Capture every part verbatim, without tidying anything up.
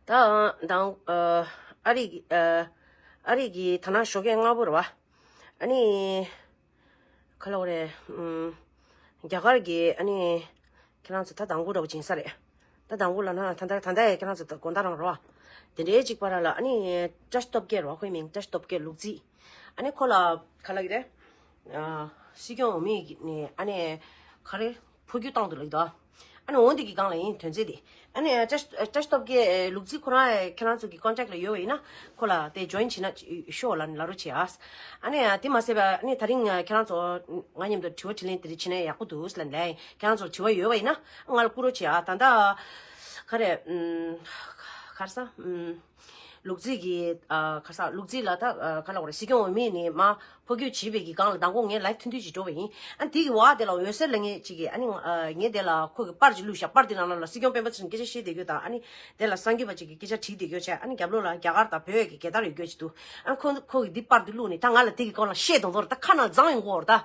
ད་དང་ཨ་རི་གི་ཨ་རི་གི་ད་ནང་ཞོགས་ཀས་སྔ་པོ་རེད་བ། ཨ་ནི་ག་ལབ་དགོས་རེད། ཨམ། རྒྱ་གར་གྱི་ཨ་ནི་ཁྱེད་རང་ཚོ་ད་དང་པོ་འདྲ་པོ་ཅིག་ཡིན་ས་རེད། ད་དང་པོ་ལབ་ན་ད་ད་ད་ལྟ་ཡང་ཁྱེད་རང་ཚོ་ད་དགོང་དག་རང་རེད་བ། དེ་འདྲའི་ཅིག་བར་ལ་ཨ་ནི་བཀྲ་ཤིས་སྟོབས་རྒྱལ་རེད་བ། ཁོའི་མིང་བཀྲ་ཤིས་སྟོབས་རྒྱལ་ལུག་རྫི། ཨ་ནི་ཁོ་ལ་ག་ལབ་ཀྱི་རེད། ཨ། སྲིད་སྐྱོང་འོས་མི་ནས་ཨ་ནི་ག་རེ་འཕོ་འགྱུར་བཏང་འདུག་ལབ་ཀྱི་འདུག་ཨ་ནི་འོ་འདི་གི་སྒང་ལ་ཡིན་དོན་ཚན་དེ། ཨ་ནི་བཀྲ་ཤིས་བཀྲ་ཤིས་སྟོབས་རྒྱལ་ལུག་རྫི་ཁོ་རང་ཁྱེད་རང་ཚོ་གི་ཀོན་ཊེག་ལ་ཡོད་པ་ཡིན་ན་ཁོ་ལ་དེ་ཇོ་ཡིན་བྱེད་ན་ཤོག་ལབ་ནས་ལབ་རོགས་བྱེད་ཨ། ཨ་ནི་དེ་མ་ཟད་པ་ཨ་ནི་ད་རིང་ཁྱེད་རང་ཚོ་ང་མཉམ་དུ་དྲི་བ་དྲིས་ལན་དེ་འདྲ་བྱེད་ན་ཡག་པོ་འདུག་ལབ་ནས་ཁྱེད་རང་ཚོར་དྲི་བ་ཡོད་པ་ཡིན་ན་ང་ལ་བསྐུར་རོགས་བྱེད་ཨ། ད་ལྟ་ག་རེ་ཨམ། ག་རེ་ཟ་ཨམ། ལུག་རྫི་གི་ཨ། ག་རེ་ཟ་ལུག་རྫི་ལ་ད་ཨ། ག་ལབ་དགོས་རེད། སྲིད་སྐྱོང་འོས་མི་ནས་མར་འཕོ་འགྱུར་བྱས་པའི་གི་སྒང་ལ་མདང་དགོང་ངས་ལའིབ་ཐུང་ཐུང་ཅིག་འགྲོ་བ་ཡིན། ཨ་ནི་དེ་གི་འོག་དེ་ལ་འོད་ཟེར་ལབ་མཁན་ཅིག་གིས་ཨ་ནི་ཨ། ངས་དེ་ལ་ཁོ་གི་པར་ཅིག་བླུགས་ཤག་པར་དེ་ནང་ལ་སྲིད་སྐྱོང་སྤེན་པ་ཚེ་རིང་སྐད་ཆ་བཤད་བསྡད་རྒྱུ་དང་ཨ་ནི་དེ་ལ་གསར་འགོད་པ་ཅིག་གིས་སྐད་ཆ་དྲིས་བསྡད་རྒྱུ་བྱས། ཨ་ནི་རྒྱབ་ལོགས་ལ་རྒྱ་གར་དང་བོད་ཀྱི་རྒྱལ་དར་ཡོད་རྒྱུ་ཅིག་འདུག་ཨ་ཁོ་ཁོ་གིས་འདི་པར་འདི་བླུགས་ནས་ད་ང་ལ་དེ་གི་སྐོར་ལ་བཤད་དང་དོར་ད་ཁ་ནང་བརྫངས་ཡོང་གི་ཡོད་རེད་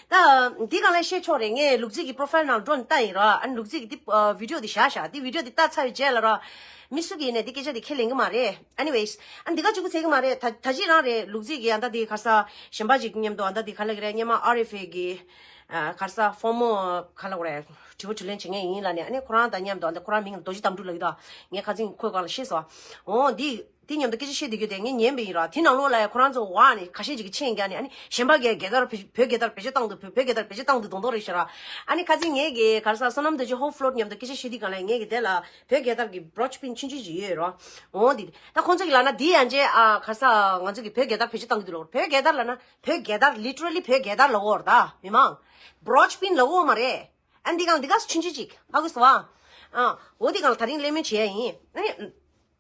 ད། ད་འདི་སྒང་ལ་བཤད་ཆོག་རེད། ངས་ལུག་རྫི་གི་པོ་རོ་ཕའིལ་ནང་འགྲོ་ནས་ལྟ་ཡིན་ར། ཨ་ནི་ལུག་རྫི་གི་འདི་ཨ། བི་ཌི་ཡོ་འདི་བཞག་བཞག་འདི་བི་ཌི་ཡོ་འདི་ལྟ་ཚར་བའི་རྗེས་ལ་ར། མི་སུ་གིས་ནས་འདི་སྐད་ཆ་འདི་ཁས་ལེན་གི་མ་རེད། Anyways ཨ་འདི་ག་ཅིག་གི་ཚད་གི་མ་རེད། ད་ད་ཅི་རང་རེད། ལུག་རྫི་གི་ཨ་ད་འདི་ག་རེ་ཟ་གཞན་པ་ཅིག་མཉམ་དུ་ཨ་ད་འདི་ག་ལབ་ཀྱི་རེད། སྔོན་མ་ཨར་ཨེཕ་ཨེ་གི་ཨ། ག་རེ་ཟ་ཕོར་མར་ག་ལབ་དགོས་རེད། དྲི་བ་དྲིས་ལན་བྱེད་མཁན་ཡིན་ལབ་ནས་ཨ་ནི་ཁོ་རང་དང་མཉམ་དུ་ཨ་ད་ཁོ་རང་མིང་ལ་རྡོ་རྗེ་དམ་ཕྲུག་ལབ་ཀྱི་འདུག་ངས་ཁ་སང་ཁོའི་སྒང་ལ་ཤེས་སོང་། འོ་འདི། དེ་མཉམ་དུ་སྐད་ཆ་བཤད་བསྡད་རྒྱུ་དེ་ངས་ཉན་པ་ཡིན་ར། དེ་ནང་ལོགས་ལ་ཡང་ཁོ་རང་ཚོ་འོག་ནས་ཁ་ཤས་ཅིག་གིས་མཆན་བརྒྱབ་ནས་ཨ་ནི་གཞན་པ་གིས་རྒྱལ་དར་བེད་བོད་རྒྱལ་དར་བེད་སྤྱོད་བཏང་འདུག་བོད་རྒྱལ་དར་བེད་སྤྱོད་བཏང་འདུག་མདོག་མདོག་རེད་ཤག་ར། ཨ་ནི་ཁ་སང་ངས་ཀྱི་ག་རེ་ཟ་བསོད་ནམས་རྡོ་རྗེ་ཧོབ་ཕློར་མཉམ་དུ་སྐད་ཆ་བཤད་དུས་སྒང་ལ་ངས་ཀྱི་དེ་ལ་བོད་རྒྱལ་དར་གྱི་བྷྲོ་ཆི་པིན་ཆུང་ཆུང་ཅིག་ཡོད་ར། འོ་འདི་ད་ཁོང་ཚོ་གིས་ལབ་ན་འདི་ཡང་ཅེ་ཨ་ག་རེ་ཟ་ང་ཚོ་གིས་བོད་རྒྱལ་དར་བེད་སྤྱོད་བཏང་གི་འདུག་ལབ། བོད་རྒྱལ་དར་ལབ་ན་བོད་རྒྱལ་དར་ལི་ཊི་རལ་ལི་བོད་རྒྱལ་དར་ལབ་ཀྱི་ཡོད་རེད་ད། མི་མང་བྷྲོ་ཆི་པིན་ལབ་ཀྱི་ཡོད་མ་རེད། ཨ་འདི་སྒང་འདི་ག་ཆུང་ཆུང་ཅིག་ཧ་གོ་སོང་ཨ། ཨ་འོ་འདི་སྒང་ལ་ད་རིང་གླེང་མོལ་བྱེད་ཡ་ཡིན། ཨ་ནི།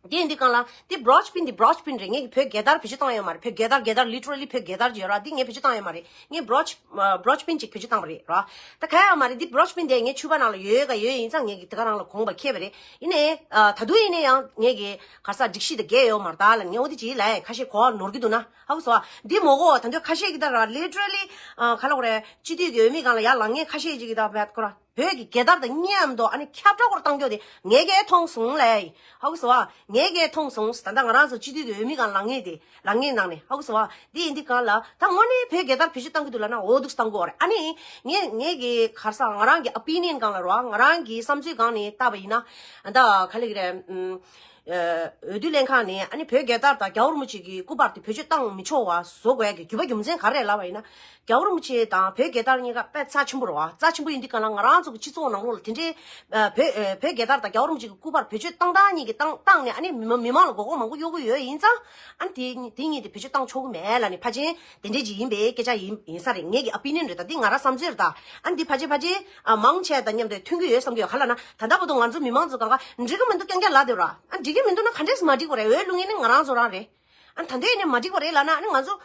དེ་འདི་སྒང་ལ་འདི་བྷྲོ་ཆི་པིན་འདི་བྷྲོ་ཆི་པིན་རེད། ངས་བོད་རྒྱལ་དར་བེད་སྤྱོད་བཏང་ཡོད་མ་རེད། བོད་རྒྱལ་དར་རྒྱལ་དར་ལི་ཊི་རལ་ལི་བོད་རྒྱལ་དར་ཅིག་ཡོད་ར། འདི་ངས་བེད་སྤྱོད་བཏང་ཡོད་མ་རེད། ངས་བྷྲོ་ཆི་བྷྲོ་ཆི་པིན་ཅིག་བེད་སྤྱོད་བཏང་པ་རེད་ར། ད་ག་ཡོད་མ་རེད། འདི་བྷྲོ་ཆི་པིན་དེ་ངའི་ཕྱུ་པ་ནང་ལ་ཡོད་ག་ཡོད་ཡིན་ཙང་ངས་ཀྱི་དེ་ག་རང་ལ་དགོངས་པ་ཁེལ་བ་རེད། ཡིན་ནའི་ད་དུང་ཡིན་ན་ཡང་ངས་ཀྱི་ག་རེ་ཟ་སྒྲིག་གཞི་དང་འགལ་ཡོད་མ་རེད་ད་ལབ་ངས་འོ་དེ་ཅིག་ལབ་ཡ་ཁ་ཤས་གོ་བ་ནོར་གྱི་འདུག་ན་ཧ་གོ་སོང་ཨ། འདི་མོ་གོ་ད་འདོད་ཁ་ཤས་ཀྱི་ད་ར་ལི་ཊི་རལ་ལི་ག་ལབ་དགོས་རེད། སྤྱི་འཐུས་ཀྱི་འོས་མི་སྒང་ལ་ཡར་ལངས་མཁན་ཁ་ཤས་ཅིག་གི་ད་བད་ཁོ་ར། བོད་ཀྱི་རྒྱལ་དར་དང་མཉམ་དུ་ཨ་ནི་ཁྱབ་བསྒྲགས་སྐོར་བཏང་རྒྱུ་དེ་ངས་ཀྱིས་མཐོང་སོང་ལབ་ཡ་ཡིན། ཧ་གོ་སོང་ཨ། ངས་ཀྱིས་མཐོང་སོང་། ད་ལྟ་ང་རང་ཚོ་སྤྱི་འཐུས་ཀྱི་འོས་མི་སྒང་ལངས་མཁན་དེ་ལངས་མཁན་ནང་ནས་ཧ་གོ་སོང་ཨ། འདི་ཡིན་དུས་སྒང་ལ་ད་དངོས་གནས་བོད་རྒྱལ་དར་བེད་སྤྱོད་བཏང་གི་འདུག་ལབ་ན་འོ་འདུག་བཏང་གི་ཡོད་རེད། ཨ་ནི་ངས་ངས་ཀྱིས་ག་རེ་ཟ་ང་རང་གི་ཨོ་པི་ནི་ཡན་སྒང་ལ་རོ་ང་རང་གི་བསམ་ཚུལ་སྒང་ནས་བལྟས་པ་ཡིན་ན་ད་ག་ལབ་ཀྱི་རེད། ཨུམ། འོས་བསྡུ་ལྷན་ཁང་ནས་ཨ་ནི་བོད་རྒྱལ་དར་དང་རྒྱལ་བ་རིན་པོ་ཆེ་གི་སྐུ་པར་དེ་བེད་སྤྱོད་བཏང་མི་ཆོག་པ་བཟོ་དགོས་ཡ་གི་རྒྱུ་བ་རྒྱུ་མཚན་ག་རེ་རེད་ལབ་པ་ཡིན་ན། རྒྱལ་བ་རིན་པོ་ཆེ་དང་བོད་རྒྱལ་དར་གཉིས་ཀ་དཔེ་རྩ་ཆེན་པོ་རེད་བ། རྩ་ཆེན་པོ་ཡིན་དུས་སྒང་ལ་ང་རང་ཚོ་གི་སྤྱི་ཚོགས་ནང་ལོགས་ལ་དེ་འདྲའི་ཨ། བོད་ཨ། བོད་རྒྱལ་དར་དང་རྒྱལ་བ་རིན་པོ་ཆེ་གི་སྐུ་པར་བེད་སྤྱོད་བཏང་སྟངས་གཉིས་ཀྱི་བཏང་བཏང་ནས་ཨ་ནི་མི་མི་མང་ལ་མགོ་སྐོར་མང་པོ་གཡོག་གི་ཡོད་ཡིན་ཙང་ཨ་ནི་དེ་དེ་གཉིས་དེ་བེད་སྤྱོད་བཏང་ཆོག་གི་མེད་ལབ་ནས་ཕལ་ཆེར་དེ་འདྲའི་ཅིག་ཡིན་པའི་སྐད་ཆ་ཡིན་ཡིན་ས་རེད། ངེད་ཀྱི་ཨོ་པི་ནི་ཡན་རེད་ད། འདི་ང་རང་བསམ་ཚུལ་རེད་ད། ཨ་ནི་འདི་ཕལ་ཆེར་ཕལ་ཆེར་ཨ། མང་ཆེ་དང་མཉམ་དུ་མཐུན་གྱི་ཡོད་བསམ་གྱི་ཡོད། ག་ལབ་ན་ད་ལྟ་བར་དུ་ང་ཚོ་མི་མང་ཚོ་གང་ག་འགྲིག་གི་མི་འདུག་རྐྱང་རྐྱང་ལབ་བསྡད་ཡོད་ར། ཨ་འགྲིག་གི་མི་འདུག་ན་ག་འདྲས་སེ་མ་འགྲིག་པ་རེད། འོས་བླུག་མཁན་ནི་ང་རང་ཚོ་རང་རེད། ཨ་ད་འདོད་ཡིན་ནི་མ་འགྲིག་པ་རེད་ལབ་ན་ཨ་ནི་ང་ཚོ་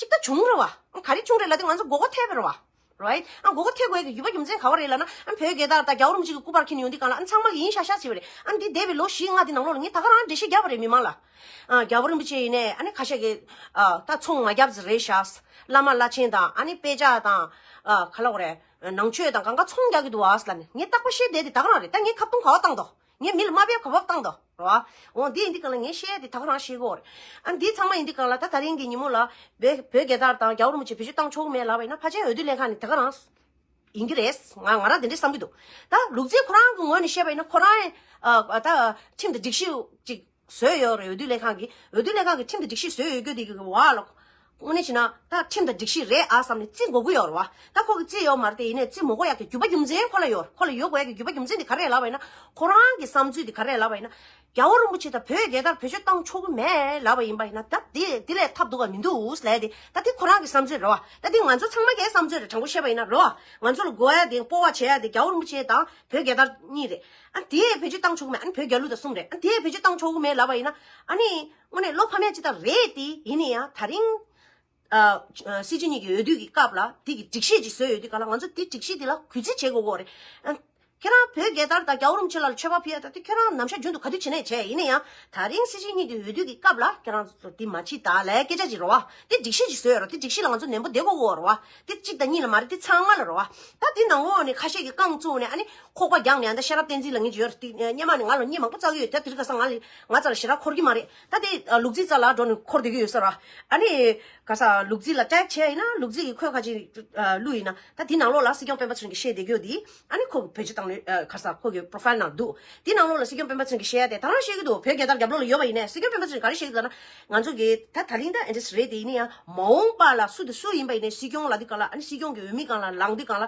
གཅིག་ད་བྱུང་རེད་བ། ཨ་ག་རེ་བྱུང་རེད་ལབ་དུས་ང་ཚོ་མགོ་སྐོར་ཐེབས་པ་རེད་བ། རའིཊ། ཨ་མགོ་སྐོར་ཐེབས་དགོས་ཡ་གི་རྒྱུ་བ་རྒྱུ་མཚན་ག་བ་རེད་ལབ་ན་ཨ་བོད་རྒྱལ་དར་དང་རྒྱལ་བ་རིན་པོ་ཆེ་གི་སྐུ་པར་འཁྱེར་ནས་ཡོང་དུས་སྒང་ལ་ཨ་ཚང་མ་གིས་ཡིན་ཤག་ཤག་བྱས་པ་རེད། ཨ་འདི་འདས་པའི་ལོ་བཞི་ལྔ་འདི་ནང་ལོགས་ལ་ངས་ད་ག་རང་འགྲེལ་བཤད་བརྒྱབ་པ་རེད་མི་མང་ལ། ཨ་རྒྱལ་བ་རིན་པོ་ཆེ་ཡིན་ནའི་ཨ་ནི་ཁ་ཤས་ཀྱིས་ཨ་ད་ཚོང་མ་བརྒྱབ་ཙམ་རེད་ཤག་བླ་མ་བླ་ཆེན་དང་ཨ་ནི་དཔེ་ཆ་དང་ཨ་ག་ལབ་དགོས་རེད། ནང་ཆོས་དང་གང་ག་ཚོང་རྒྱག་གི་འདུག་ཨ་ཟེར་ལབ་ནས་ངས་རྟག་པར་བཤད་བསྡད་དེ་ད་ག་རང་རེད། ད་ངས་ཁ་བརྡུང་ག་བ་བཏང་དོ། ངས་མི་ལ་དམའ་འབེབས་ག་བབ་བཏང་དོ་རེད་བ། འོ་འདི་ཡིན་དུས་སྒང་ལ་ངས་བཤད་ཡ་དེ་ད་ག་རང་བཤད་གི་ཡོད་རེད། ཨ་འདི་ཚང་མ་ཡིན་དུས་སྒང་ལ་ད་ད་རིང་གི་ཉིན་མོ་ལ་བོད་བོད་རྒྱལ་དར་དང་རྒྱལ་བ་རིན་པོ་ཆེ་བེད་སྤྱོད་བཏང་ཆོག་གི་མེད་ལབ་པ་ཡིན་ན་ཕལ་ཆེར་འོས་བསྡུ་ལྷན་ཁང་ནས་ད་ག་རང་ཡིན་གྱི་རེད། ང་ང་རང་དེ་འདྲས་བསམ་གྱི་འདུག་ད་ལུག་རྫི་ཁོ་རང་གི་ངོས་ནས་བཤད་པ་ཡིན་ན་ཁོ་རང་ཨ་ད་ཁྲིམས་དང་སྒྲིག་གཞི་ཅིག་བཟོས་ཡོད་རེད། འོས་བསྡུ་ལྷན་ཁང་གིས་འོས་བསྡུ་ལྷན་ཁང་གིས་ཁྲིམས་དང་སྒྲིག་གཞི་བཟོས་ཡོད་རྒྱུ་དེ་གི་བ་ལ། དངོས་གནས་བྱས་ན་ད་ཁྲིམས་དང་སྒྲིག་གཞི་རེད་ཨ་བསམ་ནས་བརྩི་དགོས་ཀྱི་ཡོད་རེད་བ། ད་ཁོ་གིས་བརྩིས་ཡོད་མ་རེད་དེ་ཡིན་ནའི་བརྩི་མི་དགོས་ཡག་གི་རྒྱུ་བ་རྒྱུ་མཚན་ཁོ་ལ་ཡོད་རེད། ཁོ་ལ་ཡོད་དགོས་ཡག་གི་རྒྱུ་བ་རྒྱུ་མཚན་དེ་ག་རེ་རེད་ལབ་པ་ཡིན་ན་ཁོ་རང་གི་བསམ་ཚུལ་དེ་ག་རེ་རེད་ལབ་པ་ཡིན་ན་རྒྱལ་བ་རིན་པོ་ཆེ་དང་བོད་རྒྱལ་དར་བེད་སྤྱོད་བཏང་ཆོག་གི་མེད་ལབ་པ་ཡིན་པ་ཡིན་ན་ད་དེ་དེ་ལས་ཐབས་སྡུག་ག་མི་འདུག་ལབ་དེ་ད་དེ་ཁོ་རང་གི་བསམ་ཚུལ་རེད་བ། ད་དེ་ང་ཚོ་ཚང་མ་གའི་བསམ་ཚུལ་རེད། དྲང་པོ་བཤད་པ་ཡིན་ན་རེད་བ། ང་ཚོ་ལ་དགོས་ཡག་དེ་སྤོབས་པ་བྱེད་ཡག་དེ་རྒྱལ་བ་རིན་པོ་ཆེ་དང་བོད་རྒྱལ་དར་གཉིས་རེད། ཨ་དེ་བེད་སྤྱོད་བཏང་ཆོག་གི་མེད། ཨ་ནི་བོད་རྒྱལ་གླུ་དང་གསུམ་རེད། ཨ་དེ་བེད་སྤྱོད་བཏང་ཆོག་གི་མེད་ལབ་པ་ཡིན་ན་ཨ་ནི་དངོས་གནས་བློ་ཕམ་ཡ་ཅིག་ད་རེད་དེ། ཡིན་ན་ཡང་ད་རིང་ཨ་སྲིད་སྤྱི་གཉིས་ཀྱི་འོས་བསྡུ་གི་སྐབས་ལ་དེ་གི་སྒྲིག་གཞི་ཅིག་བཟོས་ཡོད་དུས་ག་ལ་ང་ཚོ་དེ་སྒྲིག་གཞི་དེ་ལ་གུས་བརྩི་བྱེད་དགོས་ཀྱི་རེད། ཨ་ ཁྱེད་རང་བོད་རྒྱལ་དར་དང་རྒྱལ་བ་རིན་པོ་ཆེ་ལ་མཆོད་པ་ཕུལ་ཡ་ད་དེ་ཁྱེད་རང་ནམ་ཞག་རྒྱུན་དུ་ག་དུས་བྱེད་ནས་བྱས། ཡིན་ན་ཡང་ད་རིང་སྲིད་སྤྱི་གཉིས་ཀྱི་འོས་བསྡུ་གི་སྐབས་ལ་ཁྱེད་རང་ཚོ་འདི་མ་བྱེད་ད་ལས་སྐད་ཆ་ཅིག་རེད་བ། དེ་སྒྲིག་གཞི་ཅིག་བཟོས་ཡོད་རེད། དེ་སྒྲིག་གཞི་ལ་ང་ཚོ་ནན་པོ་བསྡད་དགོས་ཀྱི་ཡོད་རེད་བ། དེ་གཅིག་དང་གཉིས་ལ་མ་རེད། དེ་ཚང་མ་ལ་རེད་བ། ད་དེ་ནང་ལོགས་ནས་ཁ་ཤས་ཀྱིས་རྐང་བཙུགས་ནས་ཨ་ནི་ཁོག་པ་རྒྱག་ནས་ཨ་ད་ཤེས་རབ་བསྟན་འཛིན་ལ་ངས་ཅིག་ཡོད་རེད། དེ་སྔོན་མ་ནས་ང་ལ་བརྙན་མང་པོ་བཙལ་གྱི་ཡོད། ད་དེ་རིང་ཁ་སང་ང་ལ་ང་རྩ་ལ་ཞེ་དྲག་འཁོར་གྱི་མ་རེད། ད་དེ་ལུག་རྫི་རྩ་ལ་འགྲོ་ནས་འཁོར་བསྡད་ཀྱི་ཡོད་ས་རེད་བ། ཨ་ནི་ག་ས་ལུག་རྫི་ལ་ཊེག་བྱས་ཡིན་ན་ལུག་རྫི་གིས་ཁོས་ཁ་ཅིག་བླུགས་ཡིན་ན། ད་དེ་ནང་ལོགས་ལ་སྲིད་སྐྱོང་སྤེན་པ་ཚེ་རིང་གིས་བཤད་བསྡད་ཀྱི་ཡོད་དེ། ཨ་ནི་ཁོ་གི་བེད་སྤྱོད་བཏང་ནས་ཨ་ག་ས་ཁོ་གི་པོ་རོ་ཕའིལ་ནང་འདུག་དེ་ནང་ལོགས་ལ་སྲིད་སྐྱོང་སྤེན་པ་ཚེ་རིང་གིས་བཤད་ཡ་དེ་ད་རང་བཤད་ཀྱི་འདུག་བོད་རྒྱལ་དར་རྒྱབ་ལོགས་ལ་ཡོད་པ་ཡིན་ནའི་སྲིད་སྐྱོང་སྤེན་པ་ཚེ་རིང་ག་རེ་བཤད་ཀྱི་འདུག་ལབ་ན། ང་ཚོ་གི་ད་ད་ལིང་ད་ཨེ་འདྲས་རེད་དེ། ཡིན་ན་ཡང་མ་འོངས་པ་ལ་སུ་དང་སུ་ཡིན་པ་ཡིན་ནའི་སྲིད་སྐྱོང་ལབ་དུས་སྒང་ལ། ཨ་ནི་སྲིད་སྐྱོང་གི་འོས་མི་སྒང་ལ་ལངས་དུས་སྒང་ལ།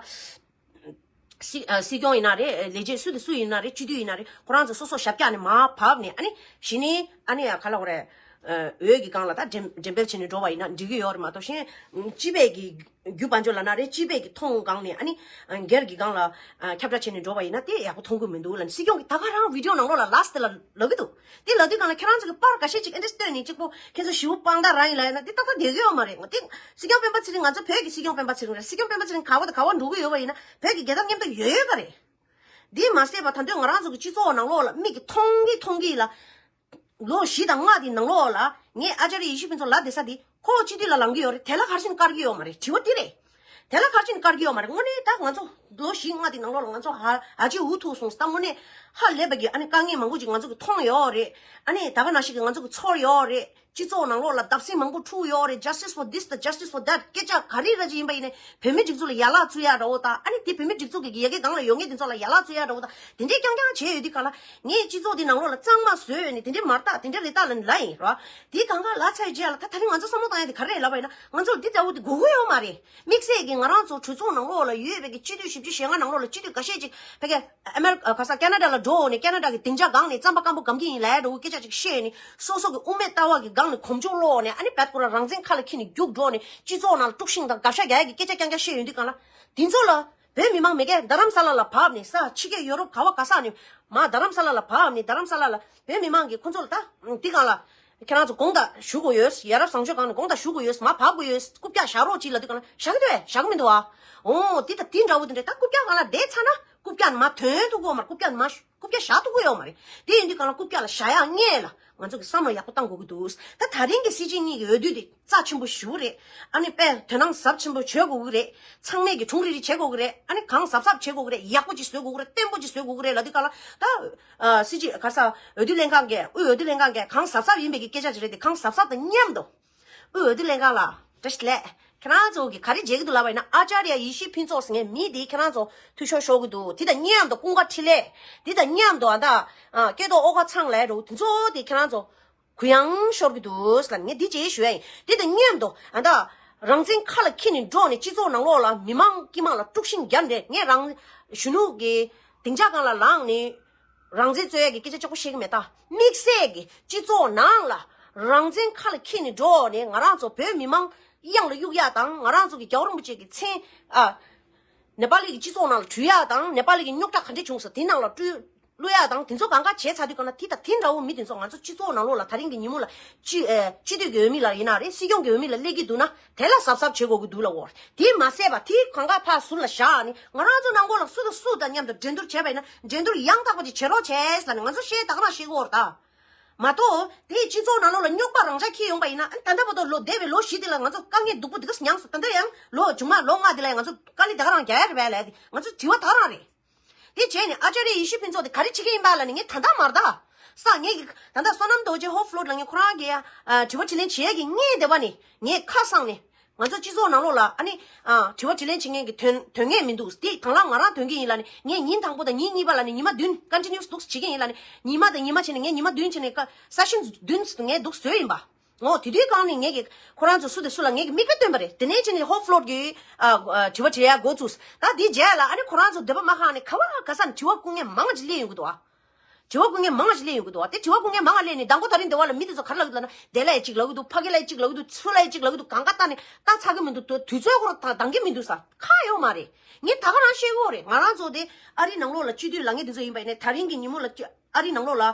སྲིད་ཨ་སྲིད་སྐྱོང་ཡིན་ན་རེད། ལས་བྱེད་སུ་དང་སུ་ཡིན་ན་རེད། སྤྱི་འཐུས་ཡིན་ན་རེད། ཁོ་རང་ཚོ་སོ་སོ་ཞབས་བཀྱག་ནས་མར་བབས་ནས། ཨ་ནི་གཞི་ནས་ཨ་ནི་ཡ་ག་ལབ་དགོས་རེད། འོས་ཀྱི་སྒང་ལ་ད་འགྲེམས་འགྲེམས་སྤེལ་བྱས་ནས་འགྲོ་བ་ཡིན་ན་འགྲིག་གི་ཡོད་རེད་མ་གཏོགས། གཞན་སྤྱི་པའི་གི་རྒྱུ་དཔལ་འབྱོར་ལབ་ན་རེད། སྤྱི་པའི་གི་མཐོང་སྒང་ནས་ཨ་ནི་སྒེར་གྱི་སྒང་ལ་ཁྱབ་བསྒྲགས་བྱས་ནས་འགྲོ་བ་ཡིན་ན་དེ་ཡག་པོ་མཐོང་གི་མི་འདུག་ལབ་ནས་སྲིད་སྐྱོང་གིས་ད་ག་རང་བི་ཌི་ཡོ་ནང་ལོགས་ལ་ལ་སི་ཊི་ལ་ལབ་ཀྱི་འདུག་དེ་ལབ་དུས་སྒང་ལ་ཁྱེད་རང་ཚོ་གིས་པར་འགའ་ཤས་ཅིག་ཨེ་འདྲས་བཏོན་ནས་གཅིག་པོ་ཁྱེད་ཚོ་ཞེ་པོ་དཔང་རྟགས་རག་ཡིན་ལབ་ཡིན་ན་དེ་ཏག་ཏག་བསྡད་ཀྱི་ཡོད་མ་རེད། ང་དེ་སྲིད་སྐྱོང་སྤེན་པ་ཚེ་རིང་། ང་ཚོ་བོད་ཀྱི་སྲིད་སྐྱོང་སྤེན་པ་ཚེ་རིང་རེད། སྲིད་སྐྱོང་སྤེན་པ་ཚེ་རིང་ག་བ་དང་ག་བ་འགྲོ་གི་ཡོད་པ་ཡིན་ན་བོད་ཀྱི་རྒྱལ་དར་མཉམ་དུ་ཡོད་ཡོད་ག་རེད། འདི་མ་ཟད་པ་ད་དུང་ང་རང་ཚོ་གི་སྤྱི་ཚོགས་ནང་ལོགས་ལ་མིག་གིས་མཐོང་གི་མཐོང་གི་ལ། ལོ་བཞི་དང་ལྔ་དེ་ནང་ལོགས་ལ་ངས་ཨ་ཅར་ཡེ་ཤེས་ཕུན་ཚོགས་ལབ་བསྡད་ས་དེ་ཁོ་སྤྱི་འཐུས་ལ་ལངས་ཀྱི་ཡོད་རེད། དེ་ལ་ག་རེ་བྱས་ནས་བཀར་གྱི་ཡོད་མ་རེད། དྲི་བ་དེ་རེད། དེ་ལ་ག་རེ་བྱས་ནས་བཀར་གྱི་ཡོད་མ་རེད། དངོས་གནས་ད་ང་ཚོ་ལོ་བཞི་ལྔ་དེ་ནང་ལོགས་ལ་ང་ཚོ་ཧ་ཨ་ཅེ་འུ་ཐུག་སོང་ས། ད་དངོས་གནས་ཧ་ལས་པ་གི་ཨ་ནི་དཀའ་ངལ་མང་པོ་ཅིག་ང་ཚོ་གི་མཐོང་ཡོད་རེད། ཨ་ནི་ད་ག་ནང་བཞིན་གི་ང་ཚོ་གི་ཚོར་ཡོད་རེད། སྤྱི་ཚོགས་ནང་ལོགས་ལ་བརྡབ་གསིག་མང་པོ་འཁྲུག་ཡོད་རེད། Justice for this, the justice for that སྐད་ཆ་ག་རེ་ར་ཅིག་ཡིན་པ་ཡིན་ནའི་བོད་མི་སྒྲིག་འཛུགས་ལ་ཡ་ལག་བཙུགས་ཡ་འདྲ་བོ་དང་། ཨ་ནི་དེ་བོད་མི་སྒྲིག་འཛུགས་ཀྱི་ཡ་གི་སྒང་ལ་ཡོད་མཁན་དེ་ཚོ་ལ་ཡ་ལག་བཙུགས་ཡ་འདྲ་བོ་དང་། དེ་འདྲའི་རྐྱང་རྐྱང་བྱས་ཡོད་དུས་སྒང་ལ་ངས་སྤྱི་ཚོགས་འདི་ནང་ལོགས་ལ་གཙང་མ་བཟོས་ནས་དེ་འདྲའི་མ་རེད་ད་དེ་འདྲའི་རེད་ད་ལབ་ནས་ལབ་ཡིན་ར། དེའི་སྒང་ག་ལབ་ཚར་རྗེས་ལ་ད་ད་རིང་ང་ཚོ་བསམ་བློ་བཏང་ཡ་དེ་ག་རེ་རེད་ལབ་པ་ཡིན་ན། ང་ཚོར་འདི་ལྟ་བུ་དེ་དགོས་ཀྱི་ཡོད་མ་རེད། དམིགས་བསལ་གྱི་ང་རང་ཚོ་གྲོས་ཚོགས་ནང་ལོགས་ལ་ཡོད་པའི་གི་སྤྱི་འཐུས་བཞི་བཅུ་ཞེ་ལྔ་ནང་ལོགས་ལ་སྤྱི་འཐུས་འགའ་ཤས་ཅིག་ཕ་གི་ཨ་མེ་རི་ཁ་ས་ཁེ་ན་ཌ་ལ་འགྲོ་ནས་ཁེ་ན་ཌ་གི་སྡིངས་ཆ་སྒང་ནས་རྩམ་པ་སྐམ་པོ་སྒམ་གྱི་ཡིན་ལབ་འདྲ་བོ་སྐད་ཆ་ཅིག་བཤད་ནས་སོ་སོ་གི་དབུ་མེད་ལྟ་བ་གི་སྒང་ནས་གོམ་བགྲོད་སློག་ནས། ཨ་ནི་བད་ཁོ་རང་རང་བཙན་ཁ་ལ་འཁྱེར་ནས་རྒྱུགས་འགྲོ་ནས་སྤྱི་ཚོགས་ནང་ལ་དཀྲུག་ཤིང་དང་དགག་བྱ་རྒྱག་ཡ་གི་སྐད་ཆ་རྐྱང་རྐྱང་བཤད་ཡོང་དུས་སྒང་ལ། དེ་ཚོ་ལ་བོད་མི་མང་མེད་མཁན་རྡ་རམ་ས་ལ་ལ་བབས་ནས་ས་ཕྱི་རྒྱལ་ཡོ་རོབ་ག་བ་ག་ས་ནས་མ་རྡ་རམ་ས་ལ་ལ་བབས་ནས་རྡ་རམ་ས་ལ་ལ་བོད་མི་མང་གི་ཁོ་ཚོ་ལ་ད་དེ་སྒང་ལ། ཁྱེད་རང་ཚོ་དགོངས་དག་ཞུ་དགོས་ཡོད། ཡ་རབས་བཟང་སྤྱོད་སྒང་ནས་དགོངས་དག་ཞུ་དགོས་ཡོད། མར་བབས་དགོས་ཡོད། རྐུབ་བཀྱག་བཞག་རོགས་གྱིས་ལབ་དུས་སྒང་ལ་བཞག་གི་འདུག་བས། བཞག་གི་མི་འདུག་ཨ། འོ་འདི་དང་དེ་འདྲ་བོ་དེ་འདྲ། ད་རྐུབ་བཀྱག་སྒང་ལ་བསྡད་ཚར་ན་རྐུབ་བཀྱག་མར་ཐོན་ཐུབ་ཀྱི་ཡོད་མ་རེད། རྐུབ་བཀྱག་མར་རྐུབ་བཀྱག་བཞག་ཐུབ་ཀྱི་ཡོད་མ་རེད། དེ་ཡིན་དུས་སྒང་ལ་རྐུབ་བཀྱག་ལ་བཞག་ཡག་སྔོན་ལ་ང་ཚོ་གི་བསམ་བློ་ཡག་པོ་བཏང་དགོས་ཀྱི་འདུག་ད་ད་རིང་གི་སྲིད་སྤྱི་གཉིས་ཀྱི་འོས་བསྡུ་དེ་རྩ་ཆེན་པོ་ཞེ་པོ་རེད། ཨ་ནི་དཔེ་དོ་སྣང་ཟབ་ཆེན་པོ་བྱེད་དགོས་ཀྱི་རེད། ཚང་མས་ཀྱི་དྲུང་རེ་རེ་བྱེད་དགོས་ཀྱི་རེད། ཨ་ནི་གང་གཟབ་གཟབ་བྱེད་དགོས་ཀྱི་རེད། ཡག་པོ་ཅིག་བཟོ་དགོས་ཀྱི་རེད། བརྟན་པོ་ཅིག་བཟོ་དགོས་ཀྱི་རེད་ལབ་དུས་སྒང་ལ། ད་ཨ་སྲིད་སྤྱི་ག་ས་འོས་བསྡུ་ལྷན་ཁང་གིས། དབུས་འོས་བསྡུ་ལྷན་ཁང་གིས་གང་གཟབ་གཟབ་ཡིན་པའི་གི་སྐད་ཆ་ཅིག་རེད་དེ། གང་གཟབ་གཟབ་དང་མཉམ་དུ་དབུས་འོས་བསྡུ་ལྷན་ཁང་ལ་བཀྲ་ཤིས་བདེ་ལེགས། ཁྱེད་རང་ཚོ་གིས་ག་རེ་བྱེད་ཀྱི་འདུག་ལབ་པ་ཡིན་ན། ཨ་ཅཱརྱ་ཡེ་ཤེས་ཕུན་ཚོགས་ཟེར་མཁན་མི་དེ་ཁྱེད་རང་ཚོ་འཐུས་ཤོར་ཤོར་གྱི་འདུག་དེ་དང་མཉམ་དུ་ཀུན་དགའ་འཕྲིན་ལས། དེ་དང་མཉམ་དུ་ཨ་ད་ཨ་སྐལ་རྡོར་ཨོ་དཀར་ཚང་ལབ་འདྲ་བོ་དེ་ཚོ་དེ་ཁྱེད་རང་ཚོ་གུ་ཡངས་ཤོར་གྱི་འདུག་ལབ་ནས་ངས་འདི་བྱས་ཞུ་ཡ་ཡིན། དེ་དང་མཉམ་དུ་ཨ་ད་རང་བཙན་ཁ་ལ་འཁྱེར་ནས་འགྲོ་ནས་སྤྱི་ཚོགས་ནང་ལོགས་ལ་མི་མང་སྤྱི་དམངས་ལ་དཀྲུག་ཤིང་བརྒྱབ་ནས། ངས་རང་གཞོན་ནུ་གི་སྡིངས་ཆ་སྒང་ལ་ལངས་ནས་རང་བཙན་རྩོད་ཡ་གི་སྐད་ཆ་གཅིག་པོ་བཤད་ཀྱི་མེད། ད་དམིགས་བསལ་གྱི་སྤྱི་ཚོགས་ནང་ལ་རང་བཙན་ཁ་ལ་འཁྱེར་ནས་འགྲོ་ནས་ང་རང་ཚོ་བོད་མི་མང་གཡང་ལ་གཡུག་ཡ་དང་། ང་རང་ཚོ་གི་རྒྱལ་བ་རིན་པོ་ཆེ་གི་མཚན་ཨ་ནེ་པ་ལི་གི་སྤྱི་ཚོགས་ནང་ལ་བྲུས་ཡ་དང་། ནེ་པ་ལི་གི་རྙོག་དྲ་ག་འདྲས་བྱུང་ས་དེ་ནང་ལ་བྲུས་བླུག་ཡ་དང་། དེ་ཚོ་གང་ག་བྱས་ཚར་དུས་སྒང་ལ་དེ་དང་དེ་འདྲ་བོ་མི་དེ་ཚོ་ང་ཚོ་སྤྱི་ཚོགས་ནང་ལོགས་ལ་ད་རིང་གི་ཉིན་མོ་ལ་སྤྱི་ཨེ་སྤྱི་འཐུས་ཀྱི་འོས་མི་ལ་ཡིན་ན་རེད། སྲིད་སྐྱོང་གི་འོས་མི་ལ་སླེབས་ཀྱི་འདུག་ན་དེ་ལ་གཟབ་གཟབ་བྱེད་དགོས་ཀྱི་འདུག་ལབ་ཡོད་རེད། དེ་མ་ཟད་པ་དེ་གང་ག་ཕར་ཟུར་ལ་བཞག་ནས་ང་རང་ཚོ་ནང་ཁུལ་ལ་སུ་དང་སུ་དང་མཉམ་དུ་འགྲན་བསྡུར་བྱས་པ་ཡིན་ན་འགྲན་བསྡུར་ཡང་དག་པ་ཅིག་བྱེད་རོགས་བྱས་ལབ་ནས་ང་ཚོ་བཤད་ད་ག་རང་བཤད་ཀྱི་ཡོད་རེད་ད། མ་གཏོགས་དེ་སྤྱི་ཚོགས་ནང་ལོགས་ལ་རྙོག་པ་རང་འཇགས་འཁྱེར་ཡོང་པ་ཡིན་ན། ཨ་ནི་ད་ལྟ་བར་དུ་ལོ་འདས་པའི་ལོ་བཞི་དེ་ལ་ང་ཚོ་དཀའ་ངལ་སྡུག་པོ་འདི་ག་མྱངས་སོང་། ད་ལྟ་ཡང་ལོ་མཇུག་མ་ལོ་ལྔ་དེ་ལ་ཡང་ང་ཚོ་དཀའ་ལས་ད་ག་རང་རྒྱག་ཡ་རེད་པས་ལབ་ཡ་དེ་ང་ཚོ་དྲི་བ་ད་ག་རང་རེད། དེ་བྱས་ནས་ཨ་ཅཱརྱ་ཡེ་ཤེས་ཕུན་ཚོགས་དེ་ག་རེ་བྱེད་ཀྱི་ཡིན་པ་ལབ་ནས་ངས་ད་ལྟ་མར་ད་ས་ངས་ཀྱི་ད་ལྟ་བསོད་ནམས་རྡོ་རྗེ་ཧོབ་ཕློ་ཊི་ལབ་མཁན་ཁོ་རང་གིས་ཨ་དྲི་བ་དྲིས་ལན་བྱེད་ཡས་ཀྱི་སྔོན་འདས་པ་ནས་ངས་ཁ་གསང་ནས་ང་ཚོ་སྤྱི་ཚོགས་ནང་ལོགས་ལ་ཨ་ནི་ཨ་དྲི་བ་དྲིས་ལན་བྱེད་མཁན་གྱི་དོན་དོན་གནད་མི་འདུག་དེ་དང་བླངས་ང་རང་དོན་གྱི་ཡིན་ལབ་ནས། ངས་ཉིན་དང་པོ་དང་ཉིན་གཉིས་པ་ལབ་ནས་ཉི་མ་བདུན་ཀོན་ཊི་ནིའུ་སི་འདུག་བྱེད་ཀྱི་ཡིན་ལབ་ནས། ཉི་མ་དང་ཉི་མ་བྱས་ནས་ངས་ཉི་མ་བདུན་བྱས་ནས་ཀ་སེ་ཤན་བདུན་ངས་འདུག་བཟོས་ཡིན་པ། ངོ་དེ་དུས་སྒང་ནས་ངས་ཀྱི་ཁོ་རང་ཚོ་སུ་དང་སུ་ལ་ངས་ཀྱི་མིག་དཔེ་སྟོན་པ་རེད། དེ་ནས་བྱས་ནས་ཧོབ་ཕློ་ཊི་གི་ཨ་ཨ་དྲི་བ་དྲི་ཡ་འགོ་བཙུགས། ད་དེ་རྗེས་ལ་ཨ་ནི་ཁོ་རང་ཚོ་འདོད་པ་མ་ཁེངས་ནས་ག་བ་ག་ས་ནས་དྲི་བ་སྐུ་ངལ་མང་ཅིག་སླེབས་ཡོང་གི་འདུག་ཨ། དྲི་བ་སྐུ་ངལ་མང་ཞིག་སླེབས་ཡོང་གི་འདུག་བ། དེ་དྲི་བ་སྐུ་ངལ་མང་ང་སླེབས་ནས་དང་པོ་ད་རིང་འདི་བ་ལ་མི་དེ་ཚོ་ག་རེ་ལབ་ཀྱི་འདུག་ལབ་ན། དེ་ལ་ཡ་གཅིག་ལབ་ཀྱི་འདུག་ཕ་གི་ལ་ཡ་གཅིག་ལབ་ཀྱི་འདུག་ཚུར་ལ་ཡ་གཅིག་ལབ་ཀྱི་འདུག་གང་ག་ལྟ་ནས་ལྟ་ཚར་གི་མི་འདུག་དུས་དུས་ཚོད་ཁོ་རང་ད་འདང་གི་མི་འདུག་ས་ཁག་ཡོད་མ་རེད། ངས་ད་ག་རང་བཤད་ཀྱི་ཡོད་རེད། ང་རང་ཚོ་དེ་ཨ་རི་ནང་ལོགས་ལ་སྤྱི་འཐུས་ལབ་མཁན་དེ་ཚོ་ཡིན་པ་ཡིན་ནའི་ད་རིང་གི་ཉིན་མོ་ལ་སྤྱི་ཨ་རི་ནང་ལོགས་ལ་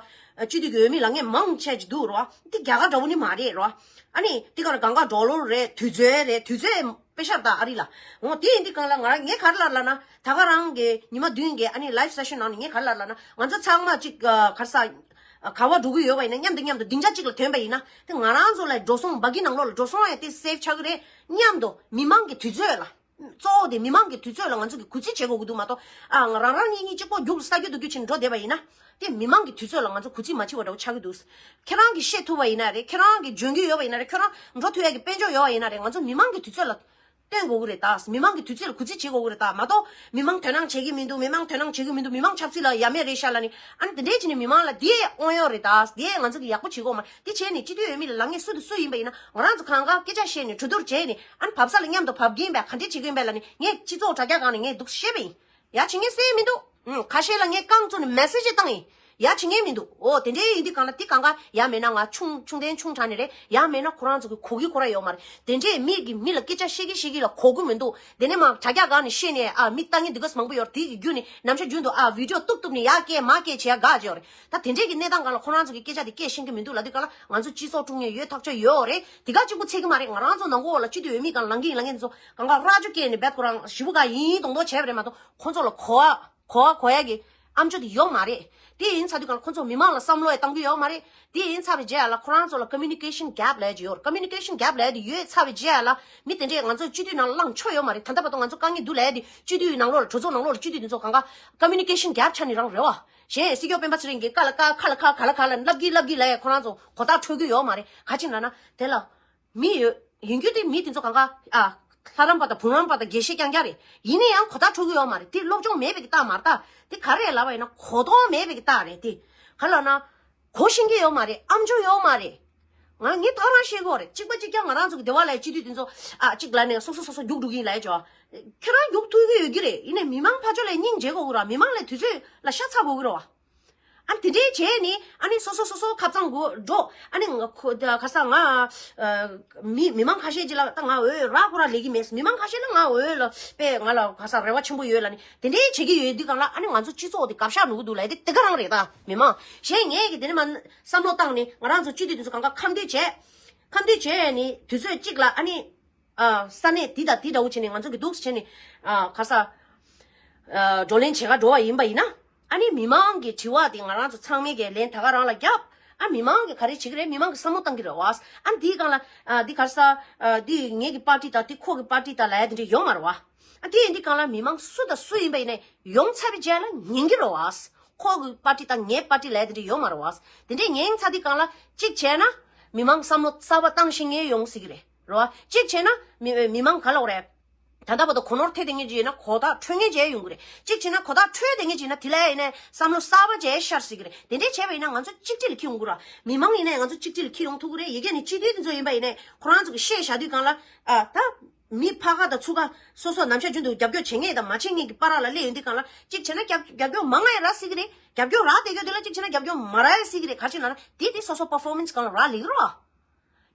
སྤྱི་འཐུས་ཀྱི་འོས་མི་ལབ་མཁན་མང་ཆེ་ཅིག་འདུག་རོ། དེ་རྒྱ་གར་འདྲ་བོ་ནི་མ་རེད་རོ། ཨ་ནི་དེ་ག་ལ་གང་ག་ཌོ་ལར་རེད། དུས་ཚོད་རེད། དུས་ཚོད་ དཔེ་ཤར་དང་ཨ་རི་ལ། འོ་དེ་ཡིན་དུས་གང་ལ་ང་རང་ངས་ག་རེ་ལབ་ལབ་ན། ད་ག་རང་གི་ཉི་མ་བདུན་གི་ཨ་ནི་live session ནང་ནས་ངས་ག་རེ་ལབ་ལབ་ན། ང་ཚོ་ཚང་མ་གཅིག་ག་རེ་ཟ། ག་བ་འགྲོ་གི་ཡོད་པ་ཡིན་ན་མཉམ་དུ་མཉམ་དུ་སྡིངས་ཆ་གཅིག་ལ་ཐོན་པ་ཡིན་ན། དེ་ང་རང་ཚོ་ལ་འགྲོ་སོང་། བ་གི་ནང་ལོགས་ལ་འགྲོ་སོང་ཡང་དེ་save ཆགས་ཀྱི་རེད། མཉམ་དུ་མི་མང་གི་དུས་ཚོད་ལ། གཙོ་བོ་དེ་མི་མང་གི་དུས་ཚོད་ལ་ང་ཚོ་གི་གུས་བརྩི་བྱེད་དགོས་ཀྱི་འདུག་མ་གཏོགས། ཨ་ང་རང་རང་གཉིས་གཉིས་གཅིག་པོ་རྒྱུགས་ས་རྒྱུ་འདུག་རྒྱུ་ཆེན་འགྲོ་བསྡད་པ་ཡིན་ན། དེ་མི་མང་གི་དུས་ཚོད་ལ་ང་ཚོ་གུས་བརྩི་མ་བྱེད་པ་འདྲ་བོ་ཆགས་ཀྱི་འདུག་ཁྱེད་རང་གིས་བཤད་ཐུབ་པ་ཡིན་ན་རེད། ཁྱེད་རང་གིས་འཇོན་གྱི་ཡོད་པ་ཡིན་ན་རེད། ཁྱེད་རང་འགྲོ་ཐུབ་ཡ་གི་དཔལ་འབྱོར་ཡོད་པ་ཡིན་ན་རེད། ང་ཚོ་མི་མང་གི་དུས་ཚོད་ལ་བསྟུན་དགོས་ཀྱི་རེད་ད། མི་མང་གི་དུས་ཚོད་ལ་གུས་བརྩི་བྱེད་དགོས་ཀྱི་རེད་ད་མ་གཏོགས། མི་མང་དོ་སྣང་བྱེད་ཀྱི་མི་འདུག་མི་མང་དོ་སྣང་བྱེད་ཀྱི་མི་འདུག་མི་མང་ཆབ་སྲིད་ལ་ཡ་མེད་རེད་ཤག་ལབ་ནས། ཨ་ནི་དེ་འདྲས་བྱས་ནས་མི་མང་ལ་དེ་དབང་ཡོད་རེད་ད། དེ་ང་ཚོ་གི་ཡག་པོ་བྱེད་དགོས་མ་རེད། དེ་བྱས་ནས་སྤྱི་འཐུས་འོས་མི་ལ་ལངས་མཁན་སུ་དང་སུ་ཡིན་པ་ཡིན་ན། ང་རང་ཚོ་གང་ག་སྐད་ཆ་བཤད་ནས་གྲོས་བསྡུར་བྱས་ནས། ཨ་ནི་བབས་ས་ལ་མཉམ་དུ་བབས་ཀྱིན་པས། ག་འདྲས་བྱེད་ཀྱིན་པས་ལབ་ནས་ངས་སྤྱི་ཚོགས་དྲ་རྒྱ་སྒང་ནས་ངས་འདུག་བཤད་པ་ཡིན། ཡ་བྱེད་མཁན་སུ་ཡང་མི་འདུག་ཨུམ། ཁ་ཤས་ལ་ངས་རྐང་བཙུགས་ནས་མེ་སེ་ཇི་བཏང་ཡིན། ཡ་བྱེད་མཁན་མི་འདུག་འོ་དེ་འདྲའི་ཡིན་དུས་གང་ལ་དེ་གང་ག་ཡ་མེད་ན་ང་ཆུང་ཆུང་དན་ཆུང་དྲགས་ནས་རེད། ཡ་མེད་ན་ཁོ་རང་ཚོ་གི་གོ་གི་ཁོ་ར་ཡོད་མ་རེད། དེ་འདྲས་མི་གི་མི་ལ་སྐད་ཆ་བཤད་གི་བཤད་གི་ལ་གོ་གི་མི་འདུག་དེ་ནས་མ་དྲ་རྒྱ་སྒང་ནས་བཤད་ནས། ཨ་མི་ལྟ་མཁན་འདི་ག་ཙམ་མང་པོ་ཡོད་རེད། དེ་གི་བརྒྱུད་ནས་ནམ་ཞག་རྒྱུན་དུ་ཨ་བི་ཌི་ཡོ་གཏུབ་གཏུབ་ནས་ཡ་སྐད་མ་སྐད་བྱེད་ཡ་དགའ་བྱས་ཡོད་རེད། ད་དེ་འདྲས་ཀྱི་གནས་སྟངས་སྒང་ལ་ཁོ་རང་ཚོ་གི་སྐད་ཆ་དེ་སྐད་ཤེས་གི་མི་འདུག་ལབ་དུས་སྒང་ལ། ང་ཚོ་སྤྱི་ཚོགས་དཀྲུག་མཁན་ཡོད་ཐག་ཆོད་ཡོད་རེད། དེ་ག་གཅིག་པུ་ཚད་ཀྱི་མ་རེད། ང་རང་ཚོ་ནང་ཁོག་ལ་སྤྱི་འཐུས་འོས་མི་སྒང་ལངས་ཀྱིན་ལངས་ཀྱིན་ཚོ་གང་ག་རྭ་ཅོ་བཀལ་ནས་རྦད་ཁོ་རང་ཞེ་པོ་ག་ཡིན་མདོག་མདོག་བྱས་པ་རེད་མ་གཏོགས། ཁོ་ཚོ་ལ་གོ་བ་གོ་བ་གོ་ཡ་གི་ཨམ་ཅོག་དེ་ཡོད་མ་རེད། དེ་ཡིན་ཚར་དུས་སྒང་ལ་ཁོ་ཚོ་མི་མང་ལ་བསམ་བློ་ཡང་བཏང་གི་ཡོད་མ་རེད། དེ་ཡིན་ཚར་བའི་རྗེས་ལ་ཁོ་རང་ཚོ་ལ་communication gap ལབ་ཡ་ཅིག་ཡོད་རེད། communication gap ལབ་ཡ་དེ་ཡོད་ཚར་བའི་རྗེས་ལ་མི་དེ་འདྲས་ང་ཚོ་སྤྱི་འཐུས་ནང་ལངས་ཆོག་ཡོད་མ་རེད། ད་ལྟ་བར་དུ་ང་ཚོ་དཀའ་ངལ་འདུག་ལབ་ཡ་དེ་སྤྱི་འཐུས་ནང་ལོགས་ལ་གྲོས་ཚོགས་ནང་ལོགས་ལ་སྤྱི་འཐུས་དེ་ཚོ་གང་ག་communication gap ཆགས་ནས་རང་རེད་བ། གཞན་སྲིད་སྐྱོང་སྤེན་པ་ཚེ་རིང་གིས་ཀ་ལ་ཀ་ཁ་ལ་ཁ་ག་ལ་ག་ལ་ལབ་གི་ལབ་གི་ལབ་ཡ་ཁོ་རང་ཚོ་གོ་བརྡ་འཕྲོད་ཀྱི་ཡོད་མ་རེད། ག་ཅི་ལབ་ན་དེ་ལ། མི་ཡོད། ཡིན་རྒྱུ་དེ་མི་དེ་ཚོ་གང་ག་ཨ། ལྷ་རམས་པ་དང་བུ་རམས་པ་དང་དགེ་བཤེས་རྐྱང་རྐྱང་རེད། ཡིན་ན་ཡང་གོ་བརྡ་འཕྲོད་ཀྱི་ཡོད་མ་རེད། དེ་སློབ་སྦྱོང་མེད་པའི་གི་རྟགས་མ་རེད་ད། དེ་ག་རེ་ལབ་པ་ཡིན་ན་གོ་རྟོགས་མེད་པའི་གི་རྟགས་རེད་དེ། ག་ལབ་ན། གོ་ཤེས་ཀྱི་ཡོད་མ་རེད། ཨམ་ཅོག་ཡོད་མ་རེད། ང་ངས་ད་རང་བཤད་གི་ཡོད་རེད། གཅིག་པ་གཅིག་རྐྱང་ང་རང་ཚོ་གི་སྡེ་བ་ལ་སྤྱི་འཐུས་དེ་ཚོ་ཨ་གཅིག་ལབ་ནས་སོ་སོ་སོ་སོ་རྒྱུགས་འགྲོ་གི་ཡིན་ལབ་ཡ་ཅོ། ཁྱོད་རང་རྒྱུགས་ཐུབ་ཀྱི་ཡོད་ཀྱི་རེད། ཡིན་ནའི་མི་མང་ཕར་ཕྱོགས་ལ་སྙིང་རྗེ་དགོས་ཀྱི་རེད་བ། མི་མང་ལ་དུས་ཚོད་ལ་ཤ་ཚ་དགོས་ཀྱི་རེད་བ། ཨ་ནི་དེ་འདྲའི་བྱས་ནི་ཨ་ནི་སོ་སོ་སོ་སོ་ཁ་གཙང་གོ་འགྲོ། ཨ་ནི་ང་ཁོ་ད་ག་ས་ང་ཨ་མི་མི་མང་ཁ་ཤས་ཅིག་ལ་ད་ང་འོས་རག་ཁོ་ར་ལས་ཀྱི་མེད། མི་མང་ཁ་ཤས་ལ་ང་འོས་ལ་དཔེ་ང་ལ་ག་ས་རེ་བ་ཆེན་པོ་ཡོད་ལ་ནི་དེ་འདྲའི་བྱེད་ཀྱི་ཡོད་དུས་གང་ལ་ཨ་ནི་ང་ཚོ་སྤྱི་ཚོགས་དེ་གབ་ཤ་ནུ་གི་འདུག་ལ་དེ་དེ་ག་རང་རེད་ད་མི་མང་གཞན་ངས་ཀྱི་དེ་ནི་མ་བསམ་བློ་བཏང་ནི་ང་རང་ཚོ་སྤྱི་འཐུས་དེ་ཚོ་གང་ག་ཁམས་འདུས་བྱས་ཁམས་འདུས་བྱས་ནི་དུས་ཚོད་གཅིག་ལ་ཨ་ནི། ཨ། ས་གནས་འདི་དང་འདི་འདྲ་བོ་བྱས་ནས་ང་ཚོ་གི་འདུག་སེ་བྱས་ནས་ཨ་ག་ས་ཨ་བགྲོ་གླེང་བྱེད་ག་འགྲོ་བ་ཡིན་པ་ཡིན་ན། ཨ་ནི་མི་མང་གི་དྲི་བ་དེ་ང་རང་ཚོ་ཚང་མས་ཀྱི་ལན་ད་ག་རང་ལ་རྒྱབ། ཨ་མི་མང་གིས་ག་རེ་བྱེད་ཀྱི་རེད། མི་མང་གིས་བསམ་བློ་བཏང་གི་རེད་བ། ཨ་འདིའི་སྒང་ལ་ཨ་འདི་ག་ས་ཨ་འདི་ངེད་ཀྱི་པར་ཏི་དང་འདི་ཁོ་གི་པར་ཏི་དང་ལབ་ཡ་དེ་འདྲ་ཡོད་མ་རེད་བ། ཨ་དེ་ཡིན་དུས་སྒང་ལ་མི་མང་སུ་དང་སུ་ཡིན་པ་ཡིན་ནའི་ཡོང་ཚར་བའི་རྗེས་ལ་ཉན་གྱི་རེད་བ། ཁོ་གི་པར་ཏི་དང་ངའི་པར་ཏི་ལབ་ཡ་དེ་འདྲ་ཡོད་མ་རེད་བ། དེ་འདྲས་ཉན་ཚར་དུས་སྒང་ལ་གཅིག་བྱས་ན་མི་མང་བསམ་བློ་གསར་པ་བཏང་ཤེས་མཁན་ཡོང་སྲིད་ཀྱི་རེད། རེད་བ། གཅིག་བྱས་ན་མི་མི་མང་ག་ལབ་དགོས་རེད། ད་ལྟ་བར་དུ་གོ་ནོར་ཐེབས་བསྡད་མཁན་ཅིག་ཡིན་ན་གོ་བརྡ་འཕྲོད་མཁན་ཅིག་ཡོང་གི་རེད། གཅིག་བྱས་ན་གོ་བརྡ་འཕྲོད་བསྡད་མཁན་ཅིག་ཡིན་ན་དེ་ལ་ཡིན་ནའི་བསམ་བློ་གསར་པ་ཅིག་ཤར་སྲིད་ཀྱི་རེད། དེ་འདྲས་བྱས་པ་ཡིན་ན་ང་ཚོ་གཅིག་སྒྲིལ་འཁྱེར་ཡོང་གི་རེད། མི་མང་ཡིན་ནའི་ང་ཚོ་གཅིག་སྒྲིལ་འཁྱེར་ཡོང་ཐུབ་ཀྱི་རེད། ཡ་གི་ནི་སྤྱི་འཐུས་དེ་ཚོ་ཡིན་པ་ཡིན་ནའི་ཁོ་རང་ཚོ་གི་བཤད་བཞག་དུས་སྒང་ལ་ཨ་ད་མི་ཕ་ག་དང་ཚུ་ག་སོ་སོ་ནམ་ཞག་རྒྱུན་དུ་རྒྱབ་སྐྱོར་བྱེད་མཁན་དང་མ་བྱེད་མཁན་གྱི་བར་ལ་སླེབས་ཡོང་དུས་སྒང་ལ་གཅིག་བྱས་ན་རྒྱབ་རྒྱབ་སྐྱོར་མང་ང་ཡང་རག་སྲིད་ཀྱི་རེད། རྒྱབ་སྐྱོར་རག་བསྡད་རྒྱུ་དེ་ལ་གཅིག་བྱས་ན་རྒྱབ་སྐྱོར་མ་རག་ཡང་སྲིད་ཀྱི་རེད། ག་རེ་བྱས་ན་ན་དེ་དེ་སོ་སོ་པར་ཕོར་མན་སི་སྒང་ལ་རག་ལས་ཀྱི་རེད་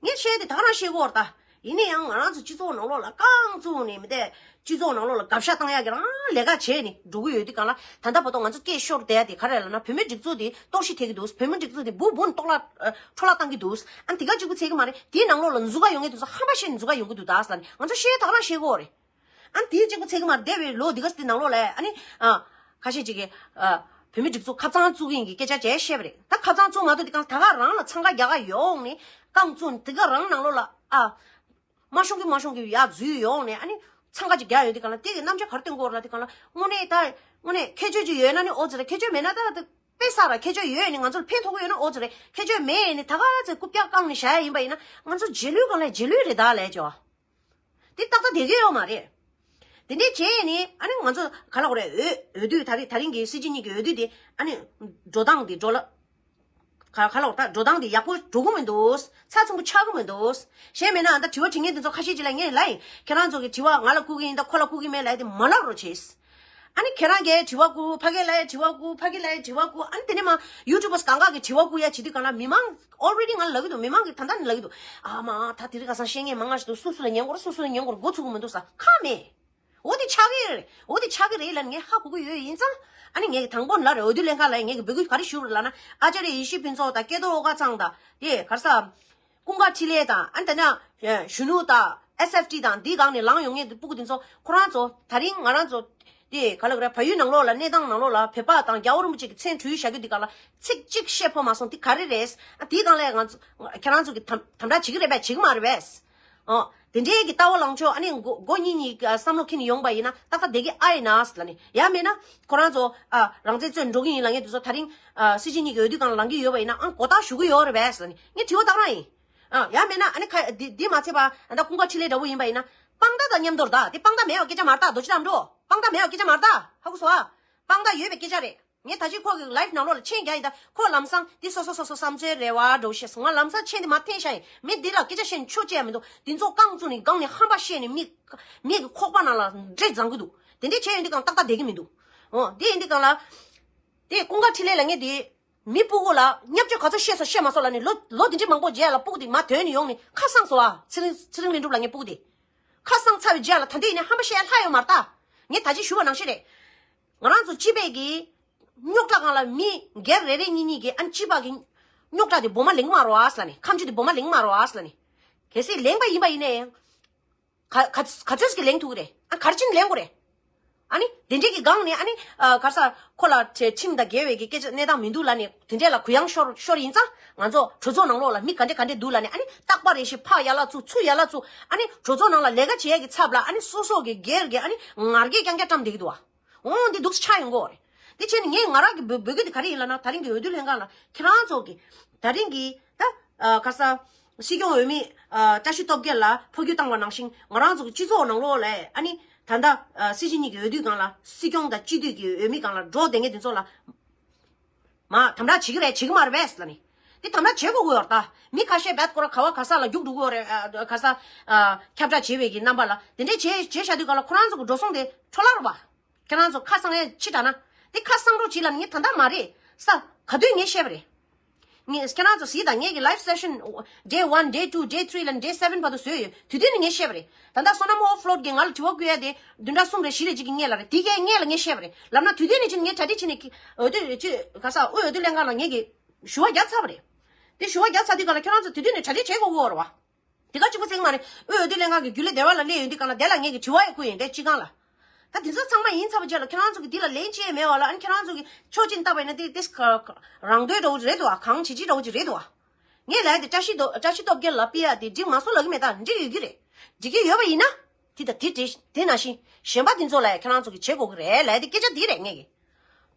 བ། ངས་བཤད་དེ་ད་ག་རང་བཤད་ཀྱི་ཡོད་རེད་ད། ཡིན་ན་ཡང་ང་རང་ཚོ་སྤྱི་ཚོགས་ནང་ལོགས་ལ་རྐང་བཙུགས་ནས་མི་དེ་སྤྱི་ཚོགས་ནང་ལོགས་ལ་དགག་བཞག་བཏང་ཡག་གི་རང་ལས་ཀ་བྱས་ནས་འགྲོ་གི་ཡོད་དུས་སྒང་ལ་ད་ལྟ་བར་དུ་ང་ཚོ་སྐད་ཤོར་བསྡད་ཡ་དེ་ག་རེ་ལབ་ན། བོད་མིའི་སྒྲིག་འཛུགས་དེ་གཏོར་བཤིག་ཐེབས་ཀྱི་འདུག་བོད་མིའི་སྒྲིག་འཛུགས་དེ་འབུ་འབུ་ནས་གཏོར་བརླག་འཕྲོ་བརླག་བཏང་གི་འདུག་ཨ་ནི་དེ་ག་གཅིག་པུ་ཚད་ཀྱི་མ་རེད། དེའི་ནང་ལོགས་ལ་འཛུལ་ག་ཡོང་མཁན་དེ་ཚོ་ཧམ་པ་བཤད་ནས་འཛུལ་ག་ཡོང་གི་འདུག་ད་ཟེར་ནས་ང་ཚོ་བཤད་ཡ་ད་ག་རང་བཤད་ཀྱི་ཡོད་རེད། ཨ་ནི་དེའི་གཅིག་པུ་ཚད་ཀྱི་མ་རེད། འདས་པའི་ལོ་འདི་ག་ཚོད་དེ་ནང་ལོགས་ལ་ཨ་ནི་ཨ་ཁ་ཤས་ཅིག་གིས་ཨ་བོད་མི་སྒྲིག་འཛུགས་ཁ་གཙང་བཙུགས་ཀྱི་ཡིན་གྱི་སྐད་ཆ་བྱས་བཤད་པ་རེད། ད་ཁ་གཙང་བཙུགས་མ་ཐུབ་དེ་གང་ད་ག་རང་ལ་འཚང་ཁ་རྒྱག་ག་ཡོང་ནས་རྐང་བཙུགས་ནས་དེ་ག་རང་ནང་ལོགས་ལ་ཨ་མ་ཤོང་གི་མ་ཤོང་གི་ཡར་འཛུལ་ཡོང་ནས་ཨ་ནི་འཚང་ཁ་ཅིག་རྒྱག་ཡོང་དེ་གང་ལ་དེ་གི་རྣམ་འགྱུར་ག་རེ་སྟོན་གྱི་ཡོད་རེད་ལབ་དེ་གང་ལ་དངོས་གནས་ད་དངོས་གནས་ཁྱད་ཆོས་ཅིག་ཡོད་ན་ནི་ཨོ་ཙི་རེད། ཁྱད་ཆོས་མེད་ན་ད་ད་དཔེ་བསགས་ར། ཁྱད་ཆོས་ཡོད་ནི་ང་ཚོ་ལ་ཕན་ཐོགས་ཀྱི་ཡོད་ན་ཨོ་ཙི་རེད། ཁྱད་ཆོས་མེད་ནི་ད་ག་ཚོད་རྐུབ་བཀྱག་བཀང་ནས་བཞག་ཡ་ཡིན་པ་ཡིན་ན་ང་ཚོ་རྗེས་ལུས་གང་ལ་རྗེས་ལུས་རེད་ད་ལབ་ཀྱི་ཡོད། དེ་ཏག་ཏག་བསྡད་ཀྱི་ཡོད་མ་རེད། དེ་འདྲས་བྱས་ནས་ཨ་ནི་ང་ཚོ་ག་ལབ་དགོས་རེད། འོས་འོས་བསྡུ་ད་རེས་ད་རིང་གི་སྲིད་སྤྱི་གཉིས་ཀྱི་འོས་བསྡུ་དེ་ཨ་ནི་འགྲོ་སྟངས་དེ་འགྲོ་ལ་ག་ག་ལབ་དགོས་ད། འགྲོ་སྟངས་དེ་ཡག་པོ་འགྲོ་གི་མི་འདུག་ཚགས་ཚུད་པོ་ཆགས་ཀྱི་མི་འདུག་བྱས་མེད་ན་ཨ་ད་དྲི་བ་དྲི་མཁན་དེ་ཚོ་ཁ་ཤས་ཅིག་ལ་ངས་ལབ་ཡིན། ཁྱེད་རང་ཚོ་གི་དྲི་བ་ང་ལ་བསྐུར་གི་ཡིན་ད་ཁོ་ལ་བསྐུར་གི་མེད་ལབ་ཡ་དེ་མ་ལབ་རོགས་བྱེད། ཨ་ནི་ཁྱེད་རང་གིས་དྲི་བ་བསྐུར། ཕ་གི་ལ་ཡ་དྲི་བ་བསྐུར། ཕ་གི་ལ་ཡ་དྲི་བ་བསྐུར། ཨ་ནི་དེ་ནས་མ་ཡུ་ཊུབ་པར་སི་གང་ག་གིས་དྲི་བ་བསྐུར་ཡ་བྱེད་དུས་གང་ལ་མི་མང་ཨོལ་རེ་ཌི་ང་ལ་ལབ་ཀྱི་འདུག་མི་མང་གིས་ད་ལྟ་ནས་ལབ་ཀྱི་འདུག་ཨ་མ་ད་དེ་རིང་ཁ་སང་བཤད་མཁན་མང་ང་ཞིག་འདུག་སུ་སུ་ལ་ཉན་དགོས་རེད། སུ་སུ་ལ་ཉན་དགོས་རེད། འགོ་ཚུགས་ཀྱི་མི་འདུག་ས་ཁག་མེད། འོ་དེ་ཆགས་ཀྱི་རེད། འོ་དེ་ཆགས་ཀྱི་རེད་ལབ་ནས་ངས་ཧ་གོ་གི་ཡོད། ཡིན་ཙང་ཨ་ནི་ངས་ཀྱི་དང་པོ་ལབ་རེད། འོས་བསྡུ་ལྷན་ཁང་ལ་ངས་ཀྱི་འབོད་སྐུལ་ག་རེ་ཞུ་རེད་ལབ་ན། ཨ་ཅཱརྱ་ཡེ་ཤེས་ཕུན་ཚོགས་དང་སྐལ་རྡོར་ཨོ་དཀར་ཚང་དང་དེ་ག་རེ་ཟ། ཀུན་དགའ་འཕྲིན་ལས་དང་ཨ་ནི་ད་ནང་གཞོན་ནུ་དང་ S F T དང་འདི་སྒང་ནས་ལངས་ཡོང་མཁན་འདི་སྤུ་གུ་འདི་ཚོ་ཁོ་རང་ཚོ་ད་རིང་ང་རང་ཚོ་དེ་ག་ལ་ག་རེ་བལ་ཡུལ་ནང་ལོགས་ལ་གནས་སྟངས་ནང་ལོགས་ལ་བོད་པ་དང་རྒྱལ་བ་རིན་པོ་ཆེ་གི་མཚན་བྲུས་བཞག་རྒྱུ་འདི་ག་ལ་ཚིག་གཅིག་བཤད་ཕོད་མ་སོང་། འདི་ག་རེ་རེད། ཨ་འདི་སྒང་ལ་ང་ཚོ་ཁྱེད་རང་ཚོ་གི་དམ་དམ་དྲག་བྱེད་ཀྱི་རེད་པས་བྱེད་ཀྱི་མ་རེད་པས། ཨོ། དེ་འདྲའི་གི་ལྟ་བ་ལངས་ཕྱོགས་ཨ་ནི་མགོ་མགོ་གཉིས་གཉིས་ཀྱི་བསམ་བློ་འཁྱེར་ནས་ཡོང་པ་ཡིན་ན་ཏག་ཏག་བསྡད་ཀྱི་ཨ་ཡིན་ན་ཟེར་ལ་ནི། ཡང་མེད་ན་ཁོ་རང་ཚོ་ཨ་རང་བཙན་རྩོད་འགྲོ་གི་ཡིན་ལབ་མཁན་དེ་ཚོ་ད་རིང་ཨ་སྲིད་སྤྱི་གཉིས་ཀྱི་འོས་བསྡུ་སྒང་ལ་ལངས་ཀྱི་ཡོད་པ་ཡིན་ན་ཨང་མགོ་བཏགས་ཞུ་གི་ཡོད་རེད་པས་ཟེར་ལ་ནི་ངས་དྲི་བ་བཏང་རང་ཡིན། ཨ་ཡང་མེད་ན་ཨ་ནི་ཁ་འདི་འདི་མ་ཚད་པ་ཨ་ད་ཀུན་དགའ་འཕྲིན་ལས་འདྲ་བོ་ཡིན་པ་ཡིན་ན་དཔང་རྟགས་དང་མཉམ་དུ་རེད་ད། དེ་དཔང་རྟགས་མེད་པ་སྐད་ཆ་མ་རེད་ད། རྡོ་རྗེ་ལགས་འགྲོ། དཔང་རྟགས་མེད་པ་སྐད་ཆ་མ་རེད་ད། ཧ་གོ་སོང་ཨ། དཔང་རྟགས་ཡོད་པའི་སྐད་ཆ་རེད། ངས་ད་ཅི་ཁོ་གི་live་ནང་ལོགས་ལ་མཆན་རྒྱག་ཡིན་ད། ཁོ་ལམ་སང་འདི་སོ་སོ་སོ་སོ་བསམ་ཚུལ་རེ་བ་འགྲོ་ཤེས། ང་ལམ་སང་མཆན་འདི་མ་འཐེན་ཤ་ཡིན། མི་འདི་ལ་སྐད་ཆ་བཤད་ནས་ཆོ་བཅད་ཡ་མི་འདུག། འདི་ཚོ་རྐང་བཙུགས་ནས་སྒང་ནས་ཧམ་པ་བཤད་ནས་མི་མི་གི་ཁོག་པ་ནང་ལ་འདྲེ་འཛིང་གི་འདུག། དེ་འདྲས་བྱས་ཡོང་དུས་གང་ཏག་ཏག་བསྡད་ཀྱི་མི་འདུག། འོ་དེ་ཡིན་དུས་གང་ལ། དེ་ཀུན་དགའ་འཕྲིན་ལས་ལབ་མཁན་དེ་མི་སྤུ་གུ་ལ་བརྙས་བཅོས་ག་ཚོད་བཤད་སོང་བཤད་མ་སོང་ལབ་ནས་ལོ་ལོ་དེ་འདྲས་མང་པོ་རྗེས་ལ་སྤུ་གུ་དེ་མར་ཐོན་ནས་ཡོང་ནས་ཁ་གསང་སོང་ཨ། ཚེ་རིང་ཚེ་རིང་ལྷུན་གྲུབ་ལབ་མཁན་སྤུ་གུ་དེ། ཁ་གསང་ཚར་བའི་རྗེས་ལ་ད་ལྟ་ཡིན་ནའི་ཧམ་པ་བཤད་ཡ་ལྷག་ཡོད་མ་རེད་ད། ངས་ད་ཅི་ཞུ་བ་ནང་བཞིན་རེད། ང་རང་ཚོ་སྤྱི་པའི་གི་རྙོག་དྲ་སྒང་ལ་མི་སྒེར་རེ་རེ་གཉིས་གཉིས་ཀྱིས་ཨ་ནི་སྤྱི་པ་གི་རྙོག་དྲ་དེ་སྦོམ་མ་ལེན་གི་མ་རེད་ཨ་ཟེར་ལབ་ནས། ཁ་མཆུ་དེ་སྦོམ་མ་ལེན་གི་མ་རེད་ཨ་ཟེར་ལབ་ནས། གལ་སྲིད་ལེན་པ་ཡིན་པ་ཡིན་ནའི་ཡང་། ག་ག་ག་ཚོད་ཀྱིས་ལེན་ཐུབ་ཀྱི་རེད། ཨ་ག་རེ་བྱས་ནས་ལེན་དགོས་རེད། ཨ་ནི་དེ་འདྲའི་གི་སྒང་ནས་ཨ་ནི་ཨ་ག་རེ་ཟ་ཁོ་ལ་ཁྲི་ཁྲིམས་དང་འགལ་བའི་གི་སྐད་ཆ་གནས་སྟངས་མི་འདུག་ལབ་ནས་དེ་འདྲས་ལ་གུ་ཡངས་ཤོར་ཤོར་ཡིན་ཙང་ང་ཚོ་གྲོས་ཚོགས་ནང་ལོགས་ལ་མི་ག་འདྲས་ག་འདྲས་འདུག་ལབ་ནས་ཨ་ནི་རྟག་པ་རེ་བཞིན་ཕར་ཡར་ལ་བཙུགས་ཚུར་ཡར་ལ་བཙུགས་ཨ་ནི་གྲོས་ཚོགས་ནང་ལ་ལས་ཀ་བྱེད་ཡས་ཀྱི་ཚབ་ལ་ཨ་ནི་སོ་སོ་གི་སྒེར་གྱི་ཨ་ནི་ངར་སྐད་རྐྱང་རྐྱང་བཀྲམ་བསྡད་ཀྱི་འདུག་བ། འོ་འདི་འདུག་སེ་ཆགས་ཡོང་གི་ཡོད་རེད། དེ་བྱས་ནས་ངས་ང་རང་གི་འབོད་འབོད་སྐུལ་དེ་ག་རེ་ཡིན་ལབ་ན། ད་རིང་གི་འོས་བསྡུ་ལྷན་ཁང་ལ་ཁྱེད་རང་ཚོ་གི་ད་རིང་གི་ད་ཨ་ག་རེ་ཟ་སྲིད་སྐྱོང་འོས་མི་ཨ་བཀྲ་ཤིས་སྟོབས་རྒྱལ་ལ་འཕོ་འགྱུར་བཏང་བ་ནང་བཞིན་ང་རང་ཚོ་གི་སྤྱི་ཚོགས་ནང་ལོགས་ལ་ཨ་ནི་ད་ལྟ་ཨ་སྲིད་སྤྱི་གཉིས་ཀྱི་འོས་བསྡུ་སྒང་ལ་སྲིད་སྐྱོང་དང་སྤྱི་འཐུས་ཀྱི་འོས་མི་སྒང་ལ་འགྲོ་བསྡད་མཁན་དེ་ཚོ་ལ་མ་དམ་དྲག་བྱེད་ཀྱི་རེད་བྱེད་ཀྱི་མ་རེད་པས་ལབ་ནས། དེ་དམ་དྲག་བྱེད་དགོས་ཀྱི་ཡོད་རེད་ད། མི་ཁ་ཤས་རྦད་ཁོ་ར་ག་བ་ག་ས་ལ་རྒྱུགས་འགྲོ་གི་ཡོད་རེད། ཨ་ག་ས་ཨ་ཁྱབ་བསྒྲགས་བྱེད་པའི་གི་རྣམ་པ་ལ་དེ་འདྲས་བྱེད་བྱེད་བཞག་དུས་ག་ལ་ཁོ་རང་ཚོ་གི་འགྲོ་སོང་དེ་འཕྲོ་བརླག་རེད་པ། ཁྱེད་རང་ཚོ་ཁ་གསང་ཡས་ཕྱི་དྲགས་ན། དེ་ཁ་གསང་རོགས་བྱེད་ལབ་ནས་ངས་ད་ལྟ་མ་རེད་ས་ག་དུས་ངས་བཤད་པ་རེད། ངས་ཁྱེད་རང་ཚོ་གཟིགས་དང་། ངེད་ཀྱི་live session day one, day two, day three ལ་day seven བར་དུ་བཟོས་ཡོད། དུས་དུས་ནས་ངས་བཤད་པ་རེད། ད་ལྟ་བསོད་ནམས་ཨོ་ཕ་ལོ་ཌི་གིས་ང་ལ་དྲི་བ་བཀོད་ཡ་དེ་བདུན་ཕྲག་གསུམ་རེ་བཞི་རེ་ཅིག་གི་སྔས་ལ་རེད། དེ་གའི་སྔས་ལ་ངས་བཤད་པ་རེད། ལབ་ན་དུས་དུས་ནས་ཅི་ནས་ངས་གྲ་སྒྲིག་བྱས་ནས་ཀི་འོས་བསྡུ་ཅི་ག་ས་དབུས་འོས་བསྡུ་ལྷན་ཁང་ལ་ངེད་ཀྱིས་ཞུ་བ་བརྒྱབ་ཚར་བ་རེད། དེ་ཞུ་བ་བརྒྱབ་ཚར་དུས་ག་ལ་ཁྱེད་རང་ཚོ་དུས་དུས་ནས་གྲ་སྒྲིག་བྱེད་དགོས་ཀྱི་ཡོད་རེད་བ། དེ་ག་གཅིག་པུ་ཚིག་མ་རེད། དབུས་འོས་བསྡུ་ལྷན་ཁང་གི་རྒྱུན་ལས་སྡེ་བ་ལ་སླེབས་ཡོང་དུས་ག་ལ་དེ་ལ་ངེད་ཀྱིས་དྲི་བ་ཡང་བསྐུར་ཡིན་དེ་སྤྱི་ཁང་ལ། ད་དེ་ཚོ་ཚང་མ་ཡིན་ཚར་བ་རྗེས་ལ་ཁྱེད་རང་ཚོ་གི་འདི་ལ་ལན་ཅི་ཡང་མེད་པ་ལ། ཨ་ནི་ཁྱེད་རང་ཚོ་གི་ཕྱོགས་གཅིག་ནས་བལྟས་པ་ཡིན་ན་དེ་དེ་རང་འདོད་འདྲ་བོ་ཅིག་རེད་འདུག་ཨ། གང་བྱེད་ཅི་འདྲ་བོ་ཅིག་རེད་འདུག་ཨ། ངས་ལབ་ཡ་དེ་བཀྲ་ཤིས་སྟོབས་བཀྲ་ཤིས་སྟོབས་རྒྱལ་ལ་ཕུད་ཡ་དེ་འགྲིག་མ་སོང་ལབ་ཀྱི་མེད། ད་འགྲིག་ཡོད་ཀྱི་རེད། འགྲིག་གི་ཡོད་པ་ཡིན་ན། དེ་དང་དེ་དེ་དེ་ནང་བཞིན་གཞན་པ་དེ་ཚོ་ལ་ཡ་ཁྱེད་རང་ཚོ་གི་བྱེད་དགོས་ཀྱི་རེད་ལབ་ཡ་དེ་སྐད་ཆ་དེ་རེད་ངས་ཀྱི།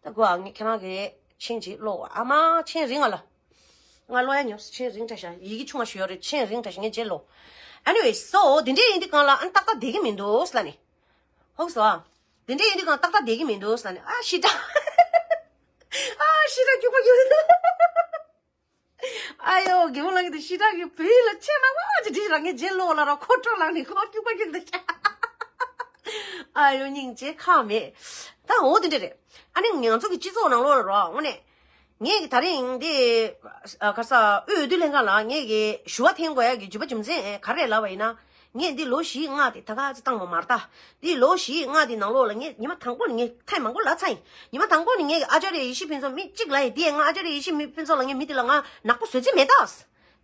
ད་གོ་ཨ། ངས་ཁྱེད་རང་གི་མཆན་ཅིག་ཀློག་ཨ་མ། མཆན་རིང་ང་ལ། ང་ཀློག་ཡ་ཉོབ། མཆན་རིང་དྲགས་ཤག། ཡི་གེ་ཆུང་བ་ཞིག་ཡོད་རེད། མཆན་རིང་དྲགས་ཤག། ངས་རྗེས་ཀློག། Anyway, so དེ་འདྲས་ཡིན་དུས་གང་ལ་ཨ་ནི་ཏག་ཏག་བསྡད་ཀྱི་མི་འདུག་ཟེར་ལབ་ནས། ཧོག་སོ་ཨ། དེ་འདྲས་ཡིན་དུས་གང་ཏག་ཏག་བསྡད་ཀྱི་མི་འདུག་ཟེར་ལབ་ནས། ཨ་ཤི་དྲགས། ཨ་ཤི་དྲགས། སྐྱུག་པ་སྐྱུག་ཨ་ཡོ། རྒན་མོ་ལགས་ཀྱིས་ཤི་དྲགས་ཀྱི་བོད་ཡིག་ལ་མཆན་ནང་བ་ཅིག་བྲིས་ར། ངས་རྗེས་ཀློག་ལ་ར་ཁོ་ཁྲོ་ལངས་ནས་ཁོ་སྐྱུག་པ་སྐྱུག་འདུག། ཨ་ཡོ་སྙིང་རྗེ་ཁག་མེད། ད་འོ་དེ་འདྲས་རེད། ཨ་ནི་ང་ཚོ་གི་སྤྱི་ཚོགས་ནང་ལོགས་ལ་ར་དངོས་གནས། ངས་ཀྱི་ད་རིང་འདི་ཨ་ག་ས་དབུས་འོས་བསྡུ་ལྷན་ཁང་ལ་ངས་ཀྱི་ཞུ་བ་འཐེན་དགོས་ཡ་གི་རྒྱུ་མཚན་ག་རེ་རེད་ལབ་པ་ཡིན་ན། ངས་འདི་ལོ་བཞི་ལྔ་དེ་ད་ག་ཚོད་བཏང་བ་མ་རེད་ད། འདི་ལོ་བཞི་ལྔ་དེ་ནང་ལོགས་ལ་ངས་ཉི་མ་དང་པོ་ནས་ངས་ཐེངས་མང་པོ་ལབ་ཚར་ཡིན། ཉི་མ་དང་པོ་ནས་ངས་ཀྱི་ཨ་ཅཱརྱ་ཡེ་ཤེས་ཕུན་ཚོགས་མི་གཅིག་ལབ་ཡིན། དེ་ཡང་ང་ཨ་ཅཱརྱ་ཡེ་ཤེས་མི་ཕུན་ཚོགས་ལབ་མཁན་མི་དེ་ལ་ང་ནག་པོ་བཟོ་རྩིས་མེད་ད།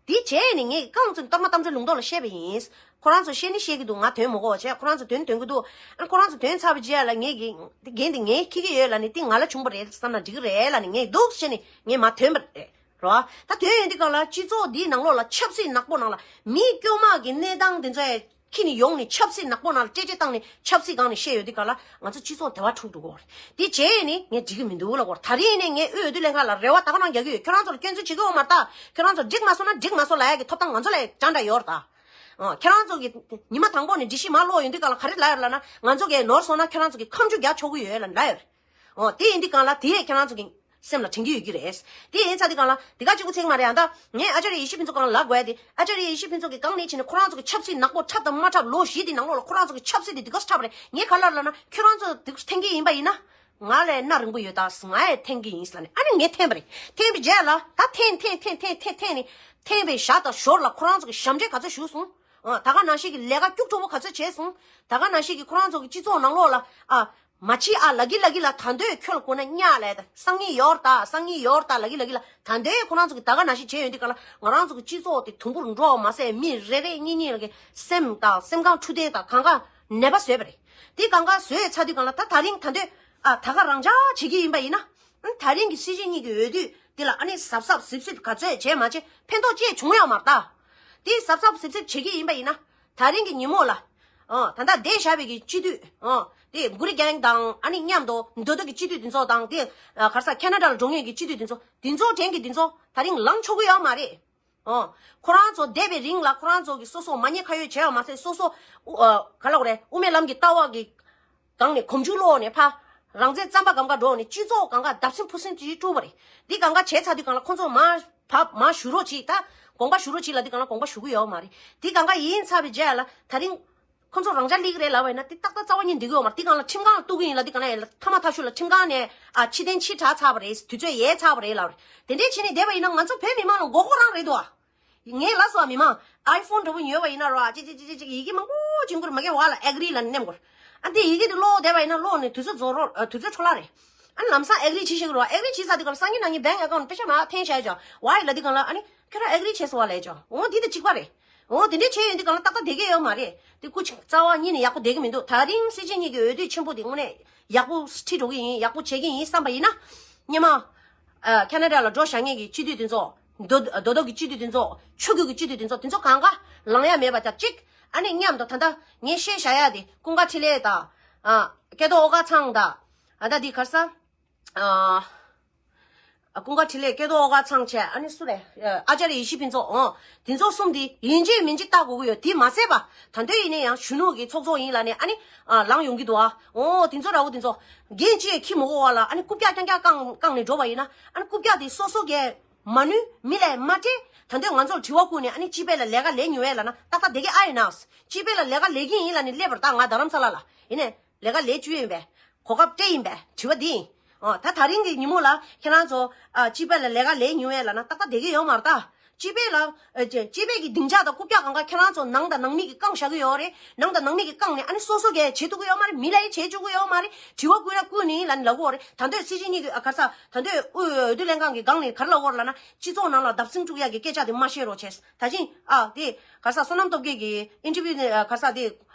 དེ་བྱས་ནས་ངས་རྐང་བཙུགས་གཏོར་མ་གཏམ་ཚོའི་ལུང་རྟོགས་ལ་བཤད་པ་ཡིན། ཁོ་རང་ཚོ་བཤད་ནི་བཤད་ཀྱི་འདུག། ང་དོན་མི་གོ་བ་བྱས། ཁོ་རང་ཚོ་དོན་དོན་གྱི་འདུག། ཨ་ཁོ་རང་ཚོ་དོན་ཚར་བའི་རྗེས་ལ་ངས་ཀྱི་འདི་འགན་འདི་ངས་འཁྱེར་གྱི་ཡོད་ལབ་ནས། འདི་ང་ལ་བྱུང་བ་རེད་བསམ་ན་འགྲིག་གི་རེད་ལབ་ནས་ངས་འདུག་བྱས་ནས་ངས་མར་ཐོན་པ་རེད། རོ། ད་དོན་ཡོད་འདི་གང་ལ་སྤྱི་ཚོགས་འདིའི་ནང་ལོགས་ལ་ཆབ་སྲིད་ནག་པོ་ནང་ལ་མི་དཀྱུས་མ་གི་གནས་སྟངས་འདི་ཚོ་ཡ་ཁྱེར་ནས་ཡོང་ནས་ཆབ་སྲིད་ནག་པོ་ནང་ལ་སྤྲེལ་སྤྲེལ་བཏང་ནས་ཆབ་སྲིད་སྒང་ནས་བཤད་ཡོད་འདི་གང་ལ་ང་ཚོ་སྤྱི་ཚོགས་དེ་བ་འཁྲུག་འགྲོ་གི་རེད། འདི་བྱས་ནས་ངས་འགྲིག་གི་མི་འདུག་ལབ་གོ། ད་རེས་ནས་ངས་དབུས་འོས་བསྡུ་ལྷན་ཁང་ལ་རེ་བ་ད་ག་ནང་རྒྱག་གི་ཡོད། ཁྱོད་རང་ཚོ་ལ་སྐྱོན་འཛུགས་བྱེད་ཀྱི་ཡོད་མ་རེད་ད། ཁྱོད་རང་ཚོ་འགྲིག་མ་སོང་ན་འགྲིག་མ་སོང་ལབ་ཡ་གི་ཐོབ་ཐང་ང་ཚོ་ལ་འདྲ་འདྲ་ཡོད་རེད་ད། ཨ་ཁྱེད་རང་ཚོ་གི་ཉི་མ་དང་པོ་ནས་སྒྲིག་གཞི་མར་ཀློག་ཡོང་དུས་གང་ལ་ག་རེ་ལབ་ཡོད་ལབ་ན། ང་ཚོ་གི་ནོར་སོང་ན་ཁྱོད་རང་ཚོ་གི་ཁ་མཆུ་རྒྱག་ཆོག་གི་ཡོད་ལབ་ལབ་ཡོད་རེད། ཨོ་དེ་ཡིན་དུས་གང་ལ་དེ་ཡས་ཁྱེད་རང་ཚོ་གི་སེམས་ལ་དྲན་གྱི་ཡོད་ཀྱི་རེད། དེ་ཡིན་ཚར་དུས་གང་ལ་དེ་ག་གཅིག་པུ་ཚིག་མ་རེད། ཨ་ད་ངས་ཨ་ཅཱརྱ་ཡེ་ཤེས་ཕུན་ཚོགས་སྒང་ལ་ལབ་དགོས་ཡ་དེ། ཨ་ཅཱརྱ་ཡེ་ཤེས་ཕུན་ཚོགས་ཀྱིས་གང་ནས་བྱས་ནས་ཁོ་རང་ཚོ་གི་ཆབ་སྲིད་ནག་པོ་འཁྲབ་དང་མ་འཁྲབ། ལོ་བཞི་དེ་ནང་ལོགས་ལ་ཁོ་རང་ཚོ་གི་ཆབ་སྲིད་དེ་དེ་ག་ཚོད་འཁྲབ་པ་རེད། ངས་ག་ལབ་ལབ་ན། ཁྱོད་རང་ཚོ་དེ་ག་ཚོད་འཐེན་གྱི་ཡིན་པ་ཡིན་ན། ང་ལས་སྣ་རིང་པོ་ཡོད་ད། ང་ཡང་འཐེན་གྱི་ཡིན་ཟེར་ལབ་ནས་ཨ་ནི་ངས་འཐེན་པ་རེད། འཐེན་པའི་རྗེས་ལ་ད་འཐེན་འཐེན་འཐེན་འཐེན་འཐེན་ནས་འཐེན་པའི་ཞག་དང་ཞོར་ལ་ཁོ་རང་ཚོ་གི་ཞབས་འདྲེན་ག་ཚོད་ཞུས་སོང་། ཨ་ད་ག་ནང་བཞིན་གྱི་ལས་ཀ་སྐྱུག་བྲོ་པོ་ག་ཚོད་བྱས་སོང་། ད་ག་ནང་བཞིན་གྱི་ཁོ་རང་ཚོ་གི་སྤྱི་ཚོགས་ནང་ལོགས་ལ་ཨ་ མ་བྱེད་ཨ། ལ་གི་ལ་གི་ལ། ད་འདོད་ཁྱོད་ལ་གོ་ན་གཉའ་ལས་ད། སང་ཉིན་ཡོར་ད། སང་ཉིན་ཡོར་ད། ལ་གི་ལ་གི་ལ། ད་འདོད་ཁོ་རང་ཚོ་གི་ད་ག་ནང་བཞིན་བྱས་ཡོད་འདི་ག་ལ། ང་རང་ཚོ་གི་སྤྱི་ཚོགས་དེ་དུམ་བུར་འགྲོ་མ་ཟད། མི་རེ་རེ་གཉིས་གཉིས་ལ་གི་སེམས་དང་སེམས་ཁམས་འཁྲུག་ལྡན་དང་གང་ག་ནད་པ་བཟོས་པ་རེད། དེ་གང་ག་བཟོས་ཚར་དུས་གང་ལ། ད་ད་རིང་ད་འདོད་ཨ། ད་ག་རང་འཇགས་བྱེད་ཀྱི་ཡིན་པ་ཡིན་ན། ཨ། ད་རིང་གི་སྲིད་སྤྱི་གཉིས་ཀྱི་འོས་བསྡུ་འདི་ལ་ཨ་ནི་གཟབ་གཟབ་གཟིབ་གཟིབ་ག་ཚོད་བྱས་མ་བྱས་ཕན་ཐོགས་ཅི་བྱུང་ཡོད་མ་རེད་ད། དེ་གཟབ་གཟབ་གཟིབ་གཟིབ་བྱེད་ཀྱི་ཡིན་པ་ཡིན་ན། ད་རིང་གི་ཉིན་མོ་ལ། ཨ། ད་ལྟ་བསྡད་བཞག་པའི་གི་སྤྱི་འཐུས། ཨ། དེ་གུ་རི་གེང་དང་ཨ་ནི་མཉམ་དུ་མདོ་སྟོད་ཀྱི་སྤྱི་འཐུས་དེ་ཚོ་དང་། དེ་ག་རེ་ཟ། ཁེ་ན་ཌ་ལ་འགྲོ་མཁན་གྱི་སྤྱི་འཐུས་དེ་ཚོ། དེ་ཚོ་དྲན་གྱི་དེ་ཚོ་ད་རིང་ལངས་ཆོག་གི་ཡོད་མ་རེད། ཨོ། ཁོ་རང་ཚོ་བསྡད་པའི་རིང་ལ་ཁོ་རང་ཚོ་གི་སོ་སོ་མ་ཉེས་ཁ་གཡོགས་བྱས་པ་མ་ཟད། སོ་སོ་ཨ། ག་ལབ་དགོས་རེད། དབུ་མའི་ལམ་གྱི་ལྟ་བ་གི་སྒང་ནས་གོམ་རྒྱུ་སློག་ནས་ཕར་རང་བཙན་རྩམ་པ་སྒམ་ག་འགྲོ་ནས་སྤྱི་ཚོགས་སྒང་ག་བརྡབ་གསིག་ཕུབ་གསིག་ཅིག་བསྐྲུན་པ་རེད། འདི་སྒང་ག་བྱས་ཚར་དུས་སྒང་ལ་ཁོ་ཚོ་མར་བབས། མར་བཞུགས་རོགས་གྱིས། ད་དགོངས་པ་ཞུ་རོགས་གྱིས་ལབ་དུས་སྒང་ལ་དགོངས་པ་ཞུ་གི་ཡོད་མ་རེད། འདི་སྒང་ག་ཡིན་ཚར་བའི་རྗེས་ལ་ད་རིང་ཁོ་ཚོ་རང་འཇགས་སླེབས་ཀྱི་རེད་ལབ་པ་ཡིན་ན། དེ་ཏག་ཏག་རྩ་བ་ཉིད་འགྲིག་གི་ཡོད་མ་རེད། དེ་སྒང་ལ་ཁྲིམས་ཁང་གཏུག་གི་ཡིན་ལབ་དུས་སྒང་ལ། མཐའ་མ་མཐའ་གཞུག་ལ་ཁྲིམས་ཁང་ནས་ཨ། ཕྱིར་འཐེན་ཕྱིར་དྲགས་ཚར་བ་རེད། དུས་ཚོད་ཡལ་ཚར་བ་རེད་ལབ་རེད། དེ་འདྲས་བྱས་ནས་བསྡད་པ་ཡིན་ན་ང་ཚོ་བོད་མི་མང་ལ་མགོ་སྐོར་རང་རེད་དོ། ངས་ལབ་སོང་། མི་མང་ཨའི་ཕོན་འདྲ་པོ་ཉོས་པ་ཡིན་ན་རོ། ཨ། ཅིག་ཅིག་ཅིག་ཅིག་ཅིག་ཡི་གེ་མང་པོ་བྱིན་དགོས་རེད། མ་གི་བ་ལ་ཨེག་རི་ལབ་ནས་མནན་དགོས་རེད། ཨ། འདི་ཡི་གེ་འདི་ཀློག་བསྡད་པ་ཡིན་ན་ཀློག་ནས་དུས་ཚོད་རྫོགས་རོགས། ཨ། དུས་ཚོད་འཕྲོ་བརླག་རེད། ཨ་ནི་ལམ་སང་ཨེག་རི་བྱེད་ཤེས་ཀྱི་རེད་བ། ཨེག་རི་བྱེད་ཚར་དུས་སྒང་ལ་སང་ཉིན་གནངས་ཉིན་བེང་ཨེ་ཀའུན་པེ་ཤ་མར་འཐེན་བཞག་ཡོད་ཀྱང་། ཝའི་ལབ་དུས་སྒང་ལ་ཨ་ནི་ཁྱོད་རང་ཨེག་རི་བྱས་སོང་བ་ལབ་ཀྱང་། འོ་འདི་དང་གཅིག་པ་རེད། འོ་དེ་འདྲས་བྱས་ཡོང་དུས་སྒང་ལ་ཏག་ཏག་བསྡད་ཀྱི་ཡོད་མ་རེད། དེ་སྐུ་མཁྱེན། རྩ་བ་ཉིད་ནས་ཡག་པོ་བསྡད་ཀྱི་མི་འདུག། ད་རིང་སྲིད་སྤྱི་གཉིས་ཀྱི་འོས་བསྡུ་ཆེན་པོ་དེ་དངོས་གནས་ཡག་པོ་ཁྲིད་འགྲོ་གི་ཡིན། ཡག་པོ་བྱེད་ཀྱི་ཡིན་བསམ་པ་ཡིན་ན། སྔོན་མ་ཨ། ཁེ་ན་ཌ་ལ་འགྲོ་བཞག་མཁན་གྱི་སྤྱི་འཐུས་དེ་ཚོ། མདོ་མདོ་སྟོད་ཀྱི་སྤྱི་འཐུས་དེ་ཚོ། ཆོས་བརྒྱུད་ཀྱི་སྤྱི་འཐུས་དེ་ཚོ། དེ་ཚོ་གང་ག་ལངས་ཡ་མེད་པ་ཆ་གཅིག། ཨ་ནི་མཉམ་དུ་ད་ལྟ་ངས་བཤད་བཞག་ཡ་དེ་ཀུན་དགའ་འཕྲིན་ལས་དང་། ཨ། སྐལ་རྡོར་ཨོ་དཀར་ཚང་དང་། ཨ། ད་འདི་ག་རེ་ཟ། ཨ། ཀུན་དགའ་འཕྲིན་ལས། སྐལ་རྡོར་ཨོ་དཀར་ཚང་བྱས། ཨ་ནི་སུ་རེད། ཨ། ཨ་ཅར་ཡེ་ཤེས་ཕུན་ཚོགས། འོ། དེ་ཚོ་གསུམ་དེ་ཡིན་གཅིག་མིན་གཅིག་ལྟ་དགོས་ཀྱི་ཡོད། དེ་མ་ཟད་པ་ད་དུང་ཡིན་ན་ཡང་གཞོན་ནུ་གི་ཚོགས་གཙོ་ཡིན་ལབ་ནས་ཨ་ནི། ཨ། ལངས་ཡོང་གི་འདུག། ཨ། འོ། དེ་ཚོ་འདྲ་བོ་དེ་ཚོ་འགན་ཅིག་འཁྱེར་མི་དགོས་པ་ལ། ཨ་ནི་རྐུབ་བཀྱག་རྐྱང་རྐྱང་བཀང་བཀང་ནས་འགྲོ་བ་ཡིན་ན། ཨ་ནི་རྐུབ་བཀྱག་དེ་སོ་སོ་གིས་མ་ནུས། མི་ལ་མ་སྤྲད། ད་དུང་ང་ཚོར་དྲི་བ་བསྐུར་ནས། ཨ་ནི་སྤྱི་པའི་ལ་ལས་ཀ་ལས་མྱོང་ཡས་ལབ་ན་ཏག་ཏག་བསྡད་ཀྱི་ཨ་ཡིན་ན། སྤྱི་པའི་ལ་ལས་ཀ་ལས་ཀྱི་ཡིན་ལབ་ནས་སླེབས་པ་རེད། ད་ང་རྡ་རམ་ས་ལ་ལ་ཡིན་ནས། ལས་ཀ་ལས་བཅུག་ཡིན་པས། གོ་སྐབས་སྤྲད་ཡིན་པས། དྲི་བ་འདི་ཡིན། ཨོ། ད་ད་རིང་གི་ཉིན་མོ་ལ་ཁྱེད་རང་ཚོ། ཨ། སྤྱི་པ་ལ་ལས་ཀ་ལས་མྱོང་ཡས་ལབ་ན་ཏག་ཏག་བསྡད་ཀྱི་ཡོད་མ་རེད་ད། སྤྱི་པའི་ལ། ཨ། སྤྱི་སྤྱི་པའི་གི་སྡིངས་ཆ་དང་རྐུབ་བཀྱག་གང་ག་ཁྱེད་རང་ཚོ་ནང་དང་ནང་མི་གིས་བཀང་བཞག་གི་ཡོད་རེད། ནང་དང་ནང་མི་གིས་བཀང་ནས་ཨ་ནི་སོ་སོ་གིས་བྱེད་ཐུབ་ཀྱི་ཡོད་མ་རེད། མི་ལ་ཡིས་བྱེད་བཅུག་གི་ཡོད་མ་རེད། དྲི་བ་བསྐུར་ན་བསྐུར་ནི་ཡིན་ལབ་ནས་ལབ་ཀྱི་ཡོད་རེད། ད་དུང་སྲིད་སྤྱི་གཉིས་ཀྱི། ཨ། ག་རེ་ཟ། ད་དུང་དབུས་འོས་བསྡུ་ལྷན་ཁང་གི་སྒང་ནས་ག་རེ་ལབ་ཀྱི་ཡོད་རེད་ལབ་ན། སྤྱི་ཚོགས་ནང་ལ་བརྡབ་གསིག་འཁྲུག་ཡག་གི་སྐད་ཆ་དེ་མ་བཤད་རོགས་བྱས། ད་ཅིང་། ཨ། དེ་ག་རེ་ཟ། བསོད་ནམས་སྟོབས་རྒྱལ་གྱི་ཨིན་ཊར་བིའུ་ནས། ཨ། ག་རེ་ཟ། དེ།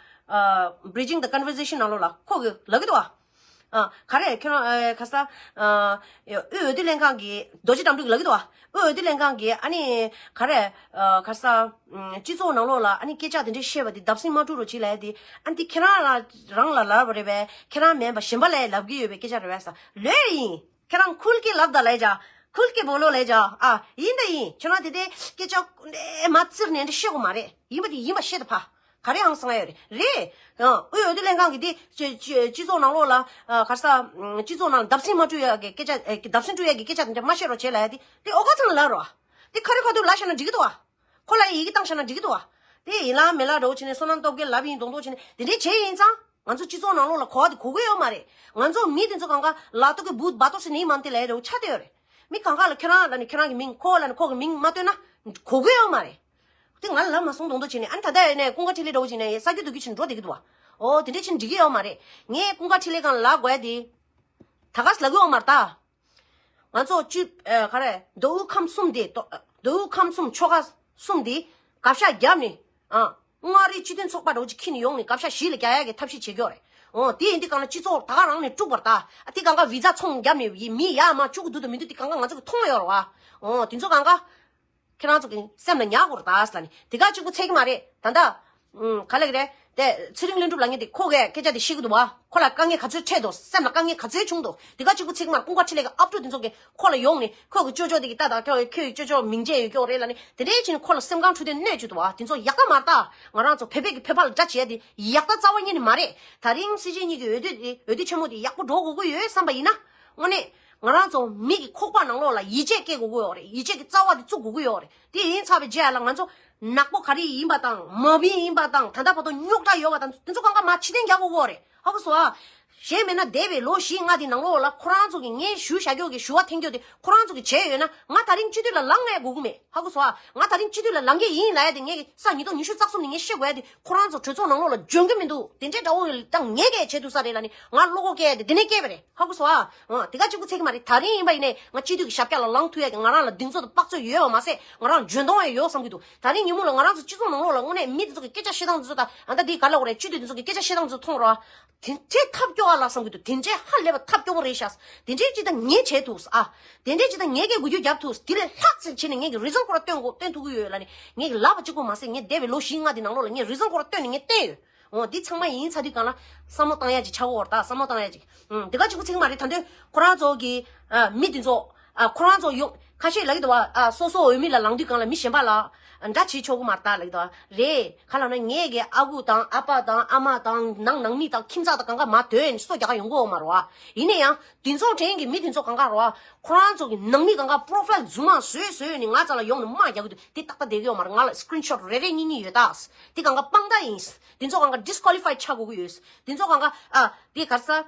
ཨ། Bridging the Conversation ནང་ལོགས་ལ་ཁོ་གིས་ལབ་ཀྱི་འདུག་པ། ཨ། ག་རེ། ཁྱོད་རང་། ཨ། ག་རེ་ཟ། ཨ། དབུས་འོས་བསྡུ་ལྷན་ཁང་གི་རྡོ་རྗེ་དམ་འབྲུག་གིས་ལབ་ཀྱི་འདུག་པ། དབུས་འོས་བསྡུ་ལྷན་ཁང་གིས་ཨ་ནི་ག་རེ། ཨ། ག་རེ་ཟ། ཨམ། སྤྱི་ཚོགས་ནང་ལོགས་ལ་ཨ་ནི་སྐད་ཆ་དེ་འདྲ་བཤད་པ་དེ་བརྡབ་གསིག་མ་འཁྲུག་རོགས་བྱེད་ལབ་ཡ་དེ། ཨ་ནི་དེ་ཁྱེད་རང་ལ་རང་ལ་ལབ་པ་རེད་པས། ཁྱེད་རང་མིན་པ་གཞན་པ་ལ་ལབ་ཀྱི་ཡོད་པའི་སྐད་ཆ་རེད་པས་ཟེར། ལོས་ཡིན། ཁྱེད་རང་ཁུལ་གྱིས་ལབ་ད་ལབ་བྱ། ཁུལ་གྱིས་བོ་ལོ་ལབ་བྱ། ཨ། ཡིན་ད་ཡིན། ཁྱོད་རང་དེ་དེ་སྐད་ཆ་ཀུན་དེ་མ་བཙིར་ནས་འདི་བཤད་དགོས་མ་རེད། ཡིན་པ་དེ་ཡིན་པ་བཤད་ད་ཕ། ག་རེ་ཨང་སང་ཡ་རེད། རེད། ཨ། དབུས་འོས་བསྡུ་ལྷན་ཁང་གིས་དེ་སྤྱི་སྤྱི་སྤྱི་ཚོགས་ནང་ལོགས་ལ། ཨ། ག་རེ་ཟ། ཨམ། སྤྱི་ཚོགས་ནང་ལ་བརྡབ་གསིག་མ་འཁྲུག་ཡ་གི་སྐད་ཆ། ཨ། བརྡབ་གསིག་འཁྲུག་ཡ་གི་སྐད་ཆ་དེ་འདྲ་མ་བཤད་རོགས་བྱེད་ལབ་ཡ་དེ། དེ་ཨོ་དཀར་ཚང་ལ་ལབ་རོགས། དེ་ཁ་རི་ཁ་ཐུག་ལབ་བཞག་ན་འགྲིག་གི་འདུག་པ། ཁོ་ལ་ཡི་གེ་བཏང་བཞག་ན་འགྲིག་གི་འདུག་པ། དེ་ཡིན་ལ་མིན་ལ་འདྲ་བོ་བྱས་ནས་བསོད་ནམས་སྟོབས་རྒྱལ་ལབ་ཡིན་མདོག་མདོག་བྱས་ནས་དེ་འདྲས་བྱས་ཡིན་ཙང་། ང་ཚོ་སྤྱི་ཚོགས་ནང་ལོགས་ལ་གོ་བ་དེ་གོ་གི་ཡོད་མ་རེད། ང་ཚོ་མི་དེ་ཚོ་གང་ག་ལག་ཏུ་གི་བུད་བ་ཏོ་སི་ནི་མ་དེ་ལ་ཡ་འདྲ་བོ་ཆགས་བསྡད་ཡོད་རེད། མི་གང་ག་ལ་ཁྱོད་རང་ལབ་ནས་ཁྱོད་རང་གི་མིང་། ཁོ་ལབ་ནས་ཁོ་གི་མིང་མ་བཏོན་ན་གོ་གི་ཡོད་མ་རེད། དེ་ང་ལ་ལབ་མ་སོང་མདོག་མདོག་བྱས་ནས། ཨ་ནི་ད་ལྟ་ཡིན་ནས་ཀུན་དགའ་འཕྲིན་ལས་འདྲ་བོ་བྱས་ནས་ས་རྒྱུ་རྡོ་རྒྱུ་བྱས་ནས་འགྲོ་བསྡད་ཀྱི་འདུག་པ། ཨོ། དེ་འདྲས་བྱས་ནས་འགྲིག་གི་ཡོད་མ་རེད། ངས་ཀུན་དགའ་འཕྲིན་ལས་སྒང་ལ་ལབ་དགོས་ཡ་དེ། ད་ག་ཟེ་ལབ་ཀྱི་ཡོད་མ་རེད་ད། ང་ཚོ་སྤྱི། ཨ། ག་རེ། མདོ་དབུས་ཁམས་གསུམ་དེ། མདོ་དབུས་ཁམས་གསུམ་ཆོལ་ཁ་གསུམ་དེ་དགག་བཞག་བརྒྱབ་ནས། ཨ། མངའ་རིས་སྤྱི་མཐུན་ཚོགས་པ་འདྲ་བོ་ཅིག་འཁྱེར་ནས་ཡོང་ནས་དགག་བཞག་གཞི་ལ་རྒྱག་ཡ་གི་ཐབས་ཤེས་བྱེད་ཀྱི་ཡོད་རེད། འོ། དེ་ཡིན་དུས་གང་ལ་སྤྱི་ཚོགས་ད་ག་རང་ནས་དཀྲུགས་པ་རེད་ད། ཨ། དེ་གང་ག་བི་ཛ་ཚོང་བརྒྱབ་ནས་མི་ཡར་མར་བཅུག་གི་འདུག་དང་མི་འདུག་དེ་གང་ག་ང་ཚོ་གིས་མཐོང་ཡོད་རེད་པ། འོ། དེ་ཚོ་གང་ག་ཁྱེད་རང་ཚོ་གི་སེམས་ལ་ཉར་དགོས་རེད་ད་ཟེར་ལབ་ནས། དེ་ག་གཅིག་པུ་ཚད་ཀྱི་མ་རེད། ད་ལྟ། ཨུམ། ག་ལབ་ཀྱི་རེད། དེ་ཚེ་རིང་ལྷུན་གྲུབ་ལབ་མཁན་དེ་ཁོ་གིས་སྐད་ཆ་དེ་བཤད་ཀྱི་འདུག་པ། ཁོ་ལ་དཀའ་ངལ་ག་ཚོད་འཕྲད་འདུག། སེམས་ལ་དཀའ་ངལ་ག་ཚོད་བྱུང་འདུག། དེ་ག་གཅིག་པུ་ཚད་ཀྱི་མ་རེད། ཀུན་དགའ་འཕྲིན་ལས་ཀྱི་ཨབ་ཕྲུག་དེ་ཚོ་གིས་ཁོ་ལ་ཡོང་ནས། ཁོ་གི་ཅོ་ཅོ་དེ་གི་ལྟ་དང་། ཁྱོད་ཁྱོད་ཀྱི་ཅོ་ཅོ་མིང་ཆད་ཡོད་ཀྱི་ཡོད་རེད་ལབ་ནས་དེ་འདྲས་བྱས་ནས་ཁོ་ལ་སེམས་ཁམས་འཁྲུག་དེ་གནོད་བཅུག་འདུག་པ། དེ་ཚོ་ཡག་པ་མ་རེད་ད། ང་རང་ཚོ་བོད་པའི་གི་བོད་པ་ལ་དགྲ་བྱེད་ཡ་དེ་ཡག་ད་རྩ་བ་ཉིད་ནས་མ་རེད། ད་རིང་སྲིད་སྤྱི་གཉིས་ཀྱི་འོས་བསྡུ་དེ། འོས་བསྡུ་ཆེན་མོ་དེ་ཡག་པོ་འགྲོ་དགོས་ཀྱི་ཡོད་བསམ་པ་ཡིན་ན། དངོས་གནས་ང་རང་ཚོ་མི་གི་ཁོག་པ་ནང་ལོགས་ལ་ཡིད་ཆེས་སྐྱེ་དགོས་ཀྱི་ཡོད་རེད། ཡིད་ཆེས་ཀྱི་རྩ་བ་དེ་བཙུགས་དགོས་ཀྱི་ཡོད་རེད། དེ་ཡིན་ཚར་བའི་རྗེས་ལ་ང་ཚོ་ནག་པོ་ག་རེ་ཡིན་པ་དང་མ་བིན་ཡིན་པ་དང་། ད་ལྟ་བར་དུ་རྙོག་དྲ་ཡོད་པ་དང་དེ་ཚོ་གང་ག་མར་ཕྱིར་འཐེན་རྒྱག་དགོས་ཀྱི་ཡོད་རེད། ཧ་གོ་སོང་ཨ། གཞན་མེད་ན་འདས་པའི་ལོ་བཞི་ལྔ་དེ་ནང་ལོགས་ལ་ཁོ་རང་ཚོ་གི་ངས་ཞུ་བྱ་རྒྱུ་གི་ཞུ་བ་འཐེན་རྒྱུ་དེ་ཁོ་རང་ཚོ་གི་བྱས་ཡོད་ན་ང་ད་རིང་སྤྱི་འཐུས་ལ་ལངས་ཡས་དགོས་ཀྱི་མེད། ཧ་གོ་སོང་ཨ། ང་ད་རིང་སྤྱི་འཐུས་ལ་ལངས་ཀྱི་ཡིན་ལབ་ཡ་དེ་ངས་ཀྱི་ས་ཉིས་སྟོང་ཉི་ཤུ་རྩ་གསུམ་ནས་ངས་ཤེས་དགོས་ཡ་དེ་ཁོ་རང་ཚོ་གྲོས་ཚོགས་ནང་ལོགས་ལ་འཇོན་གྱི་མི་འདུག་དེ་འདྲའི་འདྲ་བོ་ཡོད་དང་ངས་གས་བྱེད་ཐུབ་ས་རེད་ལབ་ནས་ང་བློ་ཁོག་སྐྱེ་ཡ་དེ་དེ་ནས་སྐྱེས་པ་རེད། ཧ་གོ་སོང་ཨ། འོ་དེ་ག་གཅིག་པུ་ཚད་ཀྱི་མ་རེད། ད་རིང་ཡིན་པ་ཡིན་ནས་ང་སྤྱི་འཐུས་ཀྱི་ཞབས་བཀྱག་ལ་ལངས་ཐུབ་ཡ་གི་ང་རང་ལ་གདེང་ཚོད་དང་དཔག་ཚོད་ཡོད་པ་མ་ཟད་ང་རང་འཇོན་གདོང་ཡང་ཡོད་བསམ་གྱི་འདུག་ད་རིང་ཉིན་མོ་ལ་ང་རང་ཚོ་སྤྱི་ཚོགས་ནང་ལོགས་ལ་དངོས་གནས་མི་དེ་ཚོ་གི་སྐད་ཆ་བཤད་སྟངས་དེ་ཚོ་དང་ཨ་ད་འདི་ག་ལ་འོ་རེད། སྤྱི་འཐུས་དེ་ཚོ་གི་སྐད་ཆ་བཤད་སྟངས་དེ་ཚོ་མཐོང་རོགས། དེ་འདྲའི་ཐབས་སྐྱོ་བ་ལ་བསམ་གྱི་འདུག་དེ་འདྲའི་ཧ་ལས་པ་ཐབས་སྐྱོ་བོ་རེད་ཤག་དེ་འདྲའི་ཅི་ད་ངས་བྱས་ཐུབ་ཨ། དེ་འདྲའི་ཅི་ད་ངས་སྐད་འགུལ་སྐྱོད་རྒྱབ་ཐུབ། དེ་ལས་ལྷག་ཙམ་བྱས་ནས་ངས་ཀྱི་རི་ཛན་ཁོ་ར་སྟོན་དགོས་སྟོན་ཐུབ་ཀྱི་ཡོད་ལབ་ནས་ངས་ཀྱི་ལབ་པ་གཅིག་པོ་མ་ཟད་ངས་འདས་པའི་ལོ་བཞི་ལྔ་དེ་ནང་ལོགས་ལ་ངས་རི་ཛན་ཁོ་ར་སྟོན་ནས་ངས་བསྟན་ཡོད། འོ་འདི་ཚང་མ་ཡིན་ཚ་དུས་གང་ལ་བསམ་བློ་བཏང་ཡ་ཅིག་ཆགས་ཀྱི་ཡོད་རེད། ད་བསམ་བློ་བཏང་ཡ་ཅིག་ཨུམ་དེ་ག་གཅིག་པུ་ཚིག་མ་རེད། ད་དུང་ཁོ་རང་ཚོ་གི་ཨ་མི་དེ་ཚོ་ཨ་ཁོ་རང་ཚོ་ཡོང་ཁ་ཤས་ལབ་ཀྱི་འདུག་བ། ཨ་སོ་སོ་འོས་མི་ལ་ལངས་དུས་གང་ལ་མི་གཞན་པ་ལ་འདྲ་བྱེད་ཆོག་གི་མ་རེད་ད་ལབ་ཀྱི་འདུག་བ། རེད། ག་ལབ་ན་ངས་གི་ཨ་ཁུ་དང་ཨ་ཕ་དང་ཨ་མ་དང་ནང་ནང་མི་དང་ཁྱིམ་ཚང་དང་གང་ག་མ་དོན་ནས་སོ་རྒྱག་ག་ཡོང་གི་ཡོད་མ་རེད་བ། ཡིན་ན་ཡང་དེ་ཚོ་དྲན་གི་མི་དེ་ཚོ་གང་ག་རེད་བ། ཁོ་རང་ཚོ་གི་ནང་མི་གང་ག་པོ་རོ་ཕ་ཡིལ་རྫུན་མ་བཟོས་བཟོས་ནས་ང་རྩ་ལ་ཡོང་ནས་དམག་རྒྱག་གི་འདུག་དེ་ཏག་ཏག་བསྡད་ཀྱི་ཡོད་མ་རེད། ང་ལ་སི་ཀི་རིན་ཤོ་ཊི་རེ་རེ་གཉིས་གཉིས་ཡོད་ད། དེ་གང་ག་དཔང་རྟགས་ཡིན། དེ་ཚོ་གང་ག་ཌི་སི་ཀོ་ལི་ཕའི་ཆགས་དགོས་ཀྱི་ཡོད། དེ་ཚོ་གང་ག་ཨ་དེ་ག་རེ་ཟེར།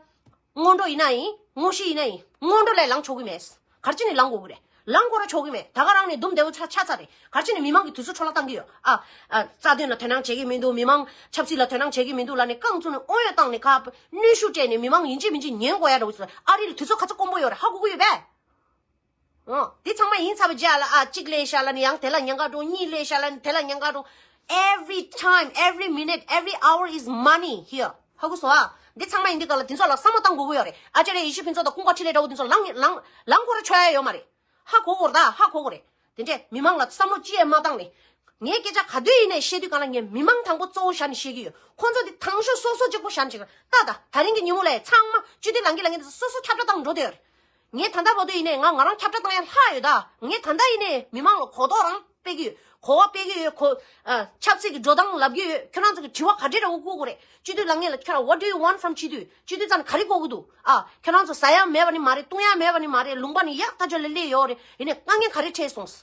སྔོན་འགྲོ་ཡིན་ན་ཡིན། དངོས་གཞི་ཡིན་ན་ཡིན། སྔོན་འགྲོ་ལས་ལངས་ཆོག་གི་མེད། ག་རེ་བྱས་ནས་ལངས་དགོས་ཀྱི་རེད། ལངས་དགོས་ར་ཆོག་གི་མེད། ད་ག་རང་ནས་འདུམ་བདེ་བོ་ཆགས་ཆགས་ཚར་རེད། ག་རེ་བྱས་ནས་མི་མང་གི་དུས་ཚོད་འཕྲོ་བརླག་བཏང་གི་ཡོད་ཨ། ཨ་རྩ་དོན་ལ་དོ་སྣང་བྱེད་ཀྱི་མི་འདུག་མི་མང་ཆབ་སྲིད་ལ་དོ་སྣང་བྱེད་ཀྱི་མི་འདུག་ལབ་ནས་རྐང་བཙུགས་ནས་དབང་ཡོད་བཏང་ནས་ཁ་གནོན་ཤུགས་སྤྲད་ནས་མི་མང་ཡིན་གཅིག་མིན་གཅིག་ཉན་དགོས་ཡ་འདྲ་བོ་ཚོ་ཨ་རི་ལ་དུས་ཚོད་ག་ཚོད་དཀོན་པོ་ཡོད་རེད། ཧ་གོ་གི་ཡོད་པས། འོ། འདི་ཚང་མ་ཡིན་ཚར་བའི་རྗེས་ལ་ཨ་གཅིག་ལས་ཤ་ལ་ནི་ཡང་དེ་ལ་ཉེན་ཁ་འགྲོ། གཉིས་ལས་ཤ་ལ་ནི་དེ་ལ་ཉེན་ཁ་འགྲོ། Every time, every minute, every hour is money here. ཧ་གོ་སོང་ཨ། འདི་ཚང་མ་ཡིན་འདི་ག་ལ་འདི་ཚོ་ལ་བསམ་བློ་བཏང་དགོས་ཀྱི་ཡོད་རེད། ཨ་ཅར་ཡ་ཡེ་ཤེས་ཕུན་ཚོགས་དང་ཀུན་དགའ་འཕྲིན་ལས་འདྲ་བོ་འདི་ཚོ་ལངས་ལངས་ལངས་ཁོ་ར་ཆོག་ཡ་ཡོད་མ་རེད། ཧ་གོ་དགོས་རེད་ད། ཧ་གོ་དགོས་རེད། དེ་འདྲས་མི་མང་ལ་བསམ་བློ་ཅི་ཡང་མ་བཏང་ནས། ངས་སྐད་ཆ་ག་དུས་ཡིན་ནའི་བཤད་དུས་གང་ལ་ངས་མི་མང་དང་པོ་གཙོ་བོ་བཞག་ནས་བཤད་ཀྱི་ཡོད། ཁོང་ཚོ་འདི་དང་ཤོས་སོ་སོ་གཅིག་པོ་བཞག་ནས་བཤད་ཀྱི་ཡོད། ད་ད་ད་རིང་གི་ཉིན་མོ་ལ་ཚང་མ་སྤྱི་འཐུས་ལངས་ཀྱི་ལངས་ཀྱི་འདི་སོ་སོ་ཁྱབ་བསྒྲགས་བཏང་འགྲོ་བསྡད་ཡོད་རེད། ངས་ད་ལྟ་བར་དུ་ཡིན་ནའི་ང་ང་རང་ཁྱབ་བསྒྲགས་བཏང་ཡ་ལྷག་ཡོད་ད། ངས་ད་ལྟ་ཡིན་ནའི་མི་མང་ལ་གོ་རྟོགས་རང་སྤེལ་གྱི་ཡོད། གོ་བ་སྤེལ་གྱི་ཡོད། གོ་ཨ་ཆབ་སྲིད་ཀྱི་འགྲོ་སྟངས་ལབ་ཀྱི་ཡོད། ཁྱོད་རང་ཚོ་གི་དྲི་བ་ག་འདྲས་འདྲ་བོ་བསྐུར་དགོས་རེད། སྤྱི་འཐུས་ལངས་ངེས་ལ་ཁྱོད་རང་what do you want from སྤྱི་འཐུས། སྤྱི་འཐུས་རྩ་ནས་ག་རེ་དགོས་ཀྱི་འདུག་ཨ་ཁྱོད་རང་ཚོ་ཟ་ཡ་མེད་པ་ནི་མ་རེད། བཏུང་ཡ་མེད་པ་ནི་མ་རེད། ལུང་པ་ནི་ཡག་ཐག་ཆོད་ལ་སླེབས་ཡོད་རེད། ཡིན་ནའི་དཀའ་ངལ་ག་རེ་འཕྲད་སོང་།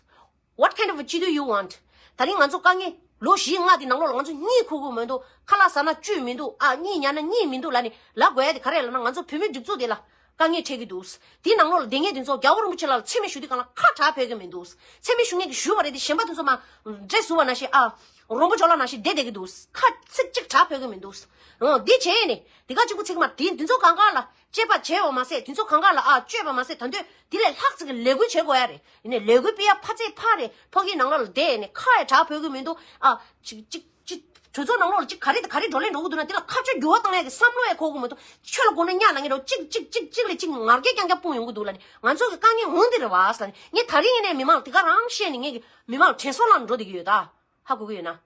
What kind of སྤྱི་འཐུས you want? ད་རིང་ང་ཚོ་དཀའ་ངལ་ལོ་བཞི་ལྔ་དེ་ནང་ལོགས་ལ་ང་ཚོ་གཉིད་ཁུག་གི་མི་འདུག་ཁ་ལག་ཟ་ན་བཅུད་མི་འདུག་ཨ་གཉིད་ཉལ་ན་གཉིད་མི་འདུག་ལབ་ནས་ལབ་དགོས་ཡ་དེ་ག་རེ་ལབ་ན་ང་ཚོ་བོད་མིའི་སྒྲིག་འཛུགས་དེ་ལ་དཀའ་ངལ་འཕྲད་ཀྱི་འདུག་དེའི་ནང་ལོགས་ལ་བསྡད་མཁན་དེ་ཚོ་རྒྱལ་བ་རིན་པོ་ཆེ་ལགས་ལ་མཚན་སྨད་ཞུ་དུས་གང་ལ་ཁ་གྲག་ཕོད་ཀྱི་མི་འདུག་མཚན་སྨད་ཞུ་མཁན་གྱི་ཞུ་བ་རེད་དེ་གཞན་པ་དེ་ཚོ་མ་འདྲེ་ཟུག་པ་ནང་བཞིན་ཨ་རོང་པོ་ཇོ་ལགས་ནང་བཞིན་བསྡད་བསྡད་ཀྱི་འདུག་ཁ་ཚིག་གཅིག་གྲག་ཕོད་ཀྱི་མི་འདུག་འོ་འདི་བྱས་ནས་དེ་ག་གཅིག་པུ་ཚིག་མ་དེ་འདི་ཚོ་གང་ག་ལ་དཔྱད་པ་བྱས་པ་མ་ཟད་དེ་ཚོ་གང་ག་ལ་ཨ་དཔྱོད་པ་མ་ཟད་ད་འདོད་དེ་ལས་ལྷག་ཙམ་གྱི་ལས་འགུལ་བྱེད་དགོས་ཡ་རེད། ཡིན་ནའི་ལས་འགུལ་སྤེལ་ཡ་ཕ་ཚད་ཕ་རེད། ཕ་གིའི་ནང་ལ་བསྡད་ནས་ཁ་ཡ་གྲག་ཕོད་ཀྱི་མི་འདུག་ཨ་ཅིག་ཅིག་ཅིག་གྲོས་ཚོགས་ནང་ལོགས་ལ་ཅིག་ག་རེ་དང་ག་རེ་བགྲོ་གླེང་འགྲོ་གི་འདུག་ན་དེ་ལ་ཁ་གཅོད་འགྱུར་བ་བཏང་ཡ་གི་བསམ་བློ་ཡ་འཁོར་གི་མི་འདུག་ཆོས་ལ་དགོངས་ན་གཉའ་ལ་ངེ་འགྲོ་གཅིག་གཅིག་གཅིག་གཅིག་ལས་གཅིག་ངར་སྐད་རྐྱང་རྐྱང་སྤུངས་ཡོང་གི་འདུག་ལ་ནི་ང་ཚོ་གི་དཀའ་ངལ་འོང་འདི་རེད་བ་ཟེར་ནི་ངས་ད་རིང་ཡིན་ནའི་མི་མང་དེ་ག་རང་བཤད་ནས་ངས་གི་མི་མང་དྲན་གསོ་ལ་འགྲོ་བསྡད་ཀྱི་ཡོད་ད། ཧ་གོ་གི་ཡོད་ན།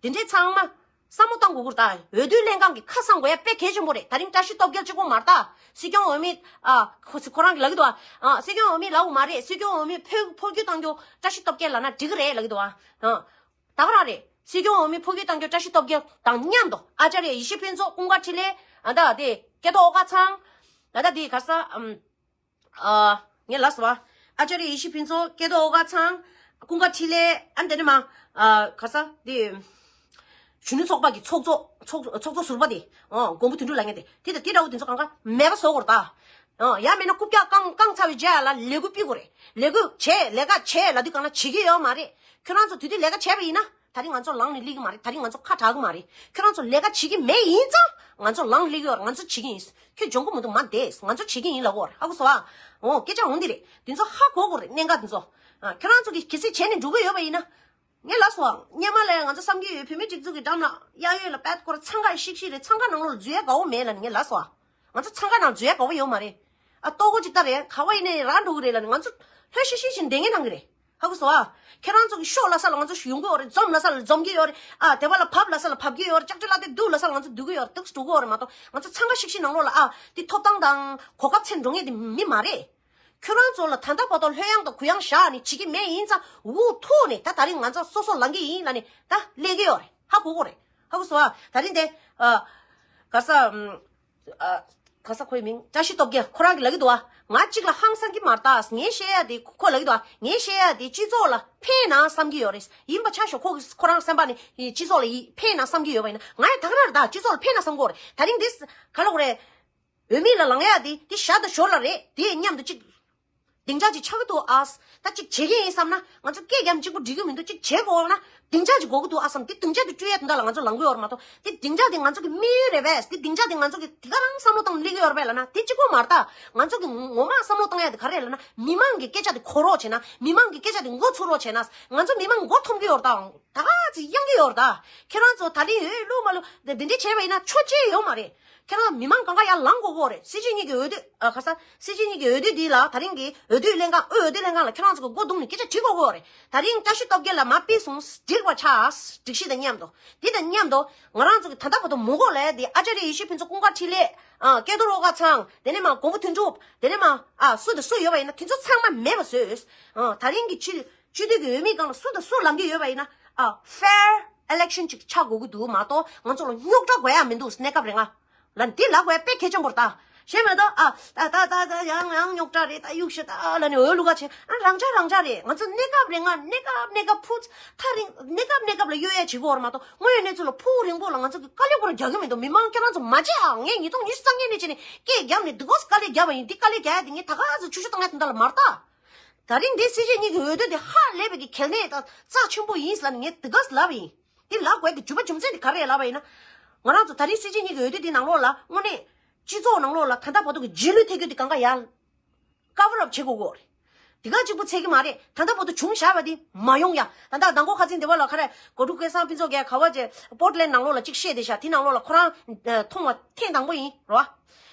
དེ་འདྲའི་ཚང་མ་བསམ་བློ་བཏང་དགོས་ཀྱི་རེད་ད། འོས་བསྡུ་ལྷན་ཁང་གི་ཁ་གསང་དགོས་ཡ་དཔེ་གལ་ཆེན་པོ་རེད། ད་རིང་བཀྲ་ཤིས་སྟོབས་རྒྱལ་གཅིག་པོ་མ་རེད་ད། སྲིད་སྐྱོང་འོས་མི་ཨ་ཁོ་ཁོ་རང་གི་ལབ་ཀྱི་འདུག་ཨ། སྲིད་སྐྱོང་འོས་མི་ལབ་དགོས་མ་རེད། སྲིད་སྐྱོང་འོས་མི་འཕོ་འཕོ་འགྱུར་བཏང་རྒྱུ་བཀྲ་ཤིས་སྟོབས་རྒྱལ་ལབ་ན་འགྲིག་གི་རེད་ལབ་ཀྱི་འདུག་ཨ། ཨ། ད་ག་རང་རེད། སྲིད་སྐྱོང་འོས་མི་འཕོ་འགྱུར་བཏང་རྒྱུ་བཀྲ་ཤིས་སྟོབས་རྒྱལ་དང་མཉམ་དུ་ཨ་ཅར་ཡ་ཡེ་ཤེས་ཕུན་ཚོགས། ཀུན་དགའ་འཕྲིན་ལས། ཨ་ད་དེ་སྐལ་རྡོར་ཨོ་དཀར་ཚང་། ཨ་ད་དེ་ག་ས་ཨམ། ཨ་ངས་ལབ་སོང་བ། ཨ་ཅར་ཡ་ཡེ་ཤེས་ཕུན་ཚོགས། སྐལ་རྡོར་ཨོ་དཀར་ཚང་། ཀུན་དགའ་འཕྲིན་ལས། ཨ་འདི་ནི་མ། ཨ་ག་ས་དེ། གཞོན་ནུ་ཚོགས་པ་གི་ཚོགས་གཙོ་ཚོགས་ཚོགས་གཙོ་ཟུར་པ་དེ། ཨོ་མགོན་པོ་དོན་གྲུབ་ལབ་མཁན་དེ་དེ་དང་དེ་འདྲ་བོ་དེ་ཚོ་གང་ག་མེད་པ་བཟོ་དགོས་རེད་ད། ཨོ་ཡང་མིན་ན་རྐུབ་བཀྱག་བཀང་བཀང་ཚར་བའི་རྗེས་ལ་ལས་འགུལ་སྤེལ་དགོས་རེད། ལས་འགུལ་བྱས་ལས་ཀ་བྱས་ལབ་དུས་གང་ལ་བྱེད་ཀྱི་ཡོད་མ་རེད། ཁྱོད་རང་ཚོ་དུས་དུས་ལས་ཀ་བྱས་པ་ཡིན་ན་ད་རིང་ང་ཚོ་ལངས་ནས་སླེབས་ཀྱི་མ་རེད། ད་རིང་ང་ཚོ་ཁ་གྲག་གི་མ་རེད། ཁྱོད་རང་ཚོ་ལས་ཀ་བྱེད་ཀྱི་མེད་ཡིན་ཙང་ང་ཚོ་ལངས་སླེབས་ཀྱི་ཡོད་རེད། ང་ཚོ་བྱེད་ཀྱི་ཡིན། ཁྱོད་འཇོན་གི་མི་འདུག་མ་བསྡད། ང་ཚོ་བྱེད་ཀྱི་ཡིན་ལབ་དགོས་རེད། ཧ་གོ་སོང་ཨ། འོ་སྐད་ཆ་འོང་འདི་རེད། དེ་ཚོ་ཧ་གོ་དགོས་རེད། གནད་འགག་དེ་ཚོ། ཨ་ཁྱོད་རང་ཚོ་གིས་གལ་སྲིད་བྱས་ནས་འགྲོ་གི་ཡོད་པ་ཡིན་ན། ངས་ལབ་སོང་། སྔོན་མ་ལས་ང་ཚོ་བསམ་གྱི་ཡོད། བོད་མིའི་སྒྲིག་འཛུགས་ཀྱི་འགྲམ་ལ་གཡས་གཡོན་ལ་པད་སྐོར་འཚང་ཁ་ཤིག་ཤིག་རེད། འཚང་ཁ་ནང་ལོགས་ལ་འཛུལ་ཡ་དགའ་བོ་མེད་ལབ་ནས་ངས་ལབ་སོང་། ང་ཚོ་འཚང་ཁ་ནང་འཛུལ་ཡ་དགའ་བོ་ཡོད་མ་རེད། ཨ་ལྟོ་གོས་ཅིག་ལྟ་རེད། ག་བ་ཡིན་ནའི་རང་འགྲོ་གི་རེད་ལབ་ནས་ང་ཚོ་ལྷོད་ཤིག་ཤིག་བྱས་ནས་བསྡད་མཁན་རང་གི་རེད། ཧ་གོ་སོང་ཨ། ཁྱེད་རང་ཚོ་གི་ཤོག་ལབ་ས་ལ་ང་ཚོ་ཡོང་གི་ཡོད་རེད། འཛོམས་ལབ་ས་ལ་འཛོམས་ཀྱི་ཡོད་རེད། ཨ་དེ་བ་ལ་བབས་ལབ་ས་ལ་བབས་ཀྱི་ཡོད་རེད། ལྕགས་སྤྲེལ་ལ་དེ་འདུག་ལབ་ས་ལ་ང་ཚོ་འདུག་གི་ཡོད་རེད། འདུག་སེ་འགྲོ་གི་ཡོད་རེད་མ་གཏོགས་ང་ཚོ་འཚང་ཁ་ཤིག་ཤིག་ནང་ལོགས་ལ་ཨ་དེ་ཐོབ་ཐང་དང་གོ་སྐབས་འཚོལ་འགྲོ་མཁན་དེ་མི་མ་རེད། ཁྱོད་རང་ཚོ་ལ་ད་ལྟ་བར་དུ་ལྷོད་ཡངས་དང་གུ་ཡངས་བཞག་ནས་བྱེད་ཀྱི་མེད་ཡིན་ཙང་འུ་ཐུག་ནས་ད་ད་རིང་ང་ཚོ་སོ་སོ་ལངས་ཀྱི་ཡིན་ལབ་ནས་ད་སླེབས་ཀྱི་ཡོད་རེད། ཧ་གོ་གོ་རེད། ཧ་གོ་སོང་ཨ། ད་རིང་དེ་ཨ་ག་ས་ཨ་ག་ས་ཁོའི་མིང་བཀྲ་ཤིས་སྟོབས་རྒྱལ་ཁོ་རང་གིས་ལབ་ཀྱི་འདུག་ཨ། ང་གཅིག་ལ་ཧང་སང་གི་མ་རེད་ད། ངས་བཤད་ཡ་དེ་ཁོ་ལབ་ཀྱི་འདུག་ཨ། ངས་བཤད་ཡ་དེ་སྤྱི་ཚོགས་ལ་ཕན་ན་བསམ་གྱི་ཡོད་རེད། ཡིན་པ་ཆ་ཞོག་ཁོ་གིས་ཁོ་རང་སེམས་པ་ནས་སྤྱི་ཚོགས་ལ་ཡི་ཕན་ན་བསམ་གྱི་ཡོད་པ་ཡིན་ན་ང་ཡང་ད་ག་རང་རེད་ད། སྤྱི་ཚོགས་ལ་ཕན་ན་བསམ་གྱི་ཡོད་རེད། ད་རིང་འདི་ག་ལབ་དགོས་རེད། འོས་མི་ལ་ལངས་ཡ་དེ་དེ་ཞག་དང་ཞོར་ལ་རེད། དེ་མཉམ་དུ་གཅིག་སྡིངས་ཆ་ཅིག་ཆགས་ཀྱི་འདུག་ཨ། ད་གཅིག་བྱེད་ཀྱི་ཡིན་བསམ་ན་ང་ཚོ་སྐད་རྒྱབ་གཅིག་པུ་འགྲིག་གི་མི་འདུག་གཅིག་བྱེད་དགོས་ན་སྡིངས་ཆ་ཅིག་དགོས་ཀྱི་འདུག་ཨ་བསམ། དེ་སྡིངས་ཆ་དེ་བསྐྲུན་ཡ་དོན་དག་ལ་ང་ཚོ་ལངས་ཀྱི་ཡོད་རེད་མ་གཏོགས། དེ་སྡིངས་ཆ་དེ་ང་ཚོ་གི་དམིགས་ཡུལ་རེད་པས། དེ་སྡིངས་ཆ་དེ་ང་ཚོ་གི་དེ་ག་རང་བསམ་བློ་བཏང་སླེབས་ཀྱི་ཡོད་རེད་པས་ལབ་ན་དེ་གཅིག་པོ་མ་རེད། ད་ང་ཚོ་གི་ངོ་མ་བསམ་བློ་བཏང་ཡ་དེ་ག་རེད་ལབ་ན་མི་མང་གི་སྐད་ཆ་དེ་གོ་རོགས་བྱས་ན། མི་མང་གི་སྐད་ཆ་དེ་མགོ་ཚོད་རོགས་བྱས་ན། ང་ཚོ་མི་མང་མགོ་འཐོམ་གྱི་ཡོད་རེད། ད་ད་ག་ཚོད་གཡེང་གི་ཡོད་རེད། ད་ཁྱེད་རང་ཚོ་ད་ལན་འོས་བླུགས་མ་བླུགས་དེ་འདྲ་བྱས་པ་ཡིན་ན་ཆོ་ཅེས་ཡོད་མ་རེད། ཁྱེད་རང་མི་མང་གང་ག་ཡར་ལངས་དགོས་ཀྱི་ཡོད་རེད། སྲིད་སྤྱི་གཉིས་ཀྱི་འོས་བསྡུ། ཨ། ཁ་ས། སྲིད་སྤྱི་གཉིས་ཀྱི་འོས་བསྡུ་འདི་ལ་ད་རིང་གི་འོས་བསྡུ་ལྷན་ཁང་། དབུས་འོས་བསྡུ་ལྷན་ཁང་ལ་ཁྱེད་རང་ཚོ་གི་མགོ་བརྡུང་ནས་སྐད་ཆ་དྲི་དགོས་ཀྱི་ཡོད་རེད། ད་རིང་བཀྲ་ཤིས་སྟོབས་རྒྱལ་ལ་མར་ཕུད་སོང་། འགྲིག་པ་ཆགས། སྒྲིག་གཞི་དང་མཉམ་དུ། འདི་དང་མཉམ་དུ་ང་རང་ཚོ་གི་ད་ལྟ་བར་དུ་མུ་གོ་ལ་ཡ་འདི་ཨ་ཅཱརྱ་ཡེ་ཤེས་ཕུན་ཚོགས་ཀུན་དགའ་འཕྲིན་ལས། ཨ། ཀྱེ་རྡོར་ཨོ་དཀར་ཚང་། དེ་ནས་མར་མགོན་པོ་དོན་གྲུབ། དེ་ནས་མར། ཨ། སུ་དང་སུ་ཡོད་པ་ཡིན་ན་དེ་ཚོ་ཚང་མ་མེད་པ་བཟོས། ཨ། ད་རིང་གི་སྤྱི་སྤྱི་འཐུས་ཀྱི་འོས་མི་སྒང་ལ་སུ་དང་སུ་ལངས་ཀྱི་ཡོད་པ་ཡིན་ན། ཨ། ཕེར་ཨི་ལེག་ཤན་ཅིག་ཆགས་དགོས་ཀྱི་འདུག་མ་གཏོགས་ང་ཚོ་ལ་རྙོག་དྲ་དགོས་ཡ་མི་འདུག་གནས་སྐབས་རིང་ང་། ལ་འདི་ལབ་དགོས་ཡ་དཔེ་གལ་ཆེན་པོ་རེད་ད། ཤེས་མེད་དོ། ཨ། ད་ད་ད་ད་ཡང་ཡང་རྙོག་དྲ་རེད། ད་གཡུག་ཤོག་ད་ལབ་ནས་འོས་བླུག་ག་བྱས། ཨ། རང་འཇགས་རང་འཇགས་རེད། ང་ཚོ་གནས་སྐབས་རིང་ང་། གནས་སྐབས་གནས་སྐབས་ཕུ་ཚ་རིང་གནས་སྐབས་གནས་སྐབས་ལ་གཡོ་ཡ་བྱེད་དགོས་རེད་མ་གཏོགས། དངོས་ཡོད་གནས་ཚུལ་ལ་ཕུགས་རིང་པོ་ལ་ང་ཚོ་གི་དཀའ་ལས་ཁོ་རང་རྒྱག་གི་མི་འདུག་མི་མང་ཁྱེད་རང་ཚོ་མ་བརྗེད་ཨ། ངས་ཉིས་སྟོང་ཉི་ཤུ་རྩ་ལྔ་ནས་བྱས་ནས་སྐད་རྒྱབ་ནས་འདི་དཀའ་ལས་རྒྱག་པ་ཡིན། འདི་དཀའ་ལས་རྒྱག་ཡ་དེ་ངས་ད་ག་ཚོད་ཆུ་ཤོག་བཏང་ཡ་དེ་འདྲ་ལ་མ་རེད་ད། ད་རིང་འདི་སྲིད་སྤྱི་གཉིས་ཀྱི་འོས་བསྡུ་དེ་ཧ་ལས་པའི་གི་གལ་གནད་དང་རྩ་ཆེན་པོ་ཡིན་ལབ་ནས་ངས་དེ་ག་ལབ་ཡིན། དེ་ལབ་དགོས་ཀྱི་རྒྱུ་མ་རྒྱུ་མཚན་དེ་ག་རེ་ལབ་པ་ཡིན་ན། ང་རང་ཚོ་ད་རིང་སྲིད་སྤྱི་གཉིས་ཀྱི་འོས་བསྡུ་དེ་ནང་ལོགས་ལ་དངོས་གནས་སྤྱི་ཚོགས་ནང་ལོགས་ལ་ད་ལྟ་བར་དུ་གི་རྗེས་ལུས་ཐེབས་རྒྱུ་དེ་གང་ག་ཡར་ཀ་བར་ཨབ་བྱེད་དགོས་ཀྱི་རེད། དེ་ག་གཅིག་པུ་ཚད་ཀྱི་མ་རེད། ད་ལྟ་བར་དུ་བྱུང་བཞག་པ་དེ་མ་ཡོང་ཡ། ད་ལྟ་མདང་དགོང་ཁ་སང་དེ་བ་ལ་ཁ་རས་གོ་ཀྲུག་སྐལ་བཟང་ཕུན་ཚོགས་རྒྱལ་ག་བ་ཅེ་པོར་ཊི་ལེན་ཌི་ནང་ལོགས་ལ་གཅིག་བཤད་བསྡད་ཤག་དེ་ནང་ལོགས་ལ་ཁོ་རང་མཐོང་བ་ཐེངས་དང་པོ་ཡིན་རོ།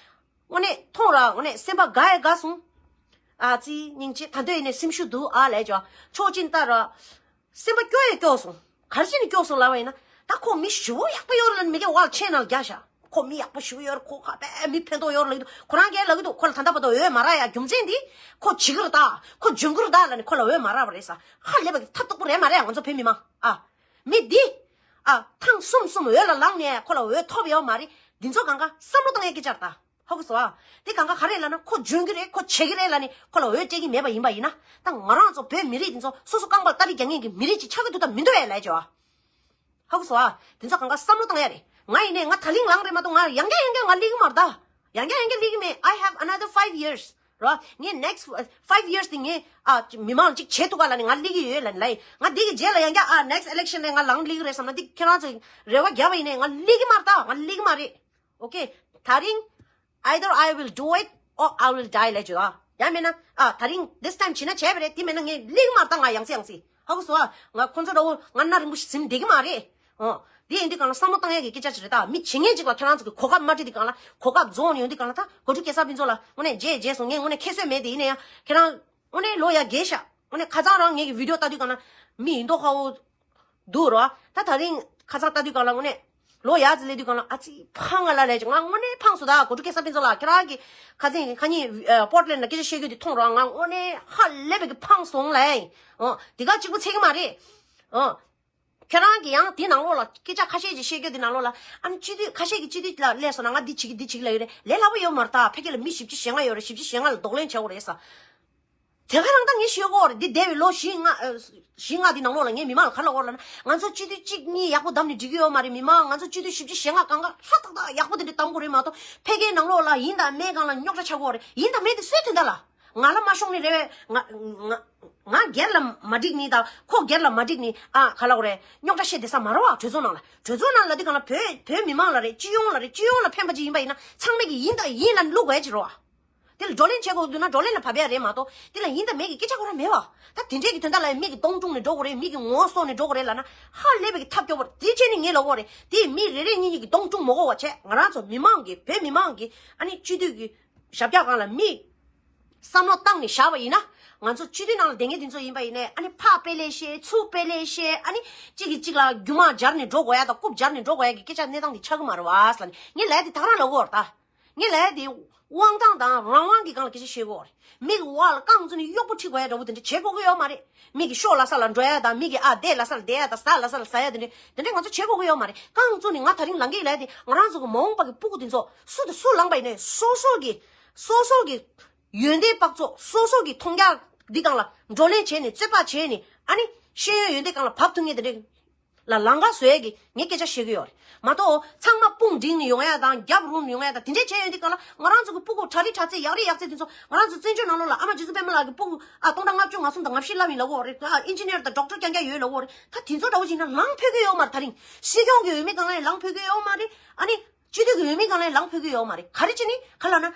དངོས་གནས་མཐོང་ར། དངོས་གནས་སེམས་པ་དགའ་ཡ་དགའ་སོང་། ཨ་ཙི་སྙིང་རྗེ། ད་འདོད་ཡིན་ནས་སེམས་ཤུགས་འདུག་ཨ་ལས་ཅོ། ཆོག་ཅིན་ལྟ་ར། སེམས་པ་སྐྱོ་ཡ་སྐྱོ་སོང་། ག་རེ་བྱས་ནས་སྐྱོ་སོང་ལབ་པ་ཡིན་ན། ད་ཁོ་མི་ཞེ་པོ་ཡག་པོ་ཡོད་རེད་ལབ་ནས་མི་སྒེར་བ་ལ་ཆེ་ན་ལ་རྒྱག་ཤག་ཁོ་མི་ཡག་པོ་ཞེ་པོ་ཡོད་རེད། ཁོ་ག་པའི་མི་ཕན་ཐོགས་ཡོད་རེད་ལབ་ཀྱི་འདུག་ཁོ་རང་གིས་ལབ་ཀྱི་འདུག་ཁོ་ལ་ད་ལྟ་བར་དུ་འོས་མ་རག་ཡ་རྒྱུ་མཚན་འདི་ཁོ་བྱེད་ཀྱི་རེད་ད། ཁོ་འཇོན་གྱི་རེད་ད་ལབ་ནས་ཁོ་ལ་འོས་མ་རག་པ་རེད་ས། ཧ་ལས་པ་གི་ཐབས་སྡུག་པོ་རེད་མ་རེད། ང་ཚོ་བོད་མི་མང་ཨ། མི་འདི་ཨ་ཐེངས་གསུམ་གསུམ་འོས་ལ་ལངས་ནས་ཁོ་ལ་འོས་ཐོབ་ཡོད་མ་རེད། འདི་ཚོ་གང་ག་བསམ་བློ་བཏང་ཡས་སྐད་ཆ་རེད་ད། ཧ་གོ་སོང་ཨ། དེ་གང་ག་ག་རེ་ལབ་ན་ཁོ་འཇོན་གྱི་རེད། ཁོ་བྱེད་ཀྱི་རེད་ལབ་ནས་ཁོ་ལ་འོས་སྤྲད་ཀྱི་མེད་པ་ཡིན་པ་ཡིན་ན། ད་ང་རང་ཚོ་བོད་མི་རིགས་འདི་ཚོ་སོ་སོ་རྐང་པར་སྟ་རེ་རྒྱག་མཁན་གྱི་མི་རིགས་ཅིག་ཆགས་ཀྱི་འདུག་ད་མི་འདུག་ཨེ་ལབ་ཅོ་ཨ། ཧ་གོ་སོང་ཨ། དེ་ཚོ་གང་ག་བསམ་བློ་བཏང་ཡ་རེད། ང་ཡིན་ནའི་ང་ད་ལིང་ལངས་རེད་མ་གཏོགས་ང་ཡང་བསྐྱར་ཡང་བསྐྱར་ང་སླེབས་ཀྱི་མ་རེད་ད། ཡང་བསྐྱར་ཡང་བསྐྱར་སླེབས་ཀྱི་མེད། I have another five years རོ། ངས་next five years དེ་ངས་ཨ་མི་མང་ཅིག་བྱེད་ཐུབ་ག་ལབ་ནས་ང་སླེབས་ཀྱི་ཡོད་ལབ་ནས་ལབ་ཡིན། ང་འདི་གི་རྗེས་ལ་ཡང་བསྐྱར་ཨ་next election ལ་ང་ལངས་སླེབས་ཀྱི་རེད་བསམ་ན་འདི་ཁྱེད་རང་ཚོས་རེ་བ་བརྒྱབ་པ་ཡིན་ནའི་ང་སླེབས་ཀྱི་མ་རེད་ད། ང་སླེབས་ཀྱི་མ་རེད། Okay, ད་རིང་either I will do it or I will die ལབ་ཅིག་ཨ། ཡང་མིན་ན་ཨ་ད་རིང་this time བྱེད་ན་བྱས་པ་རེད། དེ་མིན་ན་ངས་ལེགས་མ་རེད་ད། ང་ཡང་སེ་ཡང་སེ་ཧ་གོ་སོང་ཨ། ང་ཁོ་ཚོ་འདྲ་བོ་ང་སྣ་རིང་པོ་ཞིག་ཟིན་བསྡད་ཀྱི་མ་རེད། ཨོ། འདི་ཡིན་དུས་གང་ལ་བསམ་བློ་བཏང་ཡས་ཀྱི་སྐད་ཆ་ཞིག་རེད་ད། མི་བྱེད་མཁན་ཅིག་ལ་ཁྱེད་རང་ཚོ་གི་གོ་སྐབས་མ་སྤྲད་དུས་གང་ལ་གོ་སྐབས་རྫོགས་ནས་ཡོང་དུས་གང་ལ་ད་གོ་ཁྲུ་སྐལ་བཟང་ཕུན་ཚོགས་ལ་དངོས་གནས་རྗེས་རྗེས་སོང་། ངས་དངོས་གནས་ཁྱད་གསོད་མེད་དེ། ཡིན་ན་ཡང་ཁྱེད་རང་དངོས་གནས་ལོ་ཡ་རྒས་ཤག་དངོས་གནས་ཁ་སང་རང་ངེད་ཀྱི་བི་ཌིའོ་ལྟ་དུས་གང་ལ་མི་ཡིན་མདོག་ཁ་པོ་འདུག་རོ། ད་ད་རིང་ཁ་སང་ལྟ་དུས་གང་ལ་དངོས་གནས་ལོ་ཡག་ཙི་ལས་དུས་གང་ལ་ཨ་ཙི་ཕངས་ང་ལ་ལས་ཀྱི་ང་དངོས་གནས་ཕངས་སོང་ད། གོ་ཁྲུ་སྐལ་བཟང་ཕུན་ཚོགས་ལགས། ཁྱེད་རང་གི་ཁ་སང་ཁ་ཉིན་པོར་ཊི་ལེན་ཌི་ལ་སྐད་ཆ་བཤད་རྒྱུ་དེ་མཐོང་རོགས། ང་དངོས་གནས་ཧ་ལས་པའི་གི་ཕངས་སོང་ལས། ཨོ། དེ་ག་གཅིག་པུ་ཚད་ཀྱི་མ་རེད། ཨོ། ཁྱེད་རང་གི་ཡང་དེ་ནང་ལོགས་ལ་སྐད་ཆ་ཁ་ཤས་ཅིག་བཤད་རྒྱུ་དེ་ནང་ལོགས་ལ་ཨ་ནི་སྤྱི་འཐུས་ཁ་ཤས་ཀྱི་སྤྱི་འཐུས་ལ་སླེབས་སོང་ན་ང་འདི་བྱེད་ཀྱི་འདི་བྱེད་ཀྱི་ལབ་ཡོད་རེད། ལས་སླ་པོ་ཡོད་མ་རེད་ད། ཕ་གི་ལ་མི་བཞི་བཅུ་ཞེ་ལྔ་ཡོད་རེད། བཞི་བཅུ་ཞེ་ལྔ་ལ་གདོང་ལེན་བྱེད་དགོས་རེད་ས། དེ་ག་རང་ད་ངས་ཤེས་ཀྱི་ཡོད་རེད། འདི་འདས་པའི་ལོ་བཞི་ལྔ་ཨ། བཞི་ལྔ་འདི་ནང་ལོགས་ལ་ངས་མི་མང་ལ་ག་རེ་ལབ་ཀྱི་ཡོད་ལབ་ན། ང་ཚོ་སྤྱི་འཐུས་གཅིག་གཉིས་ཡག་པོ་བདམས་ནས་འགྲིག་གི་ཡོད་མ་རེད། མི་མང་ང་ཚོ་སྤྱི་འཐུས་བཞི་བཅུ་ཞེ་ལྔ་གང་ག་ཧྲ་ཐག་ཐག་ཡག་པོ་དེ་འདྲ་བདམ་དགོས་རེད་མ་གཏོགས་ཕ་གིའི་ནང་ལོགས་ལ་ཡིན་དང་མེད་སྒང་ལ་རྙོག་དྲ་ཆགས་ཀྱི་ཡོད་རེད། ཡིན་དང་མེད་དེ་སུའི་དོན་དག་ལ། ང་ལ་མ་ཤོང་ནི་རེད་པས། ང་ང་ང་སྒེར་ལ་མ་འགྲིག་ནི་དང་ཁོ་སྒེར་ལ་མ་འགྲིག་ནི་ཨ་ག་ལབ་དགོས་རེད། རྙོག་དྲ་བཤད་བསྡད་ས་མ་རེད་པ། གྲོས་ཚོགས་ནང་ལ། གྲོས་ཚོགས་ནང་ལ་འདི་གང་ལ་བོད་བོད་མི་མང་ལ་རེད། སྤྱི་ཡོངས་ལ་རེད། སྤྱི་ཡོངས་ལ་ཕན་པ་ཅིག་ཡིན་པ་ཡིན་ན་ཚང་མས་ཀྱི་ཡིན་དང་ཡིན་ལབ་བླུག་དགོས་ཡ་ཅིག་རེད་པ། དེ་ལ་བགྲོ་གླེང་བྱེད་དགོས་འདུག་ན་བགྲོ་གླེང་ལ་བབས་ཡ་རེད་མ་གཏོགས་དེ་ལ་ཡིན་དང་མེད་ཀྱི་སྐད་ཆ་ཁོ་རང་མེད་པ། ད་དེ་འདྲས་ཀྱི་དོན་དག་ལ་མི་གི་གདོང་དཀྲུགས་ནས་འགྲོ་དགོས་རེད། མི་གི་ངོ་བོ་གསོག་ནས་འགྲོ་དགོས་རེད་ལབ་ན་ཧ་ལས་པའི་གི་ཐབས་སྐྱོ་པོ་རེད། དེ་བྱས་ནས་ངས་ལབ་དགོས་རེད། དེ་མི་རེ་རེ་གཉིས་གཉིས་ཀྱི་གདོང་དཀྲུགས་མ་དགོས་པ་བྱས། ང་རང་ཚོ་མི་མང་གི་བོད་མི་མང་གི་ཨ་ནི་སྤྱི་འཐུས་ཀྱི་ཞབས་བཀྱག་སྒང་ལ་མི་བསམ་བློ་བཏང་ནས་བཞག་པ་ཡིན་ན། ང་ཚོ་སྤྱི་འཐུས་ནང་ལ་བསྡད་མཁན་དེ་ཚོ་ཡིན་པ་ཡིན་ནའི་ཨ་ནི་ཕར་དཔེ་ལེགས་བཤད་ཚུར་དཔེ་ལེགས་བཤད་ཨ་ནི་གཅིག་གིས་གཅིག་ལ་རྒྱུ་མ་སྦྱར་ནས་འགྲོ་དགོས་ཡ་དང་རྐུབ་སྦྱར་ནས་འགྲོ་དགོས་ཡ་གི་སྐད་ཆ་གནས་སྟངས་དེ་ཆགས་ཀྱི་མ་རེད་པ་ཟེར་ལབ་ནས་ངས་ལབ་ཡ་དེ་དབང་ཐང་དང་། ངས་ལབ་ཡ་དེ་དབང་ཐང་དང་རང་དབང་གི་སྒང་ལ་སྐད་ཆ་བཤད་དགོས་རེད། མི་གི་བ་ལ་རྐང་བཙུགས་ནས་གཡོག་པོ་ཁྲིད་དགོས་ཡ་འདྲ་བོ་དེ་འདྲ་བྱེད་དགོས་ཀྱི་ཡོད་མ་རེད། མི་གི་ཤོག་ལ་ས་ལ་འགྲོ་ཡ་དང་མི་གི་ཨ་འདས་ལ་ས་ལ་བསྡད་ཡ་དང་ཟ་ལ་ས་ལ་ཟ་ཡ་དེ་འདྲ་དེ་འདྲ་ང་ཚོ་བྱེད་དགོས་ཀྱི་ཡོད་མ་རེད། རྐང་བཙུགས་ནས་ང་ད་རིང་ལངས་ཀྱི་ལབ་ཡ་དེ་ང་རང་ཚོ་གི་མ་འོངས་པ་གི་སྤུ་གུ་དེ་ཚོ་སུ་དང་སུ་ལངས་པ་ཡིན་ནའི་སོ་སོ་གི་སོ་སོ་གི་ཡོན་ཏན་དཔག་ཚོད་སོ་སོ་གི་མཐོང་རྒྱ་འདི་སྒང་ལ་བགྲོ་གླེང་བྱས་ནས་རྩོད་པ་བྱས་ནས་ཨ་ནི་ཤེས་ཡོན་ཡོན་ཏན་སྒང་ལ་བབས་ཐུབ་མཁན་དེ་འདྲ་ ལ་ལང་ཀ་བཟོ་ཡས་ཀྱི་ངས་སྐད་ཆ་བཤད་ཀྱི་ཡོད་རེད་མ་གཏོགས། ཚང་མ་དཔུང་བསྒྲིགས་ནས་ཡོང་ཡ་དང་རྒྱབ་རུབ་ནས་ཡོང་ཡ་དང་དེ་འདྲས་བྱས་ཡོང་དུས་སྒང་ལ་ང་རང་ཚོ་གི་སྤུ་གུ་གྲ་སྒྲིག་གྲ་རྩལ་ཡག་རིགས་ཡག་རྩལ་དེ་ཚོ་ང་རང་ཚོ་བཙན་བྱོལ་ནང་ལོགས་ལ་ཨ་མ་རྗེ་བཙུན་པད་མ་ལགས་ཀྱི་སྤུ་གུ་ཨ་སྟོང་ཕྲག་ལྔ་བཅུ་ང་གསུམ་དང་ང་བཞི་ལབ་ཡིན་ལབ་ཡོད་རེད། ཨ་ཨིན་ཇི་ནེར་དང་ཌོག་ཊར་རྐྱང་རྐྱང་ཡོད་ལབ་ཡོད་རེད། ད་དེ་ཚོ་འདྲ་བོ་ཅིག་ན་ལངས་ཕོད་ཀྱི་ཡོད་མ་རེད། ད་རིང་སྲིད་སྐྱོང་གི་འོས་མི་སྒང་ལ་ཡང་ལངས་ཕོད་ཀྱི་ཡོད་མ་རེད། ཨ་ནི་སྤྱི་འཐུས་ཀྱི་འོས་མི་སྒང་ལ་ཡང་ལངས་ཕོད་ཀྱི་ཡོད་མ་རེད། ག་རེ་བྱས་ནས་ག་ལབ་ན།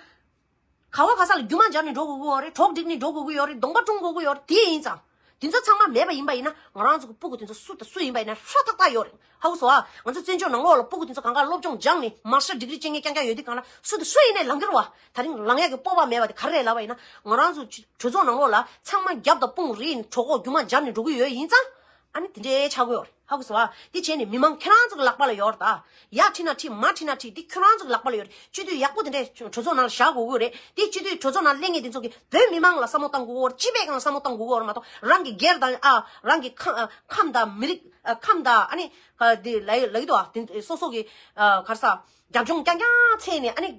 ག་བ་ག་ས་ལ་རྒྱུ་མ་འབྱར་ནས་འགྲོ་དགོས་ཀྱི་ཡོད་རེད། གྲོགས་བསྒྲིགས་ནས་འགྲོ་དགོས་ཀྱི་ཡོད་རེད། གདོང་པ་བཀྲུང་དགོས་ཀྱི་ཡོད་རེད། དེ་ཡིན་ཙང་། དེ་ཚོ་ཚང་མ་མེད་པ་ཡིན་པ་ཡིན་ན་ང་རང་ཚོ་གི་སྤུ་གུ་དེ་ཚོ་སུ་དང་སུ་ཡིན་པ་ཡིན་ན་ཧྲ་ཏག་ཏག་ཡོད་རེད། ཧ་གོ་སོང་ཨ། ང་ཚོ་བཙན་བྱོལ་ནང་ལོགས་ལ་སྤུ་གུ་དེ་ཚོ་གང་ག་སློབ་སྦྱོང་སྦྱངས་ནས་མ་སི་ཊར་ཌི་གི་རི་ཅན་ངས་རྐྱང་རྐྱང་ཡོད་དུས་སྒང་ལ་སུ་དང་སུ་ཡིན་ནའི་ལང་གི་རེད་བ། ད་རིང་ལང་ཡག་གི་སྤོབས་པ་མེད་པ་དེ་ག་རེ་རེད་ལབ་པ་ཡིན་ན། ང་རང་ཚོ་གྲོས་ཚོགས་ནང་ལོགས་ལ་ཚང་མ་རྒྱབ་དང་དཔུང་རེད་ནས་གྲོད་ཁོག་རྒྱུ་མ་འབྱར་ནས་འགྲོ་གི་ཡོད་ཡིན་ཙང་། ཨ་ནི་དེ་འདྲའི་ཆགས་ཀྱི་ཡོད་རེད། ཧ་གོ་སོང་ཨ། དེ་བྱས་ནས་མི་མང་ཁྱེད་རང་ཚོ་གི་ལག་པ་ལ་ཡོད་རེད་ད། ཡར་ཁྲིད་ན་ཁྲིད་མར་ཁྲིད་ན་ཁྲིད་དེ་ཁྱོད་རང་ཚོ་གི་ལག་པ་ལ་ཡོད་རེད། སྤྱི་འཐུས་ཡག་པོ་དེ་འདྲས་གྲོས་ཚོགས་ནང་ལ་བཞག་དགོས་ཀྱི་རེད། དེ་སྤྱི་འཐུས་གྲོས་ཚོགས་ནང་སླེབས་མཁན་དེ་ཚོ་གིས་བོད་མི་མང་ལ་བསམ་བློ་གཏང་དགོས་ཀྱི་རེད། སྤྱི་པའི་སྒང་ལ་བསམ་བློ་གཏང་དགོས་ཀྱི་རེད་མ་གཏོགས་རང་གི་སྒེར་དང་ཨ་རང་གི་ཁ་ཨ་ཁམས་དང་མི་རིགས་ཨ་ཁམས་དང་ཨ་ནི་ཨ་དེ་ལ་ལ་གི་འདུག་ཨ། དེ་སོ་སོ་གི་ཨ་ག་རེ་ཟ། རྒྱབ་ལྗོངས་རྐྱང་རྐྱང་འཚོལ་ནས་ཨ་ནི་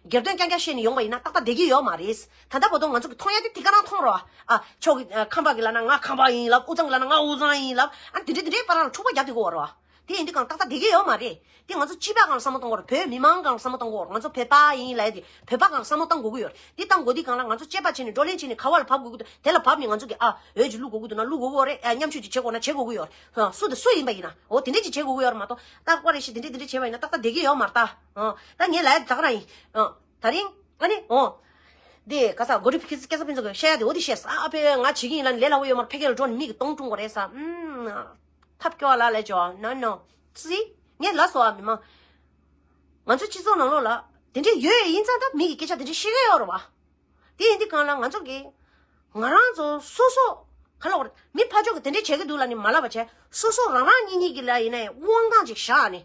སྒེར་དོན་རྐྱང་རྐྱང་བཤད་ནས་ཡོང་པ་ཡིན་ན་ཏག་ཏག་བསྡད་ཀྱི་ཡོད་མ་རེད། ད་ལྟ་བར་དུ་ང་ཚོ་གི་མཐོང་ཡ་དེ་དེ་ག་རང་མཐོང་རོགས་ཨ། ཨ་ཕྱོགས་ཀྱི་ཨ་ཁམས་པ་གི་ལབ་ན་ང་ཁམས་པ་ཡིན་ལབ། དབུས་གཙང་གི་ལབ་ན་ང་དབུས་གཙང་ཡིན་ལབ། ཨ་དེ་འདྲས་དེ་འདྲས་བར་ལ་འཁྲུག་པ་རྒྱག་བསྡད་ཀྱི་ཡོད་རེད་བ། དེ་ཡིན་དུས་གང་ཏག་ཏག་བསྡད་ཀྱི་ཡོད་མ་རེད། དེ་ང་ཚོ་སྤྱི་པའི་སྒང་ལ་བསམ་བློ་གཏོང་དགོས་རེད། བོད་མི་མང་སྒང་ལ་བསམ་བློ་གཏོང་དགོས་རེད། ང་ཚོ་བོད་པ་ཡིན་ལབ་ཡ་དེ་བོད་པ་སྒང་ལ་བསམ་བློ་གཏོང་དགོས་ཀྱི་ཡོད་རེད། དེ་གཏོང་དགོས་དུས་སྒང་ལ་ང་ཚོ་དཔྱད་པ་བྱས་ནས་བགྲོ་གླེང་བྱས་ནས་ག་བ་ལ་བབས་དགོས་ཀྱི་འདུག་དེ་ལ་བབས་ནས་ང་ཚོ་གི་ཨ་འོས་ཅིག་བླུག་དགོས་ཀྱི་འདུག་ན་བླུག་དགོས་ཀྱི་ཡོད་རེད། ཨ་མཉམ་ཞུགས་ཅིག་བྱེད་དགོས་ན་བྱེད་དགོས་ཀྱི་ཡོད་རེད། ཨ་སུ་དང་སུ་ཡིན་པ་ཡིན་ན་འོ་དེ་འདྲས་ཅིག་བྱེད་དགོས་ཀྱི་ཡོད་རེད་མ་གཏོགས་རྟག་པར་རེ་ཞིག་དེ་འདྲས་དེ་འདྲས་བྱས་པ་ཡིན་ན་ཏག་ཏག་བསྡད་ཀྱི་ཡོད་མ་རེད་ད། ཨ་ད་ངས་ལབ་ཡ་དེ་ད་ག་རང་ཡིན། ཨ་ད་རིང་ཨ་ནི་འོ། དེ་ག་ས་གོ་སྒྲིག་སྐྱེ་སེམས་ཚོགས་ཀྱི་བཤད་ཡ་དེ་འོ་དེ་བཤད་ས། ཨ་ཕས་ང་བྱེད་ཀྱི་ཡིན་ལབ་ནས་ལས་སླ་བོ་ཡོད་མ་རེད། ཕ་གི་ལ་འགྲོ་ནས་མིག་གིས་སྟོང་བཀྲུ་དགོས་རེད་ས། ཨུམ། ཐབས་སྐྱོ་བ་ལ་ལས་ཅོ་ན་ནོ། སི། ངས་ལབ་སོང་ཨ་མི་མང་། ང་ཚོ་སྤྱི་ཚོགས་ནང་ལོགས་ལ་དེ་འདྲས་ཡོད་ཡིན་ཙང་ད་མི་གི་སྐད་ཆ་དེ་འདྲས་བཤད་ཀྱི་ཡོད་རེད་བ། དེ་ཡིན་དུས་གང་ལ་ང་ཚོ་གི་ང་རང་ཚོ་སོ་སོ་ག་ལ་བར་མི་ཕར་ཕྱོགས་ཀྱི་དེ་འདྲས་བྱེད་ཀྱི་འདུག་ལབ་ནས་མ་ལབ་པ་བྱས་སོ་སོ་རང་རང་གཉིས་གཉིས་ཀྱི་ལ་ཡིན་ནའི་དབང་ཐང་ཅིག་བཞག་ནས།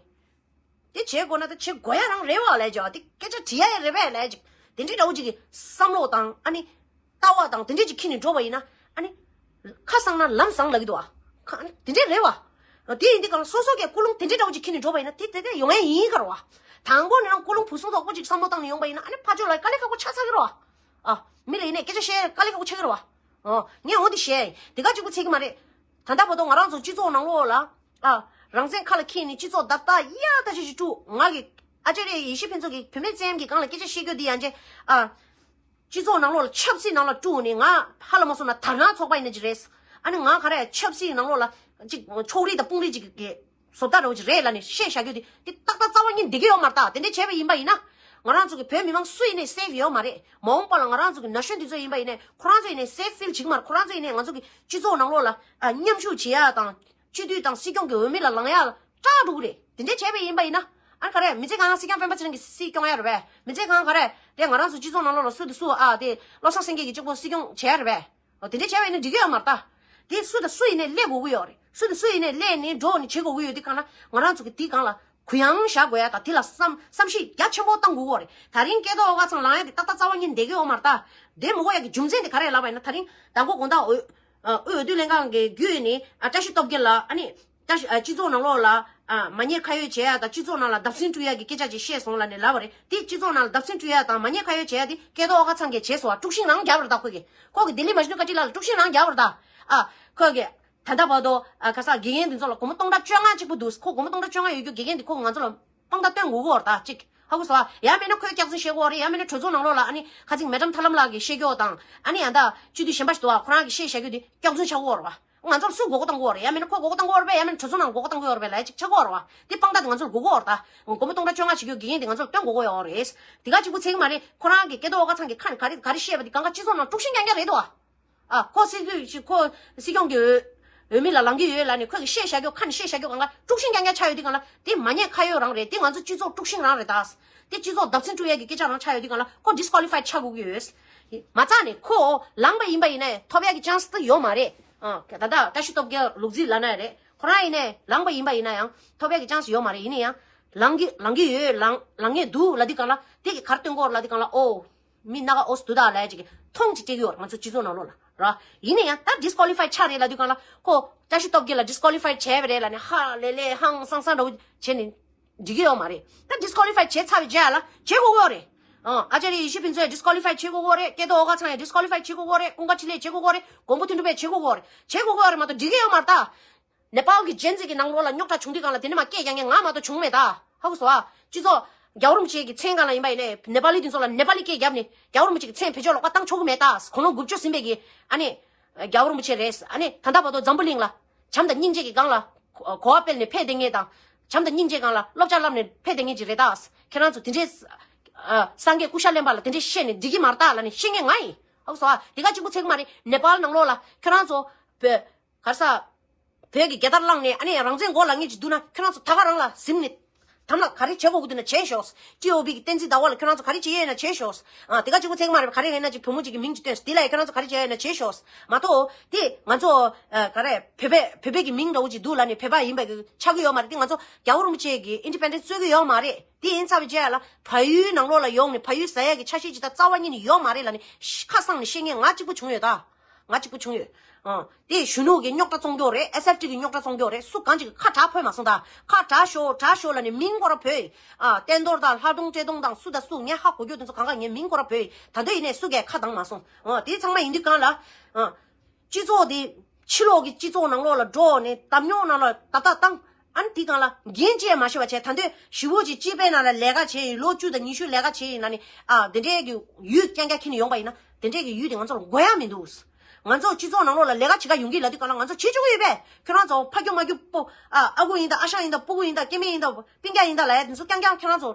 དེ་བྱེད་དགོས་ན་ད་བྱེད་དགོས་ཡ་རང་རེད་བ་ལས་ཀྱང་དེ་སྐད་ཆ་དྲི་ཡ་ཡ་རེད་པས་ལས་ཀྱང་དེ་འདྲའི་འདྲ་བོ་ཅིག་གི་བསམ་བློ་དང་ཨ་ནི་ལྟ་བ་དང་དེ་འདྲའི་ཅིག་འཁྱེར་ནས་འགྲོ་བ་ཡིན་ན་ཨ་ནི་ཁ་གསང་ན་ལམ་བཟང་ལབ་ཀྱི་འདུག་ཨ། ཁ་ཨ་ནི་དེ་འདྲའི་རེད་བ། དེ་ཡིན་དུས་གང་ལ་སོ་སོ་གས་ཀུན་སློང་དེ་འདྲའི་འདྲ་བོ་ཅིག་འཁྱེར་ནས་འགྲོ་བ་ཡིན་ན་དེ་དེ་དེ་ཡོང་ཡ་ཡིན་ག་རེད་བ། དང་པོ་ནས་རང་ཀུན་སློང་ཕུན་སུམ་ཚོགས་པོ་ཅིག་བསམ་བློ་བཏང་ནས་ཡོང་བ་ཡིན་ན་ཨ་ནི་ཕར་ཕྱོགས་ལ་དཀའ་ལས་ཁག་པོ་ཆགས་ཚར་གི་རེད་བ། ཨ། མི་ལ་ཡིན་ནའི་སྐད་ཆ་བཤད་དཀའ་ལས་ཁག་པོ་ཆགས་ཀྱི་རེད་བ། ཨོ། ངས་འོ་འདི་བཤད་ཡིན། དེ་ག་གཅིག་པུ་ཚད་ཀྱི་མ་རེད། ད་ལྟ་བར་དུ་ང་རང་ཚོ་སྤྱི་ཚོགས་ནང་ལོགས་ལ། ཨ། རང་བཙན་ཁ་ལ་འཁྱེར་ནས་སྤྱི་ཚོགས་བརྡབ་གཏམ་ཡག་ཐག་ཆོད་ཅིག་དཀྲུགས། ང་གི་ཨ་ཅེ་རེ་ཡེ་ཤེས་ཕུན་ཚོགས་ཀྱིས་བུད་མེད་བཙན་གྱི་སྒང་ལ་སྐད་ཆ་བཤད་རྒྱུ་འདི་ཡང་ཅེ། ཨ། སྤྱི་ཚོགས་ནང་ལོགས་ལ་ཆབ་སྲིད་ནང་ལ་དཀྲུགས་ནས་ང་ཧ་ལས་མ་སོང་ན་དར་ནག་ཚོགས་པ་ཡིན་ན་ཅིག་རེད། ཨ་ནི་ང་ག་རེ་ཆབ་སྲིད་ནང་ལོགས་ལ་ཅིག་ཕྱོགས་རིས་དང་དཔུང་རིས་ཅིག་གི་བཟོ་ལྟ་འདྲ་བོ་ཅིག་རེད་ལབ་ནས་བཤད་བཞག་རྒྱུ་དེ་དེ་ཏག་ཏག་རྩ་བ་ཉིད་བསྡད་ཀྱི་ཡོད་མ་རེད་ད། དེ་འདྲས་བྱས་པ་ཡིན་པ་ཡིན་ན། ང་རང་ཚོ་གི་བོད་མི་མང་སུ་ཡིན་ནའི་སེབ་ཡོད་མ་རེད། མ་འོངས་པ་ལ་ང་རང་ཚོ་གི་ན་གཞོན་འདི་ཚོ་ཡིན་པ་ཡིན་ནའི་ཁོ་རང་ཚོ་ཡིན་ནའི་སེབ་ཕིལ་བྱེད་ཀྱི་མ་རེད། ཁོ་རང་ཚོ་ཡིན་ནའི་ང་ཚོ་གི་སྤྱི་ཚོགས་ནང་ལོགས་ལ་ཨ་མཉམ་ཞུགས་བྱེད་ཡ་དང་། སྤྱི་འཐུས་དང་སྲིད་སྐྱོང་གི་འོས་མི་ལ་ལངས་ཡ་ལ་སྐྲག་འགྲོ་གི་རེད། དེ་འདྲས་བྱས་པ་ཡིན་པ་ཡིན་ན། ཨ་ནི་ག་རེ་མི་ཚེ་གང་སྲིད་སྐྱོང་སྤེན་པ་ཚེ་རིང་གི་སྲིད་སྐྱོང་ཡ་རེད་པས། མི་ཚེ་གང་ག་རེ་དེ་ང་རང་ཚོ་སྤྱི་ཚོགས་ནང་ལོགས་ལ་སུ་དེ་སུ་ཨ་དེ་བློ་བཟང་སེང་གེ་གི་གཅིག་པོ་སྲིད་སྐྱོང་བྱས་ཡ་རེད་པས། འོ་དེ་འདྲས་བྱས་པ་ཡིན་ན་འགྲིག་གི་ཡོད་མ་རེད་ད། དེ་སུ་དང་སུ་ཡིན་ནའི་སླེབས་དགོས་ཀྱི་ཡོད་རེད། སུ་དང་སུ་ཡིན་ནའི་སླེབས་ནས་འགྲོ་ནས་བྱེད་དགོས་ཀྱི་ཡོད་དུས་གང་ལ་ང་རང་ཚོ་གི་དེའི་སྒང་ལ་གུ་ཡངས་བཞག་དགོས་ཡ་དང་དེ་ལ་བསམ་བསམ་གཞིག་རྒྱ་ཆེན་པོ་བཏང་དགོས་ཀྱི་ཡོད་རེད། ད་རིང་སྐལ་རྡོར་ཨོ་དཀར་ཚང་ལངས་ཡ་དེ་ཏག་ཏག་རྩ་བ་ཉིད་བསྡད་ཀྱི་ཡོད་མ་རེད་ད། དེ་མི་དགོས་ཡ་གི་རྒྱུ་མཚན་དེ་ག་རེ་ལབ་པ་ཡིན་ན། ད་རིང་མདང་དགོང་དགོང་དག་འོས་ཨ་འོས་བསྡུ་ལྷན་ཁང་གི་བརྒྱུད་ནས་ཨ་བཀྲ་ཤིས་སྟོབས་རྒྱལ་ལ་ཨ་ནི་བཀྲ་ཤིས་ཨ་སྤྱི་ཚོགས་ནང་ལོགས་ལ་ཨ་མ་ཉེས་ཁ་གཡོགས་བྱེད་ཡ་དང་སྤྱི་ཚོགས་ནང་ལ་བརྡབ་གསིག་འགྲོ་ཡ་གི་སྐད་ཆ་ཅིག་བཤད་སོང་ལབ་ནས་ལབ་པ་རེད། དེ་སྤྱི་ཚོགས་ནང་ལ་བརྡབ་གསིག་འགྲོ་ཡ་དང་མ་ཉེས་ཁ་གཡོགས་བྱེད་ཡ་དེ་སྐལ་རྡོར་ཨོ་དཀར་ཚང་གིས་བྱས་སོང་བ། དཀྲུག་ཤིང་རང་རྒྱབ་པ་རེད་ད། ཁོ་གིས་ཁོ་གིས་ལྡི་ལི་མ་གཞི་ནུ་ཀ་ཅི་ལགས་ལ་དཀྲུག་ཤིང་རང་རྒྱབ་པ་རེད་ད། ཨ་ཁོ་གིས་ད་ལྟ་བར་དུ་ཨ་ག་ས་དགེ་རྒན་དེ་ཚོ་ལ་སྒོར་མོ་སྟོང་ཕྲག་བཅོ་ལྔ་གཅིག་པུ་འདུག་ཁོ་སྒོར་མོ་སྟོང་ཕྲག་བཅོ་ལྔ་ཡོད་རྒྱུ་དགེ་རྒན་དེ་ཁོ་གིས་ང་ཚོ་ལ་དཔང་རྟགས་སྟོན་དགོས་ཀྱི་ཡོད་རེད་ད་གཅིག་ཧ་གོ་སོང་ཨ། ཡང་མིན་ན་ཁོས་སྐྱག་རྫུན་བཤད་ཀྱི་ཡོད་རེད། ཡང་མིན་ན་གྲོས་ཚོགས་ནང་ལོགས་ལ་ཨ་ནི་ཁ་ཚིག་མེ་ཌམ་ཐར་ལམ་ལགས་ཀྱིས་བཤད་ཀྱི་ཡོད་དང་ཨ་ནི་ཡང་ད་སྤྱི་འཐུས་གཞན་པ་ཞིག་འདུག་ཨ། ཁོ་རང་གིས་བཤད་བཞག་རྒྱུ་དེ་སྐྱག་རྫུན་ཆགས་ཀྱི་ཡོད་རེད་བ། ང་ཚོར་སུས་མགོ་སྐོར་གཏོང་གི་ཡོད་རེད། ཡང་མིན་ན་ཁོས་མགོ་སྐོར་གཏོང་གི་ཡོད་རེད་པས། ཡང་མིན་ན་གྲོས་ཚོགས་ནང་མགོ་སྐོར་གཏོང་གི་ཡོད་རེད་ལབ་ཅིག་ཆགས་ཀྱི་ཡོད་རེད་བ། དེ་དཔང་རྟགས་དེ་ང་ཚོར་དགོས་ཀྱི་ཡོད་རེད་ད། སྒོར་མོ་སྟོང་ཕྲག་བཅོ་ལྔ་བྱེད་རྒྱུ་དགེ་རྒན་དེ་ང་ཚོར་སྟོན་དགོས་ཀྱི་ཡོད་རེད། དེ་ག་གཅིག་པུ་ཚད་ཀྱི་མ་རེད། ཁོ་རང་གིས་སྐལ་རྡོར་ཨོ་དཀར་ཚང་གིས་ཁ་ནས་ག་རེ་ག་རེ་བཤད་པ་དེ་གང་ག་སྤྱི་ཚོགས་ནང་དཀྲུག་ཤིང་རྐྱང་རྐྱང་རེད་དོ། ཨ། ཁོ་སྲིད་དུས་ཤིག་ཁོ་སྲིད་སྐྱོང་གི་འོས་འོས་མི་ལ་ལངས་ཀྱི་ཡོད་ལབ་ནས་ཁོ་གིས་བཤད་བཞག་རྒྱུ་ཁ་ནས་བཤད་བཞག་རྒྱུ་གང་ག་དཀྲུག་ཤིང་རྐྱང་རྐྱང་ཆགས་ཡོད་དུས་གང་ལ་དེ་མ་ཉེས་ཁ་གཡོགས་རང་རེད། དེ་ང་ཚོ་སྤྱི་ཚོགས་དཀྲུག་ཤིང་རང་རེད་ད། དེ་སྤྱི་ཚོགས་བརྡབ་གསིག་འགྲོ་ཡ་གི་སྐད་ཆ་རང་ཆགས་ཡོད་དུས་གང་ལ་ཁོ་ཌི་སི་ཀོ་ལི་ཕའི་ཌི་ཆགས་དགོས་ཀྱི་ཡོད། མ་རྩ་ནས་ཁོ་ལངས་པ་ཡིན་པ་ཡིན་ནའི་ཐོབ་ཡ་གི་ཅན་སི་དེ་ཡོད་མ་རེད། ཨ། ད་ལྟ་བཀྲ་ཤིས་སྟོབས་རྒྱལ་ལུག་རྫི་ལབ་ན་རེད། ཁོ་རང་ཡིན་ནའི་ལངས་པ་ཡིན་པ་ཡིན་ན་ཡང་ཐོབ་ཡ་གི་ཅན་སི་ཡོད་མ་རེད། ཡིན་ན་ཡང་ལངས་ཀྱི་ལངས་ཀྱི་ཡོད། ལངས་ལངས་ངེས་འདུག་ལབ་དུས་གང་ལ་དེ་གི་གར་སྟོན་གོ་ལབ་དུས་གང་ལ་ཨོ། མི་སྣ་ཁ་ཨོ་སི་འདུག་ད་ལབ་ཅིག་མཐོང་ཅིག་སྤྲད་ཀྱི་ཡོད་རེད། ང་ཚོ་སྤྱི་ཚོགས་ནང་ལོགས་ལ་ར། ཡིན་ན་ཡང་ད་ཌི་སི་ཀོ་ལི་ཕའི་ཌི་ཆགས་རེད་ལབ་དུས་གང་ལ་ཁོ་བཀྲ་ཤིས་སྟོབས་རྒྱལ་ལ་ཌི་སི་ཀོ་ལི་ཕའི་ཌི་བྱས་པ་རེད་ལབ་ནས་ཧ་ལས་ལས་ཧང་སང་སང་འདྲ་བོ་བྱས་ནས་འགྲིག་གི་ཡོད་མ་རེད། ད་ཌི་སི་ཀོ་ལི་ཕའི་ཌི་བྱས་ཚར་བའི་རྗེས་ལ་བྱེད་དགོས་ཀྱི་ཡོད་རེད། ཨ། ཨ་ཅཱརྱ་ཡེ་ཤེས་ཕུན་ཚོགས་ཡང་ཌི་སི་ཀོ་ལི་ཕའི་ཌི་བྱེད་དགོས་ཀྱི་ཡོད་རེད། སྐལ་རྡོར་ཨོ་དཀར་ཚང་ཡང་ཌི་སི་ཀོ་ལི་ཕའི་ཌི་བྱེད་དགོས་ཀྱི་ཡོད་རེད། ཀུན་དགའ་འཕྲིན་ལས་བྱེད་དགོས་ཀྱི་ཡོད་རེད། མགོན་པོ་དོན་གྲུབ་པས་བྱེད་དགོས་ཀྱི་ཡོད་རེད། བྱེད་དགོས་ཀྱི་ཡོད་རེད་མ་གཏོགས་འགྲིག་གི་ཡོད་མ་རེད་ད། ནེ་པཱལ་གྱི་ཇེན་ཟི་གི་ནང་ལོགས་ལ་རྙོག་དྲ་བྱུང་དུས་སྒང་ལ་དེ་ནས་མ་སྐད་རྒྱག་མཁན་ང་མ་གཏོགས་བྱུང་མེད་ད། ཧ་གོ་སོང་ཨ། སྤྱི་ཚོགས་རྒྱལ་བ་རིན་པོ་ཆེ་གི་མཚན་སྒང་ལ་ཡིན་པ་ཡིན་ནའི་ནེ་པཱ་ལི་དེ་ཚོ་ལ་ནེ་པཱ་ལི་སྐད་རྒྱབ་ནས་རྒྱལ་བ་རིན་པོ་ཆེ་གི་མཚན་བེད་སྤྱོད་ལོག་པ་བཏང་ཆོག་གི་མེད་ད། དགུང་ལོ་དགུ་བཅུ་ཟིན་པའི་གི་ཨ་ནི་རྒྱལ་བ་རིན་པོ་ཆེ་རེད། ཨ་ནི་ད་ལྟ་བར་དུ་འཛམ་བུ་གླིང་ལ་བྱམས་དང་སྙིང་རྗེ་གི་སྒང་ལ་གོ་བ་སྤེལ་ནས་ཕེབས་བསྡད་མཁན་དང་། བྱམས་དང་སྙིང་རྗེ་སྒང་ལ་བསླབ་བྱ་བསླབ་ནས་ཕེབས་བསྡད་མཁན་ཅིག་རེད་ད། ཁྱེད་རང་ཚོ་དེ་འདྲའི་ཨ་སངས་རྒྱས་སྐུ་ཤ་ལེན་པ་ལ་དེ་འདྲའི་བཤད་ནས་འགྲིག་གི་མ་རེད་ད་ལབ་ནས་བཤད་མཁན་ང་ཡིན། ཧ་གོ་སོང་ཨ། དེ་ག་གཅིག་པུ་ཚད་གི་མ་རེད། ནེ་པཱལ་ནང་ལོགས་ལ་ཁྱེད་རང་ཚོ་བོད་ག་རེ་ཟ། བོད་ཀྱི་རྒྱལ་དར་བསླངས་ནས་ཨ་ནི་རང་བཙན་མགོ་ལ་ངེས་ཀྱི་འདུག་ན་ཁྱོད་རང་ཚོ་ད་ག་རང་ལ་གཟིམ་ནས་དམ་ལ་ག་རེ་བྱེད་དགོས་ཀྱི་འདུག་ན་བྱས་ཤོག་ཊི་ཨོ་བྷི་གི་བསྟན་འཛིན་ཟླ་བ་ལ་ཁྱོད་རང་ཚོ་ག་རེ་བྱེད་ཡས་ན་བྱས་ཤོག་ཨ་དེ་ག་གཅིག་པོ་ཚད་མ་རེད། ག་རེ་ཡིན་ན་ཅིག་བུ་མོ་གཅིག་གི་མིང་གཅིག་བཏོན་དེ་ལ་ཡ་ཁྱོད་རང་ཚོ་ག་རེ་བྱེད་ཡས་ན་བྱས་ཤོག་མ་གཏོགས་དེ་ང་ཚོ་ཨ་ག་རེ་བོད་པའི་བོད་པའི་གི་མིང་འདྲ་བོ་ཅིག་འདུག་ལབ་ནས་བོད་པ་ཡིན་པ་གི་ཆགས་ཀྱི་ཡོད་མ་རེད། དེ་ང་ཚོ་རྒྱལ་བ་རིན་པོ་ཆེ་གི་ཨིན་ཌི་པེན་ཌེན་སི་རྩོད་ཀྱི་ཡོད་མ་རེད། དེ་ཡིན་ཚར་བའི་རྗེས་ལ་བལ་ཡུལ་ནང་ལོགས་ལ་ཡོང་ནས་བལ་ཡུལ་ཟ་ཡས་ཀྱི་ཆ་ཤས་ཅིག་ད་རྩ་བ་ཉིད་ནས་ཡོད་མ་རེད་ལབ་ནས་ཁ་གསང་ནས་བཤད་མཁན་ང་གཅིག་པོ་བྱུང་ཡོད་ད། ང་གཅིག་པུ་བྱུང་ཡོད། ཨ། དེ་གཞོན་ནུ་གི་རྙོག་དྲ་བཙོང་རྒྱུ་རེད། ཨེས་ཨེཕ་ཊི་གི་རྙོག་དྲ་བཙོང་རྒྱུ་རེད། སུ་གང་ཅིག་གི་ཁ་གྲག་ཕོད་མ་སོང་ད། ཁ་གྲག་ཤོག་གྲག་ཤོག་ལབ་ནས་མིང་སྐོར་ཕོད། ཨ། བསྟན་རྡོར་དང་ལྷ་སྒྲུང་བཀྲས་མཐོང་དང་སུ་དང་སུ་ངས་ཧ་གོ་རྒྱུ་དེ་ཚོ་གང་ག་ངས་མིང་སྐོར་ཕོད། ད་དུང་ཡིན་ནས་སུ་གས་ཁ་བཏང་མ་སོང་། ཨ། དེ་ཚང་མ་ཡིན་དུས་གང་ལ། ཨ། སྤྱི་ཚོགས་དེ་ཕྱི་ལོགས་ཀྱི་སྤྱི་ཚོགས་ནང་ལོགས་ལ་འགྲོ་ནས་འདམ་ཉོག་ནང་ལ་ཏག་ཏག་བཏང་། ཨ་ནི་དེ་གང་ལ་འགན་བཅས་མ་ཤེས་པ་བྱས། ད་འདོད་ཞི་བོ་ཅིག་སྤྱི་པའི་ནང་ལ་ལས་ཀ་བྱས་ཡིན། ལོ་བཅུ་དང་ཉི་ཤུ་ལས་ཀ་བྱས་ཡིན་ན་ནི། ཨ། དེ་འདྲའི་གི་ཡུལ་རྐྱང་རྐྱང་ཁྱེར་ནས་ཡོང་པ་ཡིན་ན། དེ་འདྲའི་གི་ཡུལ་དེ་ང་ཚོ་ལ་དགོས་ཡ་མི་འདུག་ང་ཚོ་སྤྱི་ཚོགས་ནང་ལོགས་ལ་ལས་ཀ་བྱེད་ག་ཡོང་གི་ལབ་དུས་གང་ལ་ང་ཚོ་བྱེད་ཆོག་གི་ཡོད་པས། ཁྱོད་རང་ཚོ་ཕ་རྒྱུ་མ་རྒྱུ་སྤོ། ཨ། ཨ་ཁུ་ཡིན་ད། ཨ་ཞང་ཡིན་ད། སྤོ་བོ་ཡིན་ད། སྐྱེ་དམན་ཡིན་ད། སྤུན་ཀྱག་ཡིན་ད་ལབ་ཡ་དེ་ཚོ་རྐྱང་རྐྱང་ཁྱོད་རང་ཚོ་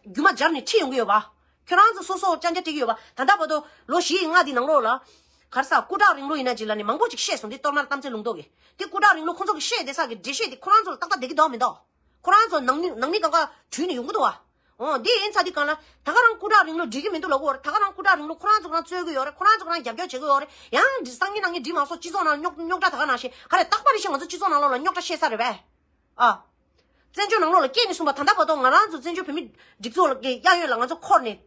རྒྱུ་མ་སྦྱར་ནས་ཁྲིད་ཡོང་གི་ཡོད་པ། ཁྱོད་རང་ཚོ་སོ་སོ་རྐྱང་རྐྱང་ཁྲིད་ཀྱི་ཡོད་པ། ད་ལྟ་བར་དུ་ལོ་བཞི་ཡི་ལྔ་འདི་ནང་ལོགས་ལ། ག་རེ་ཟ། སྐུ་དྲག་རིང་ལུགས་ཡིན་ན་ཅིག་ལབ་ནས་མང་པོ་ཅིག་བཤད་སོང་། འདི་གཏོར་མར་གཏམ་ཚེ་ལུང་རྟོགས་ཀྱིས། འདི་སྐུ་དྲག་རིང་ལུགས་ཁོང་ཚོ་གི་བཤད་བསྡད་ས་གི་འགྲེལ་བཤད་འདི་ཁོ་རང་ཚོ་ལ་ཏག་ཏག་བསྡད་ཀྱི་འདུག་མི་འདུག་ཁོ་རང་ཚོ་ནང་མི་ནང་མི་གང་ག་དྲུད་ནས་ཡོང་གི་འདུག་བ། འོ་འདི་ཡིན་ཚ་འདི་གང་ལ་ད་ག་རང་སྐུ་དྲག་རིང་ལུགས་འགྲིག་གི་མི་འདུག་ལབ་གོ་རེད། ད་ག་རང་སྐུ་དྲག་རིང་ལུགས་ཁོ་རང་ཚོ་གང་རྩོད་གི་ཡོད་རེད། ཁོ་རང་ཚོ་གང་རྒྱབ་སྐྱོར་བྱེད་གི་ཡོད་རེད། ཡང་འདི་སང་ཉིན་གནངས་ཉིན་འགྲིག་མ་སོང་། སྤྱི་ཚོགས་ནང་རྙོག་རྙོག་དྲ་ད་ག་ནང་བཞིན་ག་རེ་རྟག་པར་རེ་བཞིན་ང་ཚོ་སྤྱི་ཚོགས་ནང་ལོགས་ལ་རྙོག་དྲ་བཤད་ས་རེད་པས། ཨ། བཙན་བྱོལ་ནང་ལོགས་ལ་སྐྱེས་ནས་གསུངས་པ། ད་ལྟ་བར་དུ་ང་རང་ཚོ་བཙན་བྱོལ་བོད་མི་སྒྲིག་འཛུགས་ལ་གི་གཡས་གཡོན་ལ་ང་ཚོ་འཁོར་ནས།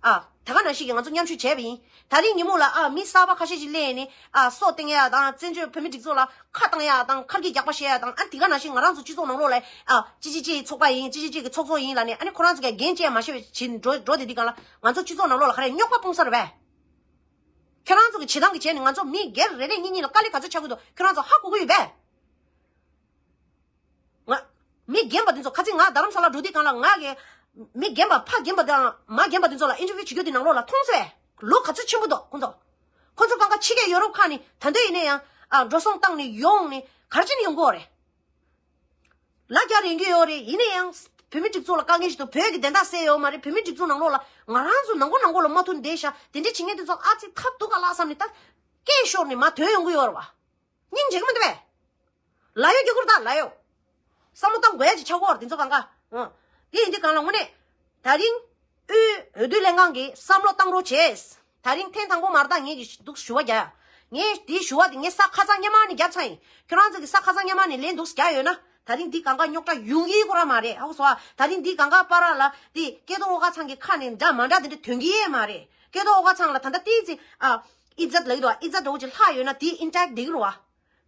ཨ། ད་ག་ནང་བཞིན་གྱི་ང་ཚོ་མཉམ་ཞུགས་བྱས་པ་ཡིན། ད་རིང་ཉིན་མོ་ལ་ཨ་མི་གསར་པ་ཁ་ཤས་ཤིག་སླེབས་ནས་ཨ་སོ་བཏང་ཡ་དང་། བཙན་བྱོལ་བོད་མི་སྒྲིག་འཛུགས་ལ་ཁ་བཏང་ཡ་དང་། ཁར་གྱི་རྒྱག་པ་བཤད་ཡ་དང་། ཨ་དེ་ག་ནང་བཞིན་ང་རང་ཚོ་སྤྱི་ཚོགས་ནང་ལོགས་ལ་ཨ་ཅི་ཅི་ཅི་ཚོགས་པ་ཡིན། ཅི་ཅི་ཅི་གི་ཚོགས་གཙོ་ཡིན་ལབ་ནས། ཨ་ནི་ཁོ་རང་ཚོ་གི་འགན་བཅས་མ་བཞེས་པའི་བྱིན་འགྲོ་འགྲོ་དེ་འདི་གང་ལ་ང་ཚོ་སྤྱི་ཚོགས་ནང་ལོགས་ལ་ག་རེ་རྙོག་པ་སྤུངས་ས་རེད་པས། ཁྱོད་རང་ཚོ་གི་བྱེད་སྟངས་ཀྱི་བྱས་ནས་ང་ཚོ་མི་སྒེར་རེ་རེ་གཉིས་གཉིས་ལ་དཀའ་ལས་ག་ཚོད་ཆགས་ཀྱི་འདུག་ཁྱོད་རང་ཚོ་ཧ་གོ་གི་ཡོད་པས། ང་། མི་རྒན་པ་འདི་ཚོ་ཁ་ཚིག་ང་རྡ་རམ་ས་ལ་འགྲོ་དུས་གང་ལ་ང་གི་མི་རྒན་པ་ཕ་རྒན་པ་དང་མ་རྒན་པ་འདི་ཚོ་ལ་ཨིན་ཊར་བིའུ་བྱེད་རྒྱུ་འདི་ནང་ལོགས་ལ་མཐོང་ཚེ་ལོ་ག་ཚོད་ཆེན་པོ་འདུག་ཁོ་ཚོ། ཁོ་ཚོ་གང་ག་ཕྱི་རྒྱལ་ཡོ་རོབ་ཁག་ནས་ད་འདོད་ཡིན་ན་ཡང་ཨ་འགྲོ་སོང་བཏང་ནས་ཡོང་ནས་ག་རེ་བྱས་ནས་ཡོང་གི་ཡོད་རེད། ལ་རྒྱ་རེད་ཀྱི་ཡོད་རེད། ཡིན་ན་ཡང་བོད་མི་སྒྲིག་འཛུགས་ལ་དཀའ་ངལ་ཞིག་འདུག་བོད་ཀྱི་བདེན་མཐའ་གསལ་ཡོད་མ་རེད། བོད་མི་སྒྲིག་འཛུགས་ནང་ལོགས་ལ་ང་རང་ཚོ་ནང་ཁུལ་ནང་ཁུལ་ལ་མ་མཐུན་བསྡད་ཤག་དེ་འདྲས་བྱེད་མཁན་དེ་ཚོ་ཨ་ཙི་ཐབས་སྡུག་ག་ལ་བསམ་ནས་ད་སྐད་ཤོར་ནས་མར་ཐོན་ཡོང་གི་ཡོད་རེད་བ། སྙིང་རྗེ་གི་མི་འདུག་པས། ལ་ཡོད་ཀྱི་ཁུར་དང་ལ་ཡོད། བསམ་བློ་བཏང་དགོས་ཡ་ཅིག་ཆགས་ཀྱི་ཡོད་རེད་དེ་ཚོ་གང་ག་ཨང་། དེ་ཡིན་དུས་གང་ལ་དངོས་གནས། ད་རིང་། དབུས་འོས་བསྡུ་ལྷན་ཁང་གིས་བསམ་བློ་བཏང་རོགས་བྱས། ད་རིང་ཐེངས་དང་པོ་མ་རེད་ད་ངས་ཀྱི་འདུག་ཞུ་བ་རྒྱག་ཡ། ངས་དེའི་ཞུ་བ་དེ་ངས་ས་ཁ་སང་སྔོན་མ་ནས་བརྒྱབ་ཚར་ཡིན། ཁྱོད་རང་ཚོ་གིས་ས་ཁ་སང་སྔོན་མ་ནས་ལན་འདུག་རྒྱག་ཡོད་ན། ད་རིང་འདི་གང་ག་རྙོག་དྲ་ཡོང་གི་ཁོ་རང་མ་རེད། ཧ་གོ་སོང་ཨ། ད་རིང་འདི་གང་ག་བར་ལ་འདི་སྐལ་རྡོར་ཨོ་དཀར་ཚང་གི་ཁ་ནས་འདྲ་མ་འདྲ་དེ་འདྲ་ཐོན་གི་ཡས་མ་རེད། སྐལ་རྡོར་ཨོ་དཀར་ཚང་ལ་ད་ལྟ་ཏིག་ཙི་ཨ། ཨི་ཛད་ལ་ཡོད་དོ་ཨ། ཨི་ཛད་འདྲ་བོ་ཅིག་ལྷག་ཡོད་ན་དེ་ཨིན་ཊེག་བསྡད་ཀྱི་རེད་བ།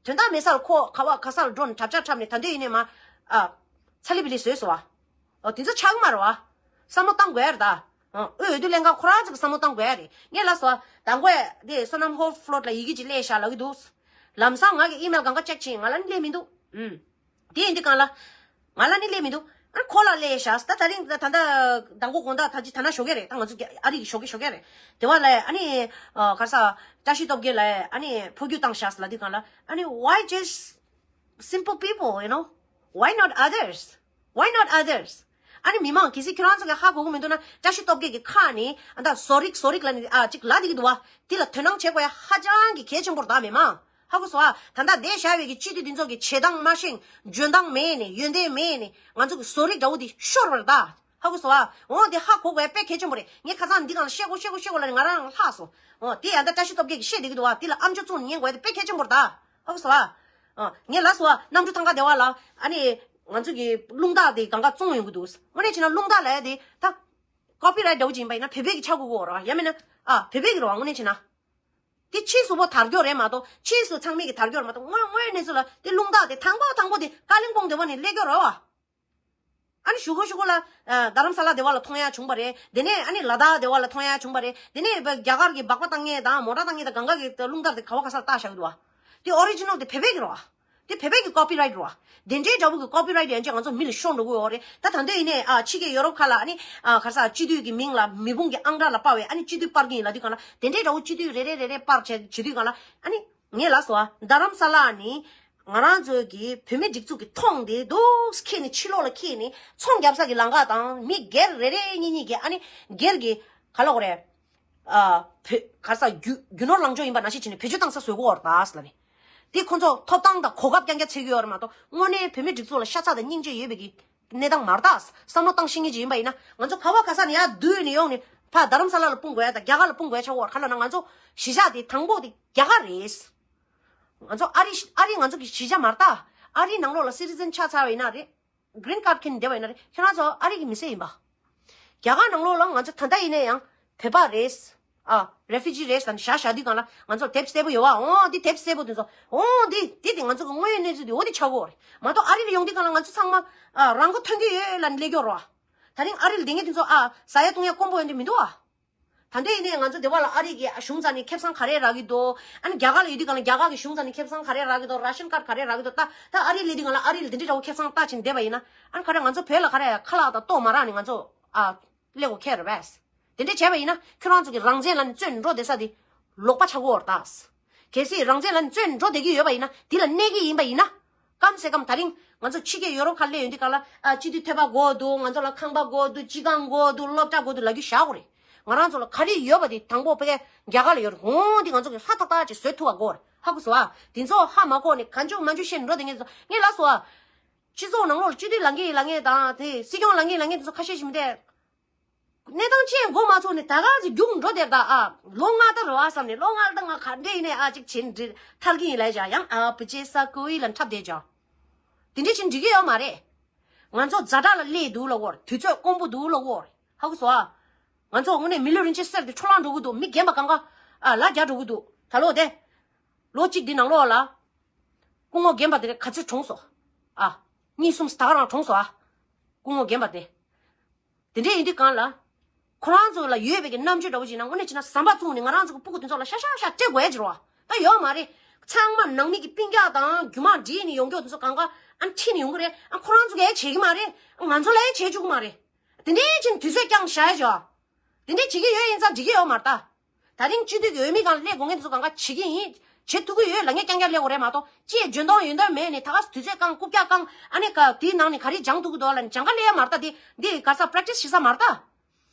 དོན་དག་མེད་ས་ལ་ཁོ་ག་བ་ག་ས་ལ་འགྲོ་ནས་གྲབས་ཆག་འཁྲབ་ནས་ད་འདོད་ཡིན་ནས་མ། ཨ། ཚ་ལི་བི་ལི་བཟོས་སོང་བ། ཨོ་དེ་ཚོ་ཆགས་ཀྱི་མ་རེད་བ། བསམ་བློ་བཏང་དགོས་ཡ་རེད་ད། ཨ། དབུས་འོས་བསྡུ་ལྷན་ཁང་ཁོ་རང་ཚོ་གི་བསམ་བློ་བཏང་དགོས་ཡ་རེད། ངས་ལབ་སོང་བ། དང་པོས་དེ་བསོད་ནམས་ཧོབ་ཕློད་ལ་ཡི་གེ་ཅིག་སླེབས་ཤག་ལབ་ཀྱི་འདུག་ལམ་སང་ང་གི་ཨི་མེལ་གང་ག་ཅེག་བྱས་ང་ལ་ནི་སླེབས་མི་འདུག་ཨུམ། དེ་ཡིན་དུས་གང་ལ། ང་ལ་ནི་སླེབས་མི་འདུག་ཨ་ཁོ་ལ་སླེབས་ཤག་ད་ད་རིང་ད་ལྟ་མདང་དགོང་དགོང་དག་ད་ཅི་ད་ན་ཞོགས་ཀས་རེད། ད་ང་ཚོ་ཨ་རི་གི་ཞོགས་ཀས་ཞོགས་ཀས་རེད། དེ་བ་ལ་ཨ་ནི་ག་རེ་ཟ། བཀྲ་ཤིས་སྟོབས་རྒྱལ་ལ་ཨ་ནི་ཕོ་རྒྱུད་བཏང་ཤག་ལབ་དུས་གང་ལ་ཨ་ནི་why just simple people, you know? Why not others? Why not others? ཨ་ནི་མི་མང་གལ་སྲིད་ཁྱོད་རང་ཚོ་གི་ཧ་གོ་གི་མི་འདུག་ན་བཀྲ་ཤིས་སྟོབས་རྒྱལ་གི་ཁ་ནས་ཨ་ད་བཟོ་རིག་བཟོ་རིག་ལ་ནི་ཨ་ཅིག་ལབ་བསྡད་ཀྱི་འདུག་བ། དེ་ལ་དོ་སྣང་བྱེད་དགོས་ཡ་ཧ་ཅང་གི་གལ་ཆེན་པོ་རེད་ད་མི་མང་། ཧ་གོ་སོང་ཨ། ད་ལྟ་བསྡད་བཞག་པའི་གི་སྤྱི་འཐུས་འདི་ཚོ་གི་བྱེད་སྟངས་མ་ཤེས། འཇོན་ཐང་མེད་ནས་ཡོན་ཏན་མེད་ནས་ང་ཚོ་གི་བཟོ་རིག་འདྲ་བོ་འདི་ཤོར་བ་རེད་ད། ཧ་གོ་སོང་ཨ། འོ་དེ་ཧ་གོ་དགོས་ཡ་དཔེ་གལ་ཆེན་པོ་རེད། ངས་ཁ་སང་འདི་སྒང་ལ་བཤད་དགོས་བཤད་དགོས་བཤད་དགོས་ལབ་ནས་ང་རང་ལྷག་སོང་། འོ་དེ་ཡ་ད་བཀྲ་ཤིས་སྟོབས་རྒྱལ་གི་བཤད་བསྡད་ཀྱི་འདུག་བ། དེ་ལ་ཨམ་ཅོག་བཙུགས་ནས་ཉན་དགོས་ཡ་དེ་དཔེ་གལ་ཆེན་པོ་རེད་ད། ཧ་གོ་སོང་ཨ། ཨ། ངས་ལབ་སོང་ཨ། གནམ་གྲུ་ཐང་ག་སྡེ་བ་ལ་ཨ་ནི་ང་ཚོ་གི་རླུང་རྟ་དེ་སྒང་ག་བཙོང་ཡོང་གི་འདུག་དངོས་གནས་བྱས་ན་རླུང་རྟ་ལབ་ཡ་དེ་ད་ཀོ་པི་རའེ་ཊི་འདྲ་བོ་ཅིག་ཡིན་པ་ཡིན་ན་བོད་པའི་གི་ཆགས་དགོས་ཀྱི་ཡོད་རེད་བ། ཡང་མིན་ན་ཨ་བོད་པའི་གི་རེད་བ། དངོས་གནས་བྱས་ན། དེ་ཕྱིས་སུ་བོ་དར་རྒྱུ་རེད་མ་གཏོགས། ཕྱིས་སུ་ཚང་མས་གི་དར་རྒྱུ་རེད་མ་གཏོགས། དངོས་དངོས་གནས་ཚུལ་ལ་དེ་རླུང་རྟ་དེ་དང་པོ་དང་པོ་དེ་ཀ་ལིང་པོང་སྡེ་བ་ནས་སླེབས་རྒྱུ་རེད་བ། ཨ་ནི་གཞུག་གུ་གཞུག་གུ་ལ་ཨ་རྡ་རམ་ས་ལ་སྡེ་བ་ལ་མཐོང་ཡ་བྱུང་བ་རེད། དེ་ནས་ཨ་ནི་ལ་དྭགས་སྡེ་བ་ལ་མཐོང་ཡ་བྱུང་བ་རེད། དེ་ནས་རྒྱ་གར་གྱི་སྦག་སྦག་བཏང་མཁན་དང་མོ་ཊ་བཏང་མཁན་དང་སྒང་ག་གི་རླུང་རྟ་དེ་ག་བ་ག་ས་ལ་བཏགས་བཞག་གི་འདུག་བ། དེ་ཨོ་རི་ཇི་ནལ་དེ་བོད་པའི་གི་རེད་བ། དེ་བོད་པའི་གི་ཀོ་པི་རའིཊ་རེད་བ། དེ་འདྲའི་འདྲ་བོ་གི་ཀོ་པི་རའིཊ་ཡན་ཆད་ང་ཚོ་མི་ལ་ཤོར་འགྲོ་གི་ཡོད་རེད། ད་ད་འདོད་ཡིན་ནའི་ཨ་ཕྱི་རྒྱལ་ཡོ་རོབ་ཁག་ལ་ཨ་ནི་ཨ་ག་ས་སྤྱི་འཐུས་ཀྱི་མིང་ལ་མེ་དཔུང་གི་ཨང་གྲངས་ལ་དཔའ་བའི་ཨ་ནི་སྤྱི་འཐུས་སྤར་གི་ཡིན་ལབ་དུས་གང་ལ་དེ་འདྲའི་འདྲ་བོ་སྤྱི་འཐུས་རེ་རེ་རེ་རེ་སྤར་བྱས་བྱེད་དུས་གང་ལ་ཨ་ནི་ངས་ལབ་སོང་ཨ། རྡ་རམ་ས་ལ་ནི་ང་རང་ཚོའི་གི་བོད་མི་སྒྲིག་འཛུགས་ཀྱི་མཐོང་དེ་འདུག་ཁྱེར་ནས་ཕྱི་ལོགས་ལ་ཁྱེར་ནས་ཚོང་རྒྱབ་ས་གི་ལམ་ཁ་དང་མི་སྒེར་རེ་རེ་གཉིས་གཉིས་ཀྱི་ཨ་ནི་སྒེར་གྱི་ག་ལ་གོ་རེད། ཨ། བོད་ག་ས་རྒྱུ་རྒྱུ་ནོར་ལངས་ཕྱོགས་ཡིན་པ་ནང་བཞིན་བྱས་ནས་བེད་སྤྱོད་བཏང་ས་བཟོ་གི་ཡོད་རེད་ད་ཟེར་ལབ་ནས། དེ་ཁོ་ཚོ་ཐོབ་ཐང་དང་གོ་སྐབས་རྐྱང་རྐྱང་འཚོལ་གི་ཡོད་རེད་མ་གཏོགས་དངོས་གནས་བོད་མི་སྒྲིག་འཛུགས་ལ་ཤ་ཚ་དང་སྙིང་རྗེ་ཡོད་པའི་གི་གནས་སྟངས་མ་རེད་ད། བསམ་བློ་བཏང་ཤེས་མཁན་ཅིག་ཡིན་པ་ཡིན་ན་ང་ཚོ་ག་བ་ག་ས་ནས་ཡར་བསྡུས་ནས་ཡོང་ནས་ཕར་རྡ་རམ་ས་ལ་ལ་སྤུངས་དགོས་ཡ་དང་རྒྱ་གར་ལ་སྤུངས་དགོས་ཡ་ཆགས་ཡོད་རེད། ག་ལ་ན་ང་ཚོ་གཞིས་ཆགས་དེ་དང་པོ་དེ་རྒྱ་གར་རེད། ང་ཚོ་ཨ་རི་ཨ་རི་ང་ཚོ་གི་གཞིས་ཆགས་མ་རེད་ད། ཨ་རིའི་ནང་ལོགས་ལ་སི་ཊི་ཛན་ཆགས་ཚར་བ་ཡིན་ན་རེད། གི་རིན་ཁཱཌ་ཁྱེར་ནས་བསྡད་པ་ཡིན་ན་རེད། ཁྱེད་རང་ཚོ་ཨ་རི་གི་མི་སེར་ཡིན་པ། རྒྱ་གར་ནང་ལོགས་ལ་ང་ཚོ་ད་ལྟ་ཡིན་ན་ཡང་བོད་པ་རེད། ཨ། རེ་ཕུ་ཇི་རེད་ཟེར་ནས་བཞག་བཞག་དུས་སྒང་ལ་ང་ཚོར་དེབ་གསལ་པོ་ཡོད་པ། འོ་འདི་དེབ་གསལ་པོ་དེ་ཚོ། འོ་འདི་འདི་དེ་ང་ཚོ་གི་དངོས་ཡོད་གནས་ཚུལ་དེ་འོ་དེ་ཆགས་ཀྱི་ཡོད་རེད་མ་གཏོགས་ཨ་རི་ལ་ཡོང་དུས་སྒང་ལ་ང་ཚོ་ཚང་མ་ཨ་རང་མགོ་ཐོན་གྱི་ཡོད་ལབ་ནས་སླེབས་ཀྱི་ཡོད་རེད་བ། ད་རིང་ཨ་རི་ལ་བསྡད་མཁན་དེ་ཚོ་ཨ་ཟ་ཡ་བཏུང་ཡ་དཀོན་པོ་ཡོད་འདི་མི་འདུག་བ། ད་ལྟ་ཡིན་ནའི་ང་ཚོ་འདི་བ་ལ་ཨ་རི་གི་གཞུང་རྩ་ནས་ཁེ་བཟང་ག་རེ་རག་གི་འདུག་ཨ་ནི་རྒྱ་གར་ལ་ཡོད་དུས་སྒང་ལ་རྒྱ་གར་གི་གཞུང་རྩ་ནས་ཁེ་བཟང་ག་རེ་རག་གི་འདུག་ར་ཤན་ཁཱར་ག་རེ་རག་གི་འདུག་ད་ད་ཨ་རི་ལ་ཡོད་དུས་སྒང་ལ་ཨ་རི་ལ་འདི་འདྲའི་འདྲ་བོ་ཁེ་བཟང་བཏགས་ཕྱིན་བསྡད་པ་ཡིན་ན། ཨ་ནི་ག་རེ་ང་ཚོ་བོད་ལ་ག་རེ་ཁ་ལག་དང་ལྟོ་མ་རག་ནས་ང་ཚོ་ཨ་སླེབས་དགོས་ཁེལ་རེད་པས། དེ་འདྲ་བྱས་པ་ཡིན་ན་ཁྱོད་རང་ཚོ་གི་རང་བཙན་ལབ་ནས་རྩོད་འགྲོ་བསྡད་ས་དེ་ལོག་པ་ཆགས་ཀྱི་ཡོད་རེད་ད། གལ་སྲིད་རང་བཙན་ལབ་ནས་རྩོད་འགྲོ་བསྡད་ཀྱི་ཡོད་པ་ཡིན་ན་དེ་ལ་གནས་ཀྱི་ཡིན་པ་ཡིན་ན། ཀམ་སེ་ཀམ་ད་རིང་ང་ཚོ་ཕྱི་རྒྱལ་ཡོ་རོབ་ཁ་སླེབས་ཡོང་དུས་སྒང་ལ་ཨ་སྤྱི་འཐུས་ཐོབ་པ་དགོས་འདུག་ང་ཚོ་ལ་ཁང་པ་དགོས་འདུག་སྤྱི་ཁང་དགོས་འདུག་སློབ་གྲྭ་དགོས་འདུག་ལབ་རྒྱུ་བཞག་དགོས་རེད། ང་རང་ཚོ་ལ་ག་རེ་ཡོད་པ་དེ་དང་པོ་ཕ་གིར་རྒྱ་གར་ལ་ཡོད་རེད། འོང་འདི་ང་ཚོ་གི་ལྷ་ཐག་ཐག་ཅིག་བཟོ་ཐུབ་པ་དགོས་རེད། ཧ་གོ་སོང་ཨ། དེ་ཚོ་ཧ་མ་གོ་ནས་ག་འཇུག་མ་འཇུག་བཤད་ནས་འགྲོ་བསྡད་མཁན་ཚོ་ངས་ལབ་སོང་ཨ། སྤྱི་ཚོགས་ནང་ལོགས་ལ་སྤྱི་འཐུས་ལངས་མཁན་ལངས་མཁན་དང་དེ་སྲིད་སྐྱོང་ལངས་མཁན་ལངས་མཁན་དེ་ཚོ་ཁ་ཤས་ཤིག་མི་འདུག་གནས་སྟངས་ཅི་ཡང་གོ་མ་ཚོར་ནས་ད་ག་ཚོད་རྒྱུགས་འགྲོ་དེར་ད་ཨ། ལོ་ལྔ་ད་རེད་བ་བསམ་ནས་ལོ་ལྔ་ད་ང་ག་འདྲ་ཡིན་ནའི་ཨ་ཅིག་བྱེད་འདྲི་ཐར་གི་ཡིན་ལབ་བཞག་ཡང་ཨ་བུ་ཅེ་ས་ཀོ་ཡི་ལ་འཁྲབ་བསྡད་བཞག་དེ་འདྲ་བྱེད་འགྲིག་གི་ཡོད་མ་རེད། ང་ཚོ་ཛ་དྲག་ལ་སླེབས་འདུག་ལབ་དགོས་རེད། དུས་ཚོད་དཀོན་པོ་འདུག་ལབ་དགོས་རེད། ཧ་གོ་སོང་ཨ། ང་ཚོ་དངོས་གནས་མི་ལུས་རིན་ཆེན་གསེར་དེ་འཕྲོ་བརླག་འགྲོ་གི་འདུག་མི་རྒན་པ་གང་ག་ཨ་ལ་རྒྱག་འགྲོ་གི་འདུག་ད་ལོ་དེ། ལོ་གཅིག་འདི་ནང་ལོགས་ལ། སྐུ་ངོ་རྒན་པ་དེ་ག་ཚོད་གྲོངས་སོང་། ཨ། གཉིས་གསུམ་ད་ག་རང་གྲོངས་སོང་ཨ། སྐུ་ངོ་རྒན་པ་དེ། དེ་འདྲ་ཡིན་དུས་གང་ལ། ཁོ་རང་ཚོ་ལ་ཡོད་པའི་གི་རྣམ་དཔྱོད་འདྲ་བོ་ཞིག་ན་དངོས་གནས་བྱས་ན་ཟམ་པ་བཙུགས་ནས་ང་རང་ཚོ་གི་སྤུ་གུ་དེ་ཚོ་ལ་ཤ་ཤ་ཤ་སྤྲད་དགོས་ཡ་ཅིག་རེད་བ། ད་ཡོད་མ་རེད། ཚང་མ་ནང་མི་གི་སྤུན་ཀྱག་དང་རྒྱུ་མ་འདྲེས་ནས་ཡོང་མཁན་དེ་ཚོ་གང་ག་ཨ་ཁྲིད་ནས་ཡོང་གི་རེད། ཨ་ཁོ་རང་ཚོ་གིས་བྱེད་ཀྱི་མ་རེད། ང་ཚོ་ལ་ཡང་བྱེད་བཅུག་གི་མ་རེད། དེ་འདྲའི་ཕྱིན་དུས་ཚོད་རྐྱང་བཞག་ཡ་ཅིག་རེད་བ། དེ་འདྲའི་བྱེད་ཀྱི་ཡོད་ཡིན་ཙང་འགྲིག་གི་ཡོད་མ་རེད་ད། ད་རིང་སྤྱི་འཐུས་ཀྱི་འོས་མི་སྒང་སླེབས་དགོས་མཁན་དེ་ཚོ་གང་ག་བྱེད་ཀྱི་ཡིན། བྱེད་ཐུབ་ཀྱི་ཡོད་ལབ་མཁན་རྐྱང་རྐྱང་སླེབས་དགོས་རེད་མ་གཏོགས་ཅིའི་འཇོན་ཐང་ཡོད་མདོག་མེད་ནས་ད་ག་དུས་ཚོད་བཀང་རྐུབ་བཀྱག་བཀང་ཨ་ནི་ག་དེའི་ནང་ནས་ག་རེ་སྦྱང་ཐུབ་ཀྱི་འདུག་ལབ་ནས་སྦྱང་ག་སླེབས་ཡ་མ་རེད་ད། དེ་འདི་ག་ས་པེ་རེག་ཊི་སི་བྱེད་ས་མ་རེད་ད།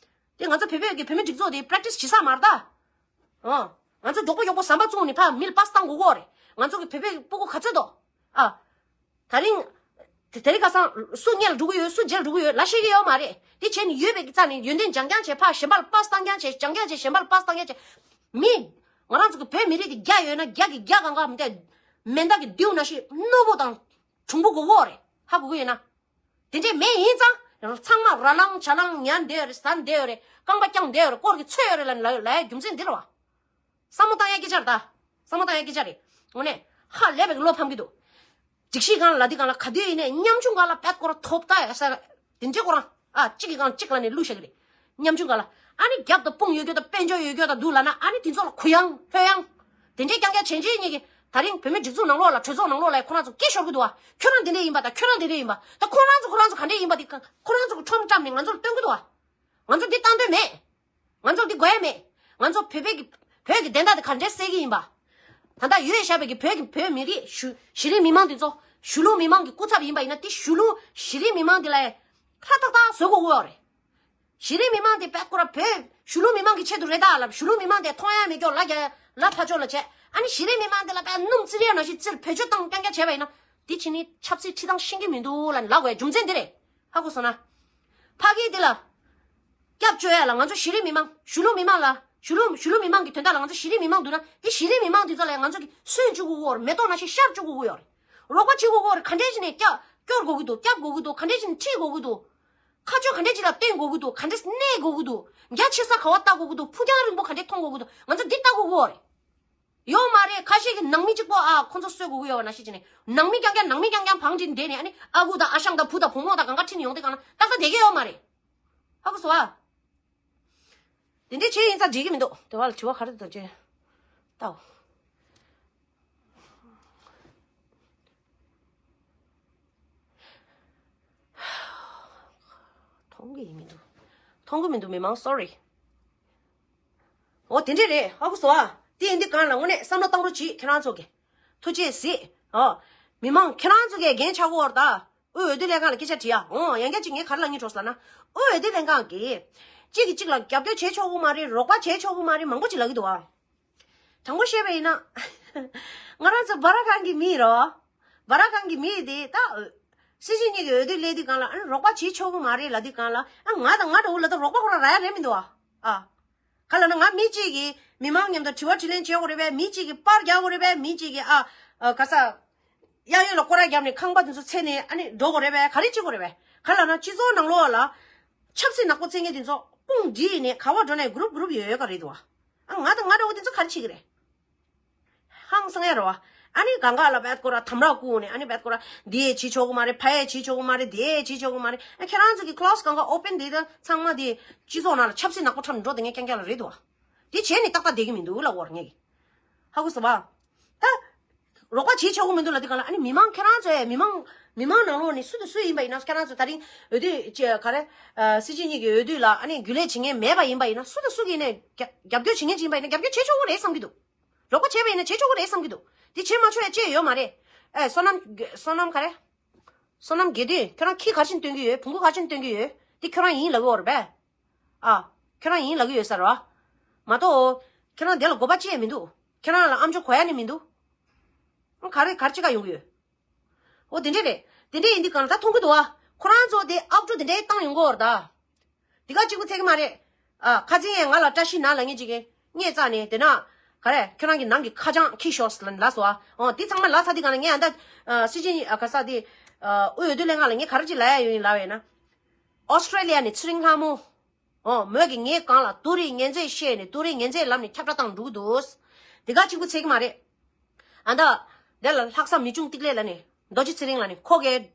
དེ་ང་ཚོ་བོད་པའི་གི་བོད་མི་སྒྲིག་འཛུགས་དེ་པེ་རེག་ཊི་སི་བྱེད་ས་མ་རེད་ད། ཨོ། ང་ཚོ་མགྱོགས་པོ་མགྱོགས་པོ་ཟམ་པ་བཙུགས་ནས་ཕར་མི་ལ་པཱ་སི་བཏང་དགོས་ཀྱི་ཡོད་རེད། ང་ཚོ་གི་བོད་པའི་སྤུ་གུ་ག་ཚོད་འདུག་ཨ། ད་རིང་། དེ་དེ་རིང་ཁ་སང་སུ་སྔོན་ལ་འགྲོ་གི་ཡོད་སུ་རྗེས་ལ་འགྲོ་གི་ཡོད་ལབ་ཤེས་ཀྱི་ཡོད་མ་རེད། དེ་བྱས་ནས་ཡོད་པའི་གི་རྩ་ནས་ཡོན་ཏན་སྦྱང་སྦྱང་བྱས་ཕར་གཞན་པ་ལ་པཱ་སི་བཏང་སྦྱང་བྱས་སྦྱང་སྦྱང་བྱས་གཞན་པ་ལ་པཱ་སི་བཏང་སྦྱང་བྱས། མི། ང་རང་ཚོ་གི་བོད་མི་རིགས་དེ་རྒྱ་ཡོད་ན་རྒྱ་གི་རྒྱ་གང་ག་མི་འདྲ། མེ་མདའ་གི་མདེའུ་ནང་བཞིན་རྣོ་པོ་དང་གྲུང་པོ་དགོས་ཀྱི་ཡོད་རེད། ཧ་གོ་གི་ཡོད་ན། དེ་འདྲས་མེད་ཡིན་ཙང་ཚང་མ་ར་ལངས་ཇ་ལངས་ཉལ་བསྡད་ཡོད་རེད། ཟ་བསྡད་ཡོད་རེད། རྐང་པ་བརྐྱངས་བསྡད་ཡོད་རེད། སྐོར་གི་ཚོད་ཡོད་རེད་ལབ་ལབ་ལབ་ཡ་རྒྱུ་མཚན་འདི་རེད་བ། བསམ་བློ་བཏང་ཡ་སྐད་ཆ་རེད་ད། བསམ་བློ་བཏང་ཡ་སྐད་ཆ་རེད། དངོས་གནས་ཧ་ལས་པའི་བློ་ཕམ་གྱི་འདུག་སྒྲིག་གཞི་སྒང་ལ་འདི་སྒང་ལ་ག་དུས་ཡིན་ནའི་ཉམ་ཆུང་སྒང་ལ་དཔེ་སྐོར་ཐོབ་ད་ཡ་ས་དེ་འདྲའི་སྐོར་ཨ་གཅིག་གི་སྒང་གཅིག་ལ་ནས་བླུགས་བཞག་གི་རེད། ཉམ་ཆུང་སྒང་ལ་ཨ་ནི་རྒྱབ་ཏུ་དཔུང་ཡོད་རྒྱུ་དང་དཔལ་འབྱོར་ཡོད་རྒྱུ་དང་འདུག་ལབ་ན་ཨ་ནི་དེ་ཚོ་ལ་གུ་ཡངས་ལྷོད་ཡངས་དེ་འདྲའི་རྐྱང་རྐྱང་བྱས་རྗེས་གཉིས་ཀྱི་ད་རིང་བོད་མི་སྒྲིག་འཛུགས་ནང་ལོགས་ལ་གྲོས་ཚོགས་ནང་ལོགས་ལ་ཁོ་རང་ཚོ་སྐད་ཤོར་གི་འདུག་ཨ། ཁྱོད་རང་དེ་འདྲ་ཡིན་པ་དང་ཁྱོད་རང་དེ་འདྲ་ཡིན་པ་ད་ཁོ་རང་ཚོ་ཁོ་རང་ཚོ་ག་འདྲ་ཡིན་པ་དེ་ཁོ་རང་ཚོ་གི་ཁྲོམ་བཀྲམ་ནས་ང་ཚོར་སྟོན་གི་འདུག་ཨ། ང་ཚོ་འདི་བཏང་འདོད་མེད། ང་ཚོར་འདི་དགོས་ཡ་མེད། ང་ཚོ་བོད་པའི་གི་བོད་ཀྱི་བདེན་མཐའ་དེ་ག་འདྲས་སེལ་གི་ཡིན་པ། ད་ལྟ་ཡོད་བཞག་པའི་གི་བོད་ཀྱི་བོད་མི་རིགས་གཞི་གཞི་རིམ་མི་མང་དེ་ཚོ་གཞིས་ལུས་མི་མང་གི་སྐུ་ཚབ་ཡིན་པ་ཡིན་ན་དེ་གཞིས་ལུས་གཞི་རིམ་མི་མང་དེ་ལ་ཧྲ་ཐག་ཐག་བཟོ་དགོས་ཀྱི་ཡོད་རེད། གཞི་རིམ་མི་མང་དེ་དཔེ་ཁོ་ར་བོད་གཞིས་ལུས་མི་མང་གི་ཆེད་དུ་རེད་ད་ལབ་གཞིས་ལུས་མི་མང་དེ་མཐོང་ཡ་མེད་སྐྱོ་ལ་རྒྱ་ལ་ཕ་ཕྱོགས་ལ་བྱས་ཨ་ནི་གཞི་རིམ་མི་མང་དེ་ལ་དཔེ་སྣུམ་བཙིར་ཡ་ནང་བཞིན་བཙིར་བེད་སྤྱོད་བཏང་རྐྱང་རྐྱང་བྱས་པ་ཡིན་ན་དེ་ཕྱི་ནས་ཆབ་སྲིད་ཁྲིད་སྟངས་ཤེས་ཀྱི་མི་འདུག་ལབ་ནས་ལབ་དགོས་རྒྱུ་མཚན་དེ་རེད། ཧ་གོ་སོང་ན། ཕ་གི་དེ་ལ། སྐྱབས་བཅོལ་ཡ་ལ་ང་ཚོ་གཞི་རིམ་མི་མང་གཞིས་ལུས་མི་མང་ལ་གཞིས་ལུས་གཞིས་ལུས་མི་མང་གི་དོན་དག་ལ་ང་ཚོ་གཞི་རིམ་མི་མང་འདུག་ན་དེ་གཞི་རིམ་མི་མང་དེ་ཚོ་ལ་ང་ཚོ་གི་སུན་བཅུག་དགོས་ཀྱི་ཡོད་རེད། མེ་ཏོག་ནང་བཞིན་ཤར་བཅུག་དགོས་ཀྱི་ཡོད་རེད། རོགས་པ་བྱེད་དགོས་ཀྱི་ཡོད་རེད། ག་འདྲས་བྱས་ནས་སྐྱབས་སྐྱོར་དགོས་ཀྱི་འདུག་སྐྱབས་དགོས་ཀྱི་འདུག་ག་འདྲས་བྱས་ནས་ཁྲིད་དགོས་ཀྱི་འདུག་ཁ་ཕྱོགས་ག་འདྲས་ཅིག་ལ་བསྟན་དགོས་ཀྱི་འདུག་ག་འདྲས་གནས་དགོས་ཀྱི་འདུག་རྒྱ་ཆེ་ས་ག་བ་ལྟ་དགོས་ཀྱི་འདུག་ཕུགས་རྒྱང་རིང་པོ་ག་འདྲས་མཐོང་དགོས་ཀྱི་འདུག་ང་ཚོ་འདི་ལྟ་དགོས་ཀྱི་ཡོད་རེད། ཡོད་མ་རེད། ཁ་ཤས་ཀྱིས་ནང་མི་གཅིག་པོ་ཨ་ཁོ་ཚོ་གསོད་དགོས་ཀྱི་ཡོད་པ་ནང་བཞིན་བྱས་ནས་ནང་མི་རྐྱང་རྐྱང་ནང་མི་རྐྱང་རྐྱང་བང་སྒྲིག་བསྡད་ནས་ཨ་ནི་ཨ་ཁུ་དང་ཨ་ཞང་དང་བུ་དང་བུ་མོ་དང་གང་ག་ཁྲིད་ནས་ཡོང་དུས་གང་ན་ཏག་ཏག་བསྡད་ཀྱི་ཡོད་མ་རེད། ཧ་གོ་སོང་ཨ། དེ་འདྲའི་བྱས་ཡིན་ཙང་འགྲིག་གི་མི་འདུག་དེ་བ་ལ་དྲི་བ་ག་རེ་འདུག་ཅེས་ལྟའོ། མཐོང་གི་ཡིན་མི་འདུག་མཐོང་གི་མི་འདུག་མི་མང་sorry། འོ་དེ་འདྲས་རེད། ཧ་གོ་སོང་ཨ། དེ་ཡིན་དུས་གང་ལ་དངོས་གནས་བསམ་བློ་བཏང་རོགས་གྱིས་ཁྱེད་རང་ཚོ་གི། ཐུགས་རྗེ་གཟིགས། ཨོ། མི་མང་ཁྱེད་རང་ཚོ་གི་འགན་ཆགས་ཀྱི་ཡོད་རེད་ད། དབུས་འོས་བསྡུ་ལྷན་ཁང་ལ་སྐད་ཆ་དྲིས་ཨ། འོ་ཡང་བསྐྱར་ཅིག་ངས་ག་རེ་ལབ་སྙིང་བྲོ་སོང་ལབ་ན། དབུས་འོས་བསྡུ་ལྷན་ཁང་གིས། གཅིག་གིས་གཅིག་ལ་རྒྱབ་སྐྱོར་བྱེད་ཆོག་གི་མ་རེད། རོགས་པ་བྱེད་ཆོག་གི་མ་རེད། མང་པོ་ཅིག་ལབ་ཀྱི་འདུག་ཨ། དྲང་པོ་བཤད་པ་ཡིན་ན། ང་རང་ཚོ་སྦ་ར་ཁང་གི་མི་རོ། སྦ་ར་ཁང་གི་མི་དེ་ད། སྲིད་སྤྱི་གཉིས་ཀྱི་འོས་བསྡུ་སླེབས་དུས་སྒང་ལ་ཨ་ནི་རོགས་པ་བྱེད་ཆོག་གི་མ་རེད་ལབ་དུས་སྒང་ལ་ཨ་ང་དང་ང་འདྲ་བོ་ལ་ད་རོགས་པ་ཁོ་རང་རག་ཡ་རེད་མི་འདུག་ཨ། ཨ། ག་ལབ་ན་ང་མི་གཅིག་གིས་མི་མང་མཉམ་དུ་དྲི་བ་དྲིས་ལན་བྱེད་དགོས་རེད་པས། མི་གཅིག་གིས་པར་རྒྱག་དགོས་རེད་པས། མི་གཅིག་གིས་ཨ། ཨ། ག་ས། གཡས་གཡོན་ལ་སྐོར་ར་བརྒྱབ་ནས་ཁང་པ་དེ་ཚོ་འཚོལ་ནས་ཨ་ནི་འགྲོ་དགོས་རེད་པས། ག་རེ་བྱེད་དགོས་རེད་པས། ག་ལབ་ན་སྤྱི་ཚོགས་ནང་ལོགས་ལ་ཆབ་སྲིད་ནག་པོ་འཚོལ་མཁན་དེ་ཚོ་དཔུང་སྒྲིག་ནས་ག་པར་འགྲོ་ནས་གུ་རུབ་གུ་རུབ་ཡོད་ཡོད་ག་རེད་འདུག་ཨ། ཨ་ང་དང་ང་འདྲ་བོ་དེ་ཚོ་ག་རེ་བྱེད་ཀྱི་རེད། ཧང་སང་ཡ་རེད་བ། ཨ་ནི་གང་ག་ལ་བད་ཀོ་ར་དམ་ར་བསྐུར་ནས་ཨ་ནི་བད་ཀོ་ར་འདི་ཡས་བྱེད་ཆོག་གི་མ་རེད། ཕ་ཡས་བྱེད་ཆོག་གི་མ་རེད། དེ་ཡས་བྱེད་ཆོག་གི་མ་རེད། ཨ་ཁྱེད་རང་ཚོ་གི་ཁ་ལོ་སི་གང་ག་ཨོ་པན་དེ་ད་ཚང་མ་དེ་སྤྱི་ཚོགས་ནང་ལ་ཆབ་སྲིད་ནག་པོ་འཁྲབ་འགྲོ་དེ་ངས་རྐྱང་རྐྱང་ལ་རེད་འདུག་བ། དེ་བྱས་ནས་ཏག་ཏག་བསྡད་ཀྱི་མི་འདུག་ལབ་དགོས་རེད་ངས། ཧ་གོ་སོང་བ། ད། རོགས་པ་བྱེད་ཆོག་གི་མི་འདུག་ལབ་དུས་གང་ལ་ཨ་ནི་མི་མང་ཁྱེད་རང་ཚོ་ཡ་མི་མང་མི་མང་ནང་ལོགས་ནས་སུ་དང་སུ་ཡིན་པ་ཡིན་ན་ཁྱེད་རང་ཚོ་ད་རིང་འོས་བསྡུ་ཅེས་ག་རེ། སྲིད་སྤྱི་གཉིས་ཀྱི་འོས་བསྡུ་ལ་ཨ་ནི་རྒྱུན་ལས་བྱེད་མཁན་མེད་པ་ཡིན་པ་ཡིན་ན་སུ་དང་སུ་གིས་ནས་རྒྱབ་རྒྱབ་སྐྱོར་བྱེད་མཁན་ཅིག་ཡིན་པ་ཡིན་ན་རྒྱབ་སྐྱོར་བྱེད་ཆོག་གི་རེད་བསམ་གྱི་འདུག་རོགས་པ་བྱས་པ་ཡིན་ན་བྱེད་ཆོག་གི་རེད་བསམ་གྱི་འདུག་དེ་བྱེད་མ་ཆོག་ཡ་ཅེས་ཡོད་མ་རེད། ཨེ་བསོད་ནམས་བསོད་ནམས་ག་རེ། བསོད་ནམས་དགེ་འདུན་ཁྱོད་རང་ཁྱི་ག་རེ་བྱས་ནས་སྟོན་གྱི་ཡོད། བོང་གུ་ག་རེ་བྱས་ནས་སྟོན་གྱི་ཡོད། དེ་ཁྱོད་རང་ཡིན་ལབ་ཀྱི་ཡོད་རེད་པས། ཨ། ཁྱོད་རང་ཡིན་ལབ་ཀྱི་ཡོད་ས་རེད་བ། མ་གཏོགས། ཁྱོད་རང་དེ་ལ་དགོས་པ་ཅི་ཡང་མི་འདུག་ཁྱོད་རང་ལ་ཨམ་ཅོག་གོ་ཡ་ནི་མི་འདུག་ག་རེ་ག་རེ་བྱེད་ག་ཡོང་གི་ཡོད། འོ་དེ་འདྲས་རེད། དེ་འདྲས་ཡིན་དུས་གང་ལ་ད་མཐོང་གི་འདུག་བ། ཁོ་རང་ཚོ་དེ་ཨབ་ཀྲུ་དེ་འདྲས་བཏང་ཡོང་གི་ཡོད་རེད་ད། དེ་ག་གཅིག་པུ་ཚད་གི་མ་རེད། ཨ། ཁ་སང་ཡང་ང་ལ་བཀྲ་ཤིས་ནང་ལ་ངེད་ཅིག་གིས་སྙད་བཙལ་ནས་དེ་ན། ག་རེ་ཁྱོད་རང་གི་ནང་གི་ཁ་བྱང་ཁྱི་ཤོག་ལབ་ལབ་སོང་ཨ། འོ་དེ་ཚང་མ་ལབ་ཚར་དུས་གང་ལ་ངས་ཨ་ད། ཨ། སྲིད་སྤྱི་ཨ་ག་ས་དེ། ཨ། དབུས་འོས་བསྡུ་ལྷན་ཁང་ལ་ངས་ག་རེ་ཅིག་ལབ་ཡ་ཡོད་ཡིན་ལབ་ཡ་ཡིན་ན། ཨོ་སི་ཀྲེ་ལི་ཡ་ནས་ཚེ་རིང་ལྷ་མོ། འོ་མོས་ཀྱིས་ངའི་སྒང་ལ་ཏུ་རིའི་ངན་ཚད་བཤད་ནས་ཏུ་རིའི་ངན་ཚད་ལམ་ནས་ཁྱབ་བསྒྲགས་བཏང་འགྲོ་གི་འདུག་དེ་ག་གཅིག་པུ་ཚད་གི་མ་རེད། ཨ་ད། དེ་ལ་ལྷག་བསམ་མི་ཆུང་ཏིག་ལེ་ལ་ནི། རྡོ་རྗེ་ཚེ་རིང་ལ་ནི་ཁོ་གས།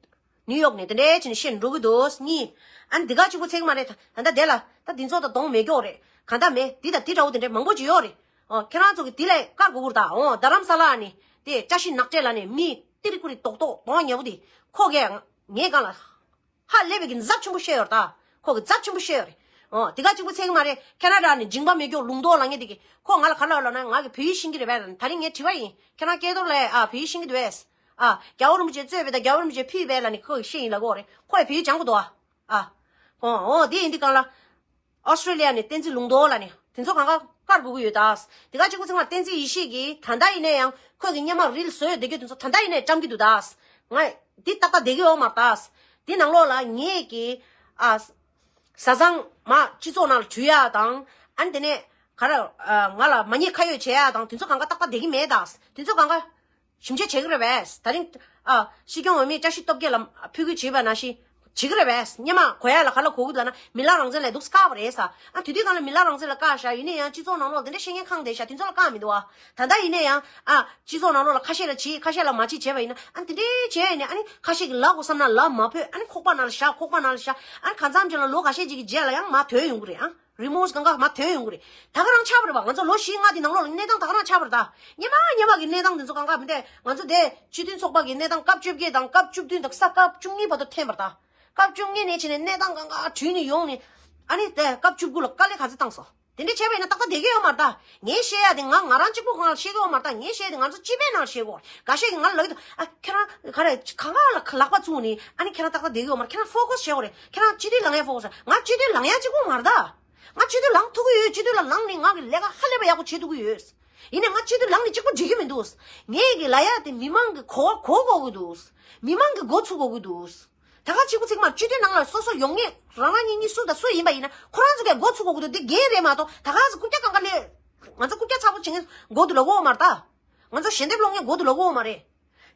ནིའུ་ཡོག་ནས་དེ་འདྲའི་ཕྱིན་ནས་བཤད་འགྲོ་གི་འདུག་གཉིས། ཨ་ནི་འདི་ག་གཅིག་པུ་ཚད་གི་མ་རེད་ད་ད་དེ་ལ་ད་འདི་ཚོ་ད་གདོང་མེད་སྐྱོ་རེད་གང་ལྟར་མེད་འདི་ད་འདི་འདྲ་བོ་དེ་འདྲའི་མང་པོ་ཅིག་ཡོད་རེད། ཨོ་ཁྱེད་རང་ཚོ་གི་དེ་ལས་བཀར་དགོས་ཀྱི་རེད་ད། ཨོ་རྡ་རམ་ས་ལ་ནི་དེ་བཀྲ་ཤིས་ནག་ཅེ་ལ་ནི་མི་ཏི་རི་ཀུ་རི་རྡོག་རྡོག་གདོང་ཉེ་བོ་དེ་ཁོ་གས་ངའི་སྒང་ལ། ཧ་ལས་པའི་གི་འཛབ་ཆེན་པོ་བཤད་ཡོད་ད། ཁོ་གི་འཛབ་ཆེན་པོ་བཤད་ཡོད་རེད། ཨོ་དེ་ག་གཅིག་པུ་ཚད་གི་མ་རེད། ཁེ་ན་ཌ་ནས་མཇིང་པ་མེད་སྐྱོ་ལུང་རྟོགས་ལབ་མཁན་དེ་གི་ཁོ་ང་ལ་ག་ལབ་ལབ་ན་ང་གི་བོད་ཡིག་ཤེས་ཀྱི་རེད་པས་ལབ་ནས་ད་རིང་ངས་དྲི་བ་ཡིན་ཁྱེད་རང་སྐལ་རྡོར་ལགས་ཨ་བོད་ཡིག་ཤེས་ཀྱི་འདུག་བས། ཨ་རྒྱལ་བ་རིན་པོ་ཆེ་གཙོས་པའི་ད་རྒྱལ་བ་རིན་པོ་ཆེ་ཕུལ་བས་ལབ་ནས་ཁོ་གི་ཤེས་ཡིན་ལབ་གོ་རེད་ཁོ་ཡི་བོད་ཡིག་སྦྱང་གི་འདུག་ཨ། ཨ། ཨོ་ཨོ་དེ་ཡིན་དུས་གང་ལ། ཨོ་སི་ཀྲེ་ལི་ཡ་ནས་བསྟན་འཛིན་ལུང་རྟོགས་ལབ་ནས་དེ་ཚོ་གང་ག་བཀར་དགོས་ཀྱི་ཡོད་ད། དེ་ག་གཅིག་པུ་ཚང་མ་བསྟན་འཛིན་ཡེ་ཤེས་ཀྱིས་ད་ལྟ་ཡིན་ན་ཡང་ཁོས་ཀྱི་སྔོན་མ་རིལ་བཟོས་ཡོད་བསྡད་རྒྱུ་དེ་ཚོ་ད་ལྟ་ཡིན་ན་ཡང་བཀྲམ་གྱི་འདུག་ད། ང་འདི་ཏག་ཏག་བསྡད་ཀྱི་ཡོད་མ་རེད་ད། འདི་ནང་ལོགས་ལ་ངས་ཀྱི་ཨ། བཟའ་ཚང་མ་སྤྱི་ཚོགས་ནང་ལ་འཇུ་ཡ་དང་ཨ་ནི་དེ་ནས་ག་རེ་ང་ལ་མ་ཉེས་ཁ་གཡོགས་བྱེད་ཡ་དང་དེ་ཚོ་གང་ག་ཏག་ཏག་བསྡད་ཀྱི་མེད་ད། དེ་ཚོ་གང་ག་ཞིབ་འཇུག་བྱེད་ཀྱི་རེད་པས། ད་རིང་ཨ་སྲིད་སྐྱོང་འོས་མི་བཀྲ་ཤིས་སྟོབས་རྒྱལ་ལ་ཕུལ་གྱི་བྱས་པ་ནང་བཞིན་བྱེད་ཀྱི་རེད་པས། སྔོན་མ་གོ་ཡ་ལ་ག་ལ་གོ་གི་ལབ་ན་མི་ལ་རང་བཙན་ལ་འདུག་བཀག་པ་རེད་ས། ཨ་དེ་དུས་གང་ལ་མི་ལ་རང་བཙན་ལ་བཀག་བཞག་ཡིན་ན་ཡང་སྤྱི་ཚོགས་ནང་ལོགས་དེ་འདྲ་བཤད་མཁན་གང་བསྡད་བཞག་དེ་ཚོ་ལ་བཀག་མི་འདུག་ཨ། ད་ལྟ་ཡིན་ན་ཡང་ཨ་སྤྱི་ཚོགས་ནང་ལོགས་ལ་ཁ་ཤས་ལ་བྱེད་ཁ་ཤས་ལ་མ་བྱེད་བྱས་པ་ཡིན་ན་ཨ་དེ་འདྲའི་བྱས་ཡིན་ན་ཨ་ནི་ཁ་ཤས་ཀྱིས་ལབ་དགོས་བསམ་ན་ལབ་མ་ཕོད་ཨ་ནི་ཁོག་པ་ནང་ལ་བཞག་ཁོག་པ་ནང་ལ་བཞག་ཨ་ནི་གང་འཚམ་ཅིག་ལ་ལོ་ཁ་ཤས་ཅིག་གི་རྗེས་ལ་ཡང་མར་ཐོན་ཡོང་གི་རེད་ཨ། རི་མོ་གང་ག་མར་ཐོན་ཡོང་གི་རེད། ད་ག་རང་ཆགས་པ་རེད་པ། ང་ཚོ་ལོ་བཞི་ལྔ་དེ་ནང་ལོགས་ལ་གནས་སྟངས་ད་ག་རང་ཆགས་པ་རེད་ད། སྔོན་མ་སྔོན་མ་གི་གནས་སྟངས་དེ་ཚོ་གང་ག་མི་འདྲ། ང་ཚོ་དེ་སྤྱི་མཐུན་ཚོགས་པ་གི་གནས་སྟངས་སྐབས་བཅོ་བརྒྱད་དང་སྐབས་བཅུ་བདུན་དང་ས་སྐབས་བཅུ་གཉིས་བར་དུ་འཐེན་པ་རེད་ད། སྐབས་བཅུ་གཉིས་ནས་བྱས་ནས་གནས་སྟངས་གང་ག་བྱུང་ནས་ཡོང་ནས་ཨ་ནི་དེ་སྐབས་བཅུ་དགུ་ལ་དཀའ་ལས་ག་ཚོད་བཏང་སོང་། དེ་འདྲ་བྱས་པ་ཡིན་ན་ཏག་ཏག་བསྡད་ཀྱི་ཡོད་མ་རེད་ད། ངས་བཤད་ཡ་དེ་ང་ང་རང་གཅིག་པུ་གང་ལ་བཤད་ཀྱི་ཡོད་མ་རེད་ད། ངས་བཤད་ཡ་དེ་ང་ཚོ་སྤྱི་པའི་ནང་ལ་བཤད་ཀྱི་ཡོད་རེད། འགའ་ཤས་ཀྱིས་ང་ལ་ལབ་ཀྱི་འདུག་ཨ་ཁྱེད་རང་ག་རེ་གང་ག་ལ་ལག་པ་བཙུགས་ནས་ཨ་ནི་ཁྱེད་རང་ཏག་ཏག་བསྡད་ཀྱི་ཡོད་མ་རེད། ཁྱེད་རང་ཕོ་ཁས་བྱེད་དགོས་རེད། ཁྱེད་རང་སྤྱི་འཐུས་ལངས་ཡ་ཕོ་ཁས་བྱེད། ང་སྤྱི་འཐུས་ལངས་ཡ་གཅིག་པུ་མ་རེད་ད། ང་སྤྱི་འཐུས་ལངས་ཐུབ་ཀྱི་ཡོད། སྤྱི་འཐུས་ལ་ལངས་ནས་ང་གི་ལས་ཀ་ཧ་ལས་པ་ཡག་པོ་བྱེད་ཐུབ་ཀྱི་ཡོད། ཡིན་ནའི་ང་སྤྱི་འཐུས་ལངས་ནས་གཅིག་པུ་འགྲིག་གི་མི་འདུག་ངས་གི་ལབ་ཡ་དེ་མི་མང་གི་གོ་གོ་དགོས་ཀྱི་འདུག་མི་མང་གི་མགོ་ཚུགས་དགོས་ཀྱི་འདུག་ད་ག་གཅིག་པུ་ཚིག་མ་སྤྱི་འཐུས་ནང་ལ་སོ་སོ་ཡོང་ངེས་རང་རང་ཉིད་ཉིད་སུ་དང་སུ་ཡིན་པ་ཡིན་ན་ཁོ་རང་ཚོ་གི་མགོ་ཚུགས་དགོས་ཀྱི་འདུག་འདི་འགན་རེད་མ་གཏོགས་ད་ག་ཚོད་རྐུབ་བཀྱག་གང་ག་ལས་ང་ཚོ་རྐུབ་བཀྱག་ཚ་པོ་བྱེད་མཁན་མགོ་དུ་ལོག་གི་ཡོད་མ་རེད་ད། ང་ཚོ་ཞལ་འདེབས་སློང་མཁན་མགོ་དུ་ལོག་གི་ཡོད་མ་རེད།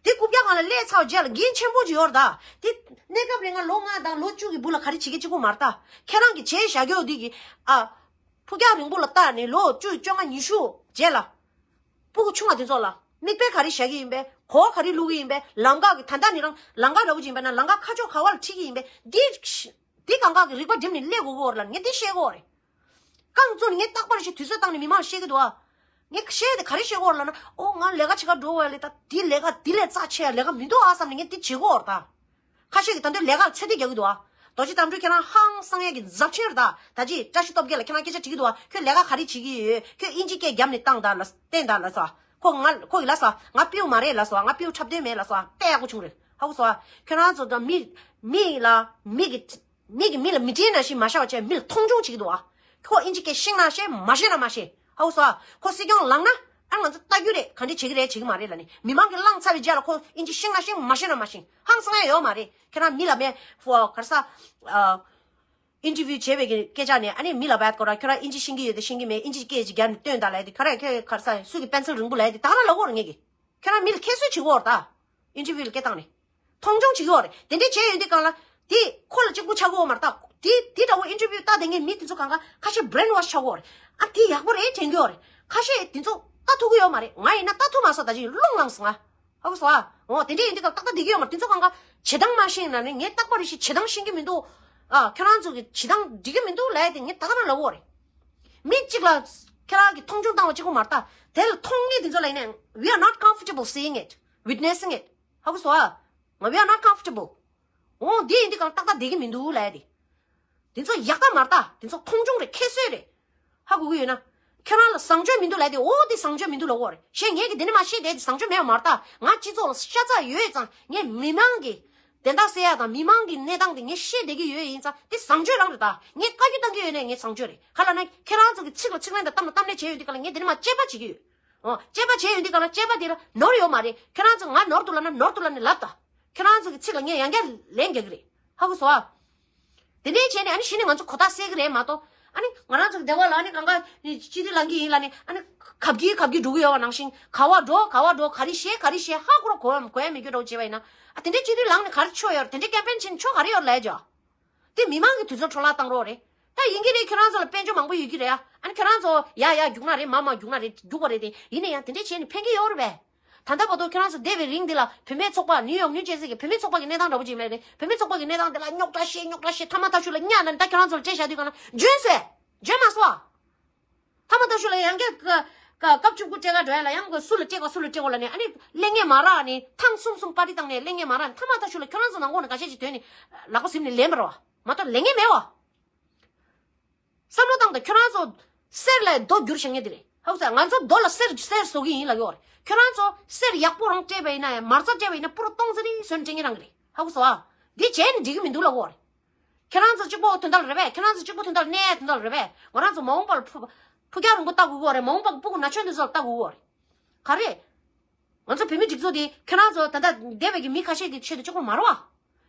དེ་རྐུབ་བཀྱག་སྒང་ལ་སླེབས་ཚར་བ་རྗེས་ལ་འགན་ཆེན་པོ་ཅིག་ཡོད་རེད་ད། དེ་གནས་སྐབས་རིང་ང་ལོ་ལྔ་དང་ལོ་བཅུ་གི་སྦུག་ལ་ག་རེ་བྱེད་ཀྱི་གཅིག་པོ་མ་རེད་ད། ཁྱེད་རང་གི་བྱས་བཞག་རྒྱུ་འདི་གི་ཨ། ཕུགས་རྒྱང་རིང་པོ་ལ་བལྟས་ནས་ལོ་བཅུ་བཅོ་ལྔ་ཉི་ཤུ་རྗེས་ལ། སྤུ་གུ་ཆུང་བ་དེ་ཚོ་ལ་མིག་དཔེ་ག་རེ་བཞག་གི་ཡིན་པས། གོ་བ་ག་རེ་བླུག་གི་ཡིན་པས། ལམ་ཁ་གི་ད་ལྟ་ནི་རང་ལམ་ཁ་འདྲ་བོ་ཅིག་ཡིན་པས་ན་ལམ་ཁ་ཁ་ཕྱོགས་ག་བ་ལ་ཁྲིད་ཀྱི་ཡིན་པས། འདི་འདི་གང་ག་གི་རིག་པ་སྒྲིམ་ནས་སླེབས་དགོས་ཀྱི་ཡོད་རེད་ལ་ངས་འདི་བཤད་ཀྱི་ཡོད་རེད། རྐང་བཙུགས་ནས་ངས་རྟག་པར་ཞིག་དུས་ཚོད་བཏང་ནས་མི་མང་བཤད་ཀྱི་འདུག་ཨ། ངས་བཤད་དེ་ག་རེ་བཤད་ཀྱི་ཡོད་རེད་ལབ་ན། ཨོ་ང་ལས་ཀ་བྱེད་ག་འགྲོ་བ་ལས་ད་འདི་ལས་ཀ་འདི་ལས་རྩ་ཆེ་ཡ་ལས་ཀ་མི་འདུག་ཨ་བསམ་ནས་ངས་འདི་བྱེད་ཀྱི་ཡོད་རེད་ད། ཁ་ཤས་ཀྱིས་ད་དུང་ལས་ཀ་ལ་ཚོད་ལྟ་རྒྱག་གི་འདུག་ཨ། རྡོ་རྗེ་དམ་སྤྲུལ་ཁྱེད་རང་ཧང་སང་ཡས་ཀྱི་ཛབ་ཆེན་རེད་ད། ད་ཅི་བཀྲ་ཤིས་སྟོབས་རྒྱལ་ལ་ཁྱེད་རང་སྐད་ཆ་དྲིས་ཀྱི་འདུག་བ། ཁྱོད་ལས་ཀ་ག་རེ་བྱེད་ཀྱི་ཡོད། ཁྱོད་ཨིན་ཇི་སྐད་རྒྱབ་ནས་བཏང་དང་ལ་བསྟན་དང་ལ་སོ། ཁོ་ང་ཁོ་ཡི་ལ་སོ། ང་སྤྲེའུ་མ་རེད་ལ་སོ། ང་སྤྲེའུ་འཁྲབ་སྟོན་མེད་ལ་སོ། དཔེ་ཡག་པོ་བྱུང་རེད། ཧ་གོ་སོ། ཁྱོད་རང་ཚོ་ད་མི་མི་ལ་མི་གི་མི་གི་མི་ལ་མི་དྲན་ན་ཞིག་མ་ཤེས་པ་བྱས། མི་ལ་མཐོང་ཆུང་བྱེད་ཀྱི་འདུག་བ། ཁོ་ཨིན་ཇི་སྐད་ཤེས་ན་ཤེས། མ་ཤེས་ན་མ་ཤེས། ཧ་གོ་སོ། ཁོ་སྲིད་སྐྱོང་ལངས་ན་ཨ་ང་ཚོ་ལྟ་རྒྱུ་རེད། ག་འདྲས་བྱེད་ཀྱི་རེད་བྱེད་ཀྱི་མ་རེད་ལ་ནི། མི་མང་གིས་བླངས་ཚར་བའི་རྗེས་ལ་ཁོ་ཨིན་ཇི་ཤེས་ན་ཤེས། མ་ཤེས་ན་མ་ཤེས། ཧང་སང་ཡ་ཡོད་མ་རེད། ཁྱེད་རང་མི་ལ་མེ་ཧྥོ་གར་ས་ཨ། ཨིན་ཊར་བིའུ་བྱས་པའི་གི་སྐད་ཆ་ནས་ཨ་ནི་མི་ལ་བད་ཀོ་ར་ཁྱོད་རང་ཨིན་ཇི་ཤེས་ཀྱི་ཡོད་དེ་ཤེས་ཀྱི་མེད། ཨིན་ཇི་སྐད་ཅིག་རྒྱབ་ནས་སྟོན་དང་ལབ་དེ་ཁ་ར་ཁྱོད་གར་ས་སུ་གི་པེན་སིལ་རིང་པོ་ལབ་དེ་ད་ག་རང་ལབ་དགོས་རེད་ངེད་ཀྱིས། ཁྱོད་རང་མི་ལ་ཁྱད་གསོད་བྱེད་དགོས་རེད་ད། ཨིན་ཊར་བིའུ་ལ་སྐད་བཏང་ནས། མཐོང་ཆུང་བྱེད་ཀྱི་ཡོད་རེད། དེ་འདྲས་བྱས་ཡོད་དུས་གང་ལ། དེ་ཁོ་ལ་གཅིག་པུ་ཆགས་ཀྱི་ཡོད་མ་རེད་ད། དེ་དེ་འདྲ་བོ་ཨིན་ཊར་བིའུ་ལྟ་དེ་ངས་མི་དེ་ཚོ་གང་ག་ཁ་ཤས་བྷི་རེན་ཝོཤ་ཆགས་ཀྱི་ཡོད་རེད། ཨ་དེ་ཡག་པོ་རེད་དྲན་གྱི་ཡོད་རེད། ཁ་ཤས་དེ་ཚོ་ལྟ་ཐུབ་ཀྱི་ཡོད་མ་རེད། ང་ཡིན་ན་ལྟ་ཐུབ་མ་སོང་། ད་ཅིག་རླུང་ལངས་སོང་ང་། ཧ་གོ་སོང་ཨ། འོ་དེ་འདྲས་ཡིན་དུས་སྐབས་ཏག་ཏག་བསྡད་ཀྱི་ཡོད་མ་རེད། དེ་ཚོ་གང་ག་བྱེད་སྟངས་མ་ཤེས་ན་ནི་ངས་རྟག་པར་རེ་ཞིག་བྱེད་སྟངས་ཤེས་ཀྱི་མི་འདུག་ཨ་ཁྱོད་རང་ཚོ་གི་བྱེད་སྟངས་འགྲིག་གི་མི་འདུག་ལབ་ཡ་དེ་ངས་ད་ག་རང་ལབ་ཀྱི་ཡོད་རེད། མི་གཅིག་ལ་ཁྱེད་རང་གི་མཐོང་ཆུང་བཏང་བ་གཅིག་པོ་མ་རེད་ད། དེ་ལ་མཐོང་མཁན་དེ་ཚོ་ལ་ཡིན་ནའི་we are not comfortable seeing it, witnessing it. ཧ་གོ་སོང་ཨ། ང་we are not comfortable. འོ་འདི་ཡིན་དུས་གང་ཏག་ཏག་བསྡད་ཀྱི་མི་འདུག་ལབ་ཡ་དེ། དེ་ཚོ་ཡག་ཐག་མ་རེད་ད། དེ་ཚོ་མཐོང་ཆུང་རེད། ཁྱད་གསོད་རེད། ཧ་གོ་གི་ཡོད་ན། ཁྱོད་རང་ལ་བཟང་སྤྱོད་མི་འདུག་ལབ་དེ། འོ་དེ་བཟང་སྤྱོད་མི་འདུག་ལབ་ཀྱི་ཡོད་རེད། གཞན་ངས་ཀྱི་དེ་ནས་མ་བཤད་དེ་དེ་བཟང་སྤྱོད་མེད་པ་མ་རེད་ད། ང་སྤྱི་ཚོགས་ལ་ཤ་ཚ་ཡོད་ཙང་ངས་མི་མང་གི་བདེན་མཐའ་གསལ་ཡ་དང་མི་མང་གི་གནས་སྟངས་དེ་ངས་ཤེས་བསྡད་ཀྱི་ཡོད་ཡིན་ཙང་དེ་བཟང་སྤྱོད་རང་རེད་ད། ངས་བཀའ་བཀྱོན་བཏང་གི་ཡོད་ནའི་ངས་བཟང་སྤྱོད་རེད། ག་ལབ་ན་ཁྱེད་རང་ཚོ་གི་ཚིག་ལ་ཚིག་ལན་དང་གཏམ་ལ་གཏམ་ལན་བྱས་ཡོད་དུས་ག་ལ་ངས་དེ་ནས་མ་དཔྱད་པ་བྱེད་ཀྱི་ཡོད། ཨོ་དཔྱད་པ་བྱས་ཡོད་དུས་ག་ལ་དཔྱད་པ་དེ་ལ་ནོར་ཡོད་མ་རེད། ཁྱེད་རང་ཚོ་ང་ནོར་འདུག་ལབ་ན་ནོར་འདུག་ལབ་ནས་ལབ་ད། ཁྱེད་རང་ཚོ་གི་ཚིག་ལ་ངས་ཡང་བསྐྱར་ལན་རྒྱག་གི་རེད། ཧ་གོ་སོང་ཨ། དེ་འདྲའི་བྱས་ནས་ཨ་ནི་གཞི་ནས་ང་ཚོ་གོ་རྟོགས་སད་ཀྱི་རེད་མ་གཏོགས། ཨ་ནི་ང་རང་ཚོ་གི་སྡེ་བ་ལ་ཨ་ནི་གང་ག་ནི་སྤྱི་འཐུས་ལངས་ཀྱི་ཡིན་ལབ་ནས་ཨ་ནི་གབ་ཀྱི་གབ་ཀྱི་འགྲོ་གི་ཡོད་པ་ནང་བཞིན། ག་བ་འགྲོ་ག་བ་འགྲོ། ག་རེ་བཤད་ག་རེ་བཤད། ཧ་གོ་ར་གོ་ཡ་གོ་ཡ་མེད་རྒྱུ་འདྲ་བོ་བྱས་པ་ཡིན་ན། ཨ་དེ་འདྲའི་སྤྱི་འཐུས་ལངས་ནས་ག་རེ་ཆོ་ཡོད་རེད། དེ་འདྲའི་ཀེམ་པེན་བྱས་ནས་ཆོ་ག་རེ་ཡོད་རེད་ལབ་ཡ་ཅོ། དེ་མི་མང་གི་དུས་ཚོད་འཕྲོ་བརླག་བཏང་རོགས་རེད། ད་ཡིན་གྱི་རེད། ཁྱེད་རང་ཚོ་ལ་དཔལ་འབྱོར་མང་པོ་ཡོད་ཀྱི་རེད་ཨ། ཨ་ནི་ཁྱེད་རང་ཚོ་ཡ་ཡ་རྒྱུགས་ན་རེད། མ་མ་རྒྱུགས་ན་རེད། རྒྱུགས་པ་རེད་དེ། ཡིན་ན་ཡང་དེ་འདྲས་བྱས་ནས་ཕན་གྱི་ཡོད་རེད་པས། ད་ལྟ་བར་དུ་ཁྱེད་རང་ཚོ་བསྡད་པའི་རིང་འདི་ལ་བུད་མེད་ཚོགས་པ། ནིའུ་ཡོག་ནིའུ་ཇེར་སི་གི་བུད་མེད་ཚོགས་པ་གི་གནས་སྟངས་འདྲ་པོ་ཅིག་ལས་རེད། བུད་མེད་ཚོགས་པ་གི་གནས་སྟངས་འདི་ལ་རྙོག་དྲ་བཤད། རྙོག་དྲ་བཤད། ཐ་མ་ཐག་ཆོད་ལ་གཉའ་ན་ད་ཁྱེད་རང་ཚོ་ལ་བཅད་བཞག་དུས་གང་ན་འཇོན་སོང་། འཇོན་མ་སོང་ཨ། ཐ་མ་ཐག་ཆོད་ལ་ཡང་བསྐྱར་ཀ་ཀ་སྐབས་བཅུ་དགུ་སྤྲད་ག་འགྲོ་ཡ་ལ་ཡང་སུ་ལ་སྤྲད་ག་སུ་ལ་སྤྲད་ག་ལ་ནི་ཨ་ནི་གླེང་ངེས་མ་རག་ནི། ཐེངས་གསུམ་གསུམ་པར་ཊི་བཏང་ནས་གླེང་ངེས་མ་རག་ནི། ཐ་མ་ཐག་ཆོད་ལ་ཁྱོད་རང་ཚོ་ནང་ཁོག་ནས་འགའ་ཤས་ཅིག་དོན་ནི་ལག་པ་ཟིན་ནས་ལེན་པ་རེད་བ། མ་གཏོགས་ལེན་ངེས་མེད་བ། བསམ་བློ་བཏང་དང་། ཁྱོད་རང་ཚོ་གསེར་ལ་རྡོ་བསྒྱུར་བཞག་མཁན་དེ་རེད། ཧ་གོ་སོང་། ང་ཚོ་རྡོ་ལ་གསེར་གསེར་བཟོ་གི་ཡིན་ལབ་ཀྱི་ཡོད་རེད། ཁྱོད་རང་ཚོ་གསེར་ཡག་པོ་རང་སྤྲད་པ་ཡིན་ན་ཡང་མ་རྩ་སྤྲད་པ་ཡིན་ན་སྤུ་ར་སྟོང་ཙམ་རེ་བཟོས་ནས་སྤྲད་མཁན་རང་གི་རེད། ཧ་གོ་སོང་ཨ། འདི་བྱས་ནས་འགྲིག་གི་མི་འདུག་ལབ་ཀྱི་ཡོད་རེད། ཁྱེད་རང་ཚོ་གཅིག་པོ་དོན་དག་ལ་རེད་པས། ཁྱེད་རང་ཚོ་གཅིག་པོ་དོན་དག་ལ་གནས་ཡ་དོན་དག་ལ་རེད་པས། ང་རང་ཚོ་མ་འོངས་པ་ལ་ཕུ་ཕུ་རྒྱག་རིང་པོ་ལྟ་དགོས་ཀྱི་ཡོད་རེད། མ་འོངས་པ་གི་སྤུ་གུ་ན་ཆུང་དེ་ཚོ་ལ་ལྟ་དགོས་ཀྱི་ཡོད་རེད། ག་རེ། ང་ཚོ་བོད་མི་སྒྲིག་འཛུགས་དེ་ཁྱེད་རང་ཚོ་ད་ལྟ་འདས་པའི་གི་མི་ཁ་ཤས་ཀྱི་ཆེད་དུ་གཅིག་པོ་མ་རེད་བ།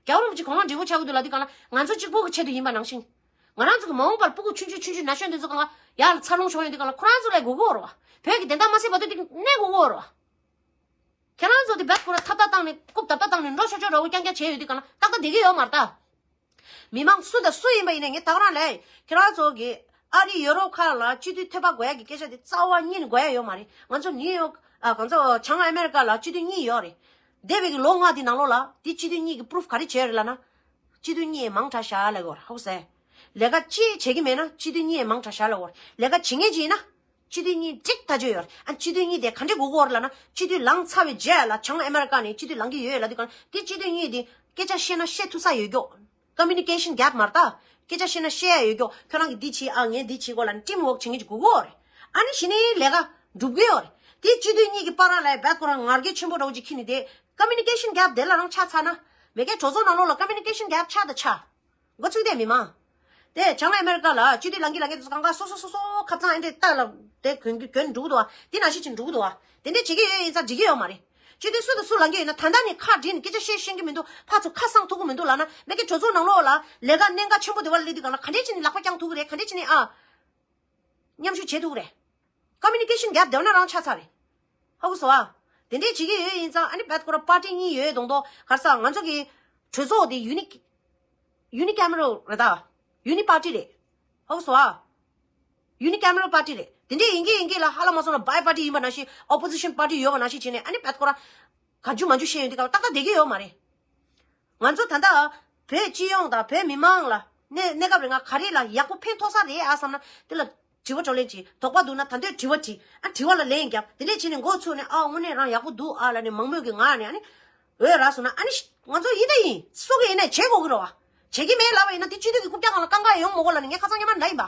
རྒྱལ་བ་རིན་པོ་ཆེ་གོང་ལ་འབྲས་བུ་ཆགས་ཀྱི་འདུག་ལབ་དུས་གང་ལ་ང་ཚོ་གཅིག་པོ་གི་ཆེད་དུ་ཡིན་པ་ནང་བཞིན། ང་རང་ཚོ་གི་མ་འོངས་པར་སྤུ་གུ་ཆུང་ཆུང་ཆུང་ཆུང་ན་གཞོན་དེ་ཚོ་གང་ལ་ཡར་ལ་འཚར་ལོངས་བྱུང་ཡོང་དུས་གང་ལ་ཁོ་རང་ཚོ་ལ་དགོས་ཀྱི་ཡོད་རེད་བ། བོད་ཀྱི་བདེན་མཐའ་མ་གསལ་བར་དུ་དེ་གནས་དགོས་ཀྱི་ཡོད་རེད་བ། ཁྱེད་རང་ཚོ་དེ་བད་ཁོ་ར་ཐབ་ཐབ་བཏང་ནས་རྐུབ་རྡབ་རྡབ་བཏང་ནས་འགྲོ་ཆོག་ཆོག་འདྲ་བོ་རྐྱང་རྐྱང་བྱས་ཡོད་དུས་གང་ལ་ཏག་ཏག་བསྡད་ཀྱི་ཡོད་མ་རེད་ད། མི་མང་སུ་དང་སུ་ཡིན་པ་ཡིན་ནའི་ངས་ད་ག་རང་ལབ་ཡ་ཡིན། ཁྱེད་རང་ཚོ་གིས་ཨ་རི་ཡོ་རོབ་ཁག་ལ་སྤྱི་འཐུས་ཐོབ་པ་དགོས་ཡ་གི་སྐད་ཆ་དེ་རྩ་བ་ཉིད་ནས་དགོས་ཡ་ཡོད་མ་རེད། ང་ཚོ་ནིའུ་ཡོག་ཨ་གང་ཚོ་བྱང་ཨ་མེ་རི་ཀ་ལ་སྤྱི་འཐུས་གཉིས་ཡོད་རེད། འདས་པའི་གི་ལོ་ལྔ་དེ་ནང་ལོགས་ལ་དེ་སྤྱི་འཐུས་གཉིས་ཀྱི་པུ་རུབ་ག་རེ་བྱས་རེད་ལབ་ན། སྤྱི་འཐུས་གཉིས་མང་དྲགས་ཤག་ལབ་ཀྱི་ཡོད་རེད། ཧ་གོ་སོང་། ལས་ཀ་ཅི་བྱེད་ཀྱི་མེད་ན་སྤྱི་འཐུས་གཉིས་མང་དྲགས་ཤག་ལབ་ཀྱི་ཡོད་རེད། ལས་ཀ་བྱེད་མཁན་ཅིག་ཡིན་ན། སྤྱི་འཐུས་གཉིས་འགྲིག་ཐག་ཆོད་ཡོད་རེད། ཨ་སྤྱི་འཐུས་གཉིས་དེ་ག་འདྲས་དགོས་ཀྱི་ཡོད་རེད་ལབ་ན། སྤྱི་འཐུས་ལངས་ཚར་བའི་རྗེས་ལ་བྱང་ཨ་མེ་རི་ཀ་ནས་སྤྱི་འཐུས་ལངས་ཀྱི་ཡོད་ལབ་དུས་གང་དེ་སྤྱི་འཐུས་གཉིས་དེ་སྐད་ཆ་བཤད་ན་བཤད་ཐུབ་ས་ཡོད་རྒྱུ། ཀོ་མུ་ནི་ཀེ་ཤན་གེབ་མ་རེད་ད། སྐད་ཆ་བཤད་ན་བཤད་ཡ་ཡོད་རྒྱུ། ཁྱོད་རང་གིས་འདི་བྱེད་ཨ་ངས་འདི་བྱེད་དགོས་ལབ་ནས་ཊིམ་ཝོག་བྱེད་མཁན་ཅིག་དགོས་ཀྱི་ཡོད་རེད། ཨ་ནི་གཞི་ནས་ལས་ཀ་འགྲུབ་ཀྱི་ཡོད་རེད། དེ་སྤྱི་འཐུས་གཉིས་ཀྱི་བར་ལ་བད་ཁོ་རང་ངར་སྐད་ཆེན་པོ་འདྲ་བོ་ཅིག་འཁྱེར་ནས་དེ་ཀོ་མུ་ནི་ཀེ་ཤན་གེབ་དེ་ལ་རང་ཆགས་ཚར་ན། མེ་ཀའི་གྲོས་ཚོགས་ནང་ལོགས་ལ་ཀོ་མུ་ནི་ཀེ་ཤན་གེབ་ཆགས་དང་ཆགས། འགོ་ཚུགས་དེ་མི་མང་། དེ་བྱང་ཨ་མེ་རི་ཀ་ལ་སྤྱི་འཐུས་ལངས་ཀྱི་ལངས་ཀྱི་དེ་ཚོ་གང་ག་སོ་སོ་སོ་སོ་ཁབ་ཚང་ཨེ་འདྲས་ལྟ་ལ་དེ་གོན་གྱི་གོན་འགྲོ་གི་འདུག་བ། དེ་ནང་བཞིན་ཅིག་འགྲོ་གི་འདུག་བ། དེ་འདྲས་བྱེད་ཀྱི་ཡོད་ཡིན་ཙང་འགྲིག་གི་ཡོད་མ་རེད། སྤྱི་འཐུས་སུ་དང་སུ་ལངས་ཀྱི་ཡོད་ན་ད་ལྟ་ནས་ཁ་བྲིས་ནས་སྐད་ཆ་བཤད་ཤེས་ཀྱི་མི་འདུག་ཕར་ཚུར་ཁ་གསང་ཐུབ་ཀྱི་མི་འདུག་ལབ་ན། མེ་ཀའི་གྲོས་ཚོགས་ནང་ལོགས་ལ་ལས་ཀ་གནད་འགག་ཆེན་པོ་དེ་བ་ལ་སླེབས་དུས་གང་ལ་ག་འདྲས་བྱས་ནས་ལག་པ་བརྐྱང་ཐུབ་ཀྱི་རེད། ག་འདྲས་བྱས་ནས་ཨ་མཉམ་ཞུགས་བྱེད་ཐུབ་ཀྱི་རེད། ཀོ་མུ་ནི་ཀེ་ཤན་གེབ་དེ་བ་ན་རང་ཆགས་ཚར་རེད། ཧ་གོ་སོང་ཨ། དེ་འདྲས་བྱེད་ཀྱི་ཡོད་ཡིན་ཙང་ཨ་ནི་བད་ཁོ་ར་པར་ཊི་གཉིས་ཡོད་དོང་དོ་གར་ས་ང་ཚོ་གི་གྲོས་ཚོགས་དེ་ཡུ་ནི་ཡུ་ནི་ཀེ་མེ་རལ་རེད་ད། ཡུ་ནི་པར་ཊི་རེད། ཧ་གོ་སོང་ཨ། ཡུ་ནི་ཀེ་མེ་རལ་པར་ཊི་རེད། དེ་འདྲས་ཡིན་གྱི་ཡིན་གྱི་ལ་ཧ་ལ་མ་སོང་ལ་བྷའི་པར་ཊི་ཡིན་པ་ནང་བཞིན་ཨོ་པོ་ཟི་ཤན་པར་ཊི་ཡོད་པ་ནང་བཞིན་བྱས་ནས་ཨ་ནི་བད་ཁོ་ར་ག་རྒྱུ་མ་རྒྱུ་བཤད་ཡོང་དུས་གང་ལ་ཏག་ཏག་བསྡད་ཀྱི་ཡོད་མ་རེད། ང་ཚོ་ད་ལྟ་བོད་སྤྱི་ཡོངས་དང་བོད་མི་མང་ལ་གནས་གནས་སྐབས་རིང་ང་ག་རེ་ལ་ཡག་པོ་ཕན་ཐོགས་ས་རེད་ཨ་བསམ་ན་དེ་ལ་དྲི་བ་བགྲོ་གླེང་བྱེད། དོགས་པ་འདུག་ན་ད་འདོད་དྲི་བ་དྲིས། ཨ་དྲི་བ་ལ་ལན་རྒྱབ། དེ་འདྲས་བྱས་ནས་འགོ་ཚུགས་ནས་ཨ་དངོས་གནས་རང་ཡག་པོ་འདུག་ཨ་ལབ་ནས་མང་མོས་ཀྱི་ངག་ནས་ཨ་ནི་འོས་རག་སོང་ན་ཨ་ནི་ང་ཚོ་ཡིན་ད་ཡིན་སུ་གི་ཡིན་ན་བྱེད་དགོས་ཀྱི་རེད་བ། བྱེད་ཀྱི་མེད་ལབ་པ་ཡིན་ན་དེ་སྤྱི་འཐུས་ཀྱི་རྐུབ་བཀྱག་སྒང་ལ་རྐང་ཁ་ཡོང་མི་དགོས་ལབ་ནས་ངས་ཁ་སང་སྔོན་མ་ལབ་ཡིན་པ།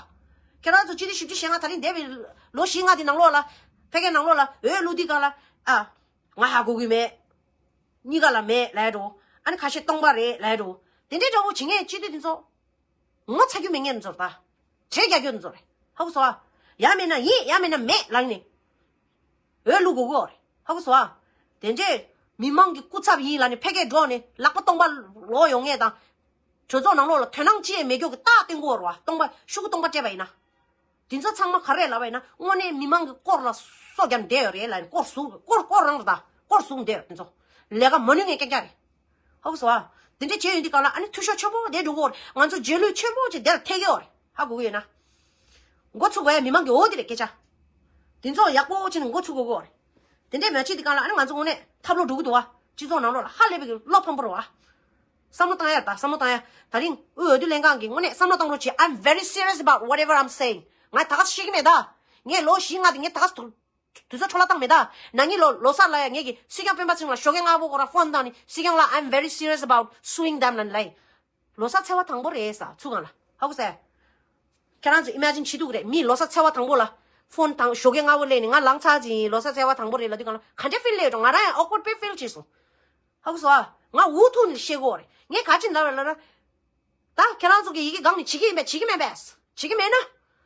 ཁྱེད་རང་ཚོ་སྤྱི་འཐུས་བཞི་བཅུ་ཞེ་ལྔ་དེ་རིང་འདས་པའི་ལོ་བཞི་ལྔ་དེ་ནང་ལོགས་ལ་ཕལ་སྐད་ནང་ལོགས་ལ་འོས་བླུགས་དུས་སྒང་ལ་ཨ། ང་ཧ་གོ་གི་མེད། གཉིས་ཀ་ལ་མེད་ལབ་འགྲོ། ཨ་ནི་ཁ་ཤས་སྟོང་པ་རེད་ལབ་འགྲོ། དེ་འདྲའི་འདྲ་བོ་བྱེད་མཁན་སྤྱི་འཐུས་དེ་ཚོ། ངོ་ཚ་རྒྱུ་མེད་མཁན་ཚོ་རེད་ད། བྲེལ་རྒྱག་རྒྱུ་ཚོ་རེད། ཧ་གོ་སོང་ཨ། ཡ་མེད་ན་ཡིན་ཡ་མེད་ན་མེད་ལབ་ནས། འོས་བླུག་དགོས་གོ་རེད། ཧ་གོ་སོང་ཨ། དེ་འདྲས་མི་མང་གི་སྐུ་ཚབ་ཡིན་ལབ་ནས་ཕལ་སྐད་སྒྲོག་ནས་ལག་པ་སྟོང་པ་ལོག་ཡོང་མཁན་དང་། གྲོས་ཚོགས་ནང་ལོགས་ལ་དོ་སྣང་ཅི་ཡང་མེད་རྒྱུ་གི་རྟགས་བསྟན་དགོས་རེད་བ། སྟོང་པ་ཤོག་གུ་སྟོང་པ་སྤྲད་པ་ཡིན་ན། དེ་ཚོ་ཚང་མ་ག་རེ་ལབ་པ་ཡིན་ན་དངོས་གནས་མི་མང་གི་སྐོར་ལ་སོ་བརྒྱབ་བསྡད་ཡོད་རེད་ལབ་ནས། སྐོར་ཟུར་སྐོར་སྐོར་རང་རེད་ད། སྐོར་ཟུར་སྐོར་བསྡད་ཡོད་དེ་ཚོ། ལས་ཀ་མ་ནུས་མཁན་རྐྱང་རྐྱང་རེད། ཧ་གོ་སོང་ཨ། དེ་འདྲ་བྱས་ཡོང་དུས་སྒང་ལ་ཨ་ནི་འཐུས་ཤོར་ཆེན་པོ་དེ་འགྲོ་གི་ཡོད་རེད། ང་ཚོ་རྗེས་ལུས་ཆེན་པོ་ཅིག་དེ་ལ་ཐེབས་ཀྱི་ཡོད་རེད། ཧ་གོ་གི་ཡོད་ན། འགོ་ཚུགས་པའི་མི་མང་གི་འོ་དེ་རེད་སྐད་ཆ། དེ་ཚོ་ཡག་པོ་བྱས་ནས་འགོ་ཚུགས་དགོས་ཀྱི་ཡོད་རེད། དེ་འདྲས་མ་བྱེད་དུས་སྒང་ལ་ཨ་ནི་ང་ཚོ་དངོས་གནས་ཐབས་ལོག་འགྲོ་གི་འདུག་བ། སྤྱི་ཚོགས་ནང་ལོགས་ལ་ཧ་ལས་པའི་བློ་ཕམ་པོ་རེད་བ། བསམ་བློ་བཏང་ཡ་ད་བསམ་བློ་བཏང་ཡ། ད་རིང་དབུས་འོས་བསྡུ་ལྷན་ཁང་གིས་དངོས་གནས་བསམ་བློ་བཏང་རོགས་བྱེད། I'm very serious about whatever I'm saying. ང་ད་ག་ཤེས་ཀྱི་མེད་ད། ངས་ལོ་བཞི་ལྔ་དེ་ངས་ད་ག་དུས་ཚོད་འཕྲོ་བརླག་བཏང་མེད་ད། ན་ནིང་ལོ་ལོ་གསར་ལ་ཡ་ངེད་ཀྱི་སྲིད་སྐྱོང་སྤེན་པ་ཚེ་རིང་ལ་ཞོགས་ཀས་སྔ་པོ་སྐོར་ལ་ཕོན་བཏང་ནས་སྲིད་སྐྱོང་ལ་I'm very serious about suing them ལབ་ནས་ལབ་ཡིན། ལོ་གསར་ཚེས་པ་དང་པོ་རེད་ས་ཚུགས་གང་ལ་ཧ་གོ་སོང་ཨ། ཁྱེད་རང་ཚོ་ཨི་མེ་ཇིན་བྱེད་ཐུབ་ཀྱི་རེད། མིས་ལོ་གསར་ཚེས་པ་དང་པོ་ལ་ཕོན་དང་ཞོགས་ཀས་སྔ་པོ་སླེབས་ནས་ང་ལངས་ཚར་ཟིན་ལོ་གསར་ཚེས་པ་དང་པོ་རེད་ལབ་དུས་སྒང་ལ་ག་འདྲ་ཕིལ་སླེབས་འགྲོ། ང་རང་ཡང་awkward པའི་ཕིལ་བྱས་སོང་། ཧ་གོ་སོང་ཨ། ང་འུ་ཐུག་ནས་བཤད་དགོས་རེད། ངས་ག་ཅིག་ལབ་རེད་ལབ་ན། ད་ཁྱེད་རང་ཚོ་གི་ཡི་གེ་སྒང་ནས་བྱེད་ཀྱི་ཡིན་པས་བྱེད་ཀྱི་མེད་པས། བྱེད་ཀྱི་མེད་ན།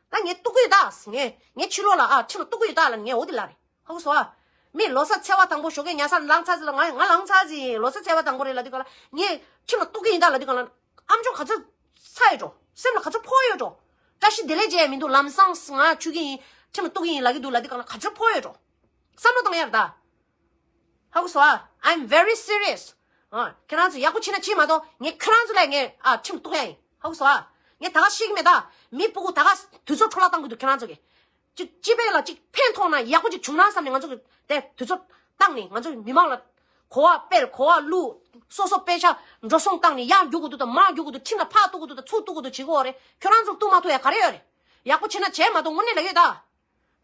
ད་ངས་གཏུག་གི་ཡོད་ད། ངས་ངས་ཕྱི་ལོགས་ལ་ཨ་ཁྲིམས་ལ་གཏུག་གི་ཡོད་ད་ལབ་ནས་ངས་འོ་དེ་ལབ་རེད། ཧ་གོ་སོང་ཨ། མིས་ལོ་གསར་ཚེས་པ་དང་པོ་ཞོགས་ཀས་ཉལ་ས་ལངས་ཚར་ཟིན་ལ་ང་ང་ལངས་ཚར་ཟིན་ལོ་གསར་ཚེས་པ་དང་པོ་རེད་ལབ་དུས་སྒང་ལ་ངས་ཁྲིམས་ལ་གཏུག་གི་ཡིན་ད་ལབ་དུས་སྒང་ལ་ཨམ་ཅོག་ག་ཚོད་ཚ་ཡོད་འགྲོ། སེམས་ལ་ག་ཚོད་ཕོག་ཡོད་འགྲོ། བཀྲ་ཤིས་བདེ་ལེགས་བྱས་མི་འདུག་ལམ་སང་ང་ཆུ་གི་ཡིན། ཁྲིམས་ལ་གཏུག་གི་ཡིན་ལབ་ཀྱི་འདུག་ལབ་དུས་སྒང་ལ་ག་ཚོད་ཕོག་ཡོད་འགྲོ། བསམ་བློ་བཏང་ཡར་ད། ཧ་གོ་སོང་ཨ། I'm very serious. ཨ། ཁྱེད་རང་ཚོ་ཡག་པོ་བྱེད་ན་བྱེད་མ་གཏོགས་ངས་ཁྱེད་རང་ཚོ་ལ་ངས་ཨ་ཁྲིམས་གཏུག་ཡ་ཡིན། ཧ་གོ་སོང་ཨ། ངས་ད་ག་ཤེས་ཀྱི་མེད་ད། མི་སྤུ་གུ་ད་ག་དུས་ཚོད་འཕྲོ་བརླག་བཏང་གི་འདུག་ཁྱེད་རང་ཚོ་གིས། ཅིག་སྤྱི་པའི་ལ་ཅིག་ཕན་ཐོགས་ན་ཡག་པོ་ཅིག་བྱུང་ན་བསམ་ནས་ང་ཚོ་གི་དེ་དུས་ཚོད་བཏང་ནས་ང་ཚོ་གི་མི་མང་ལ་གོ་བ་སྤེལ་གོ་བ་བླུག་སོ་སོ་དཔེ་ཆ་འགྲོ་སོང་བཏང་ནས་ཡར་རྒྱུག་གི་འདུག་དང་མར་རྒྱུག་གི་འདུག་ཁྲིམས་ལ་ཕར་གཏུག་གི་འདུག་དང་ཚུར་གཏུག་གི་འདུག་བྱེད་ཀྱི་ཡོད་རེད། ཁྱོད་རང་ཚོར་གཏུག་མ་ཐུབ་ཡ་ག་རེ་ཡོད་རེད། ཡག་པོ་བྱེད་ན་བྱས་མ་གཏོགས་དངོས་གནས་ལ་ཡོད་ད།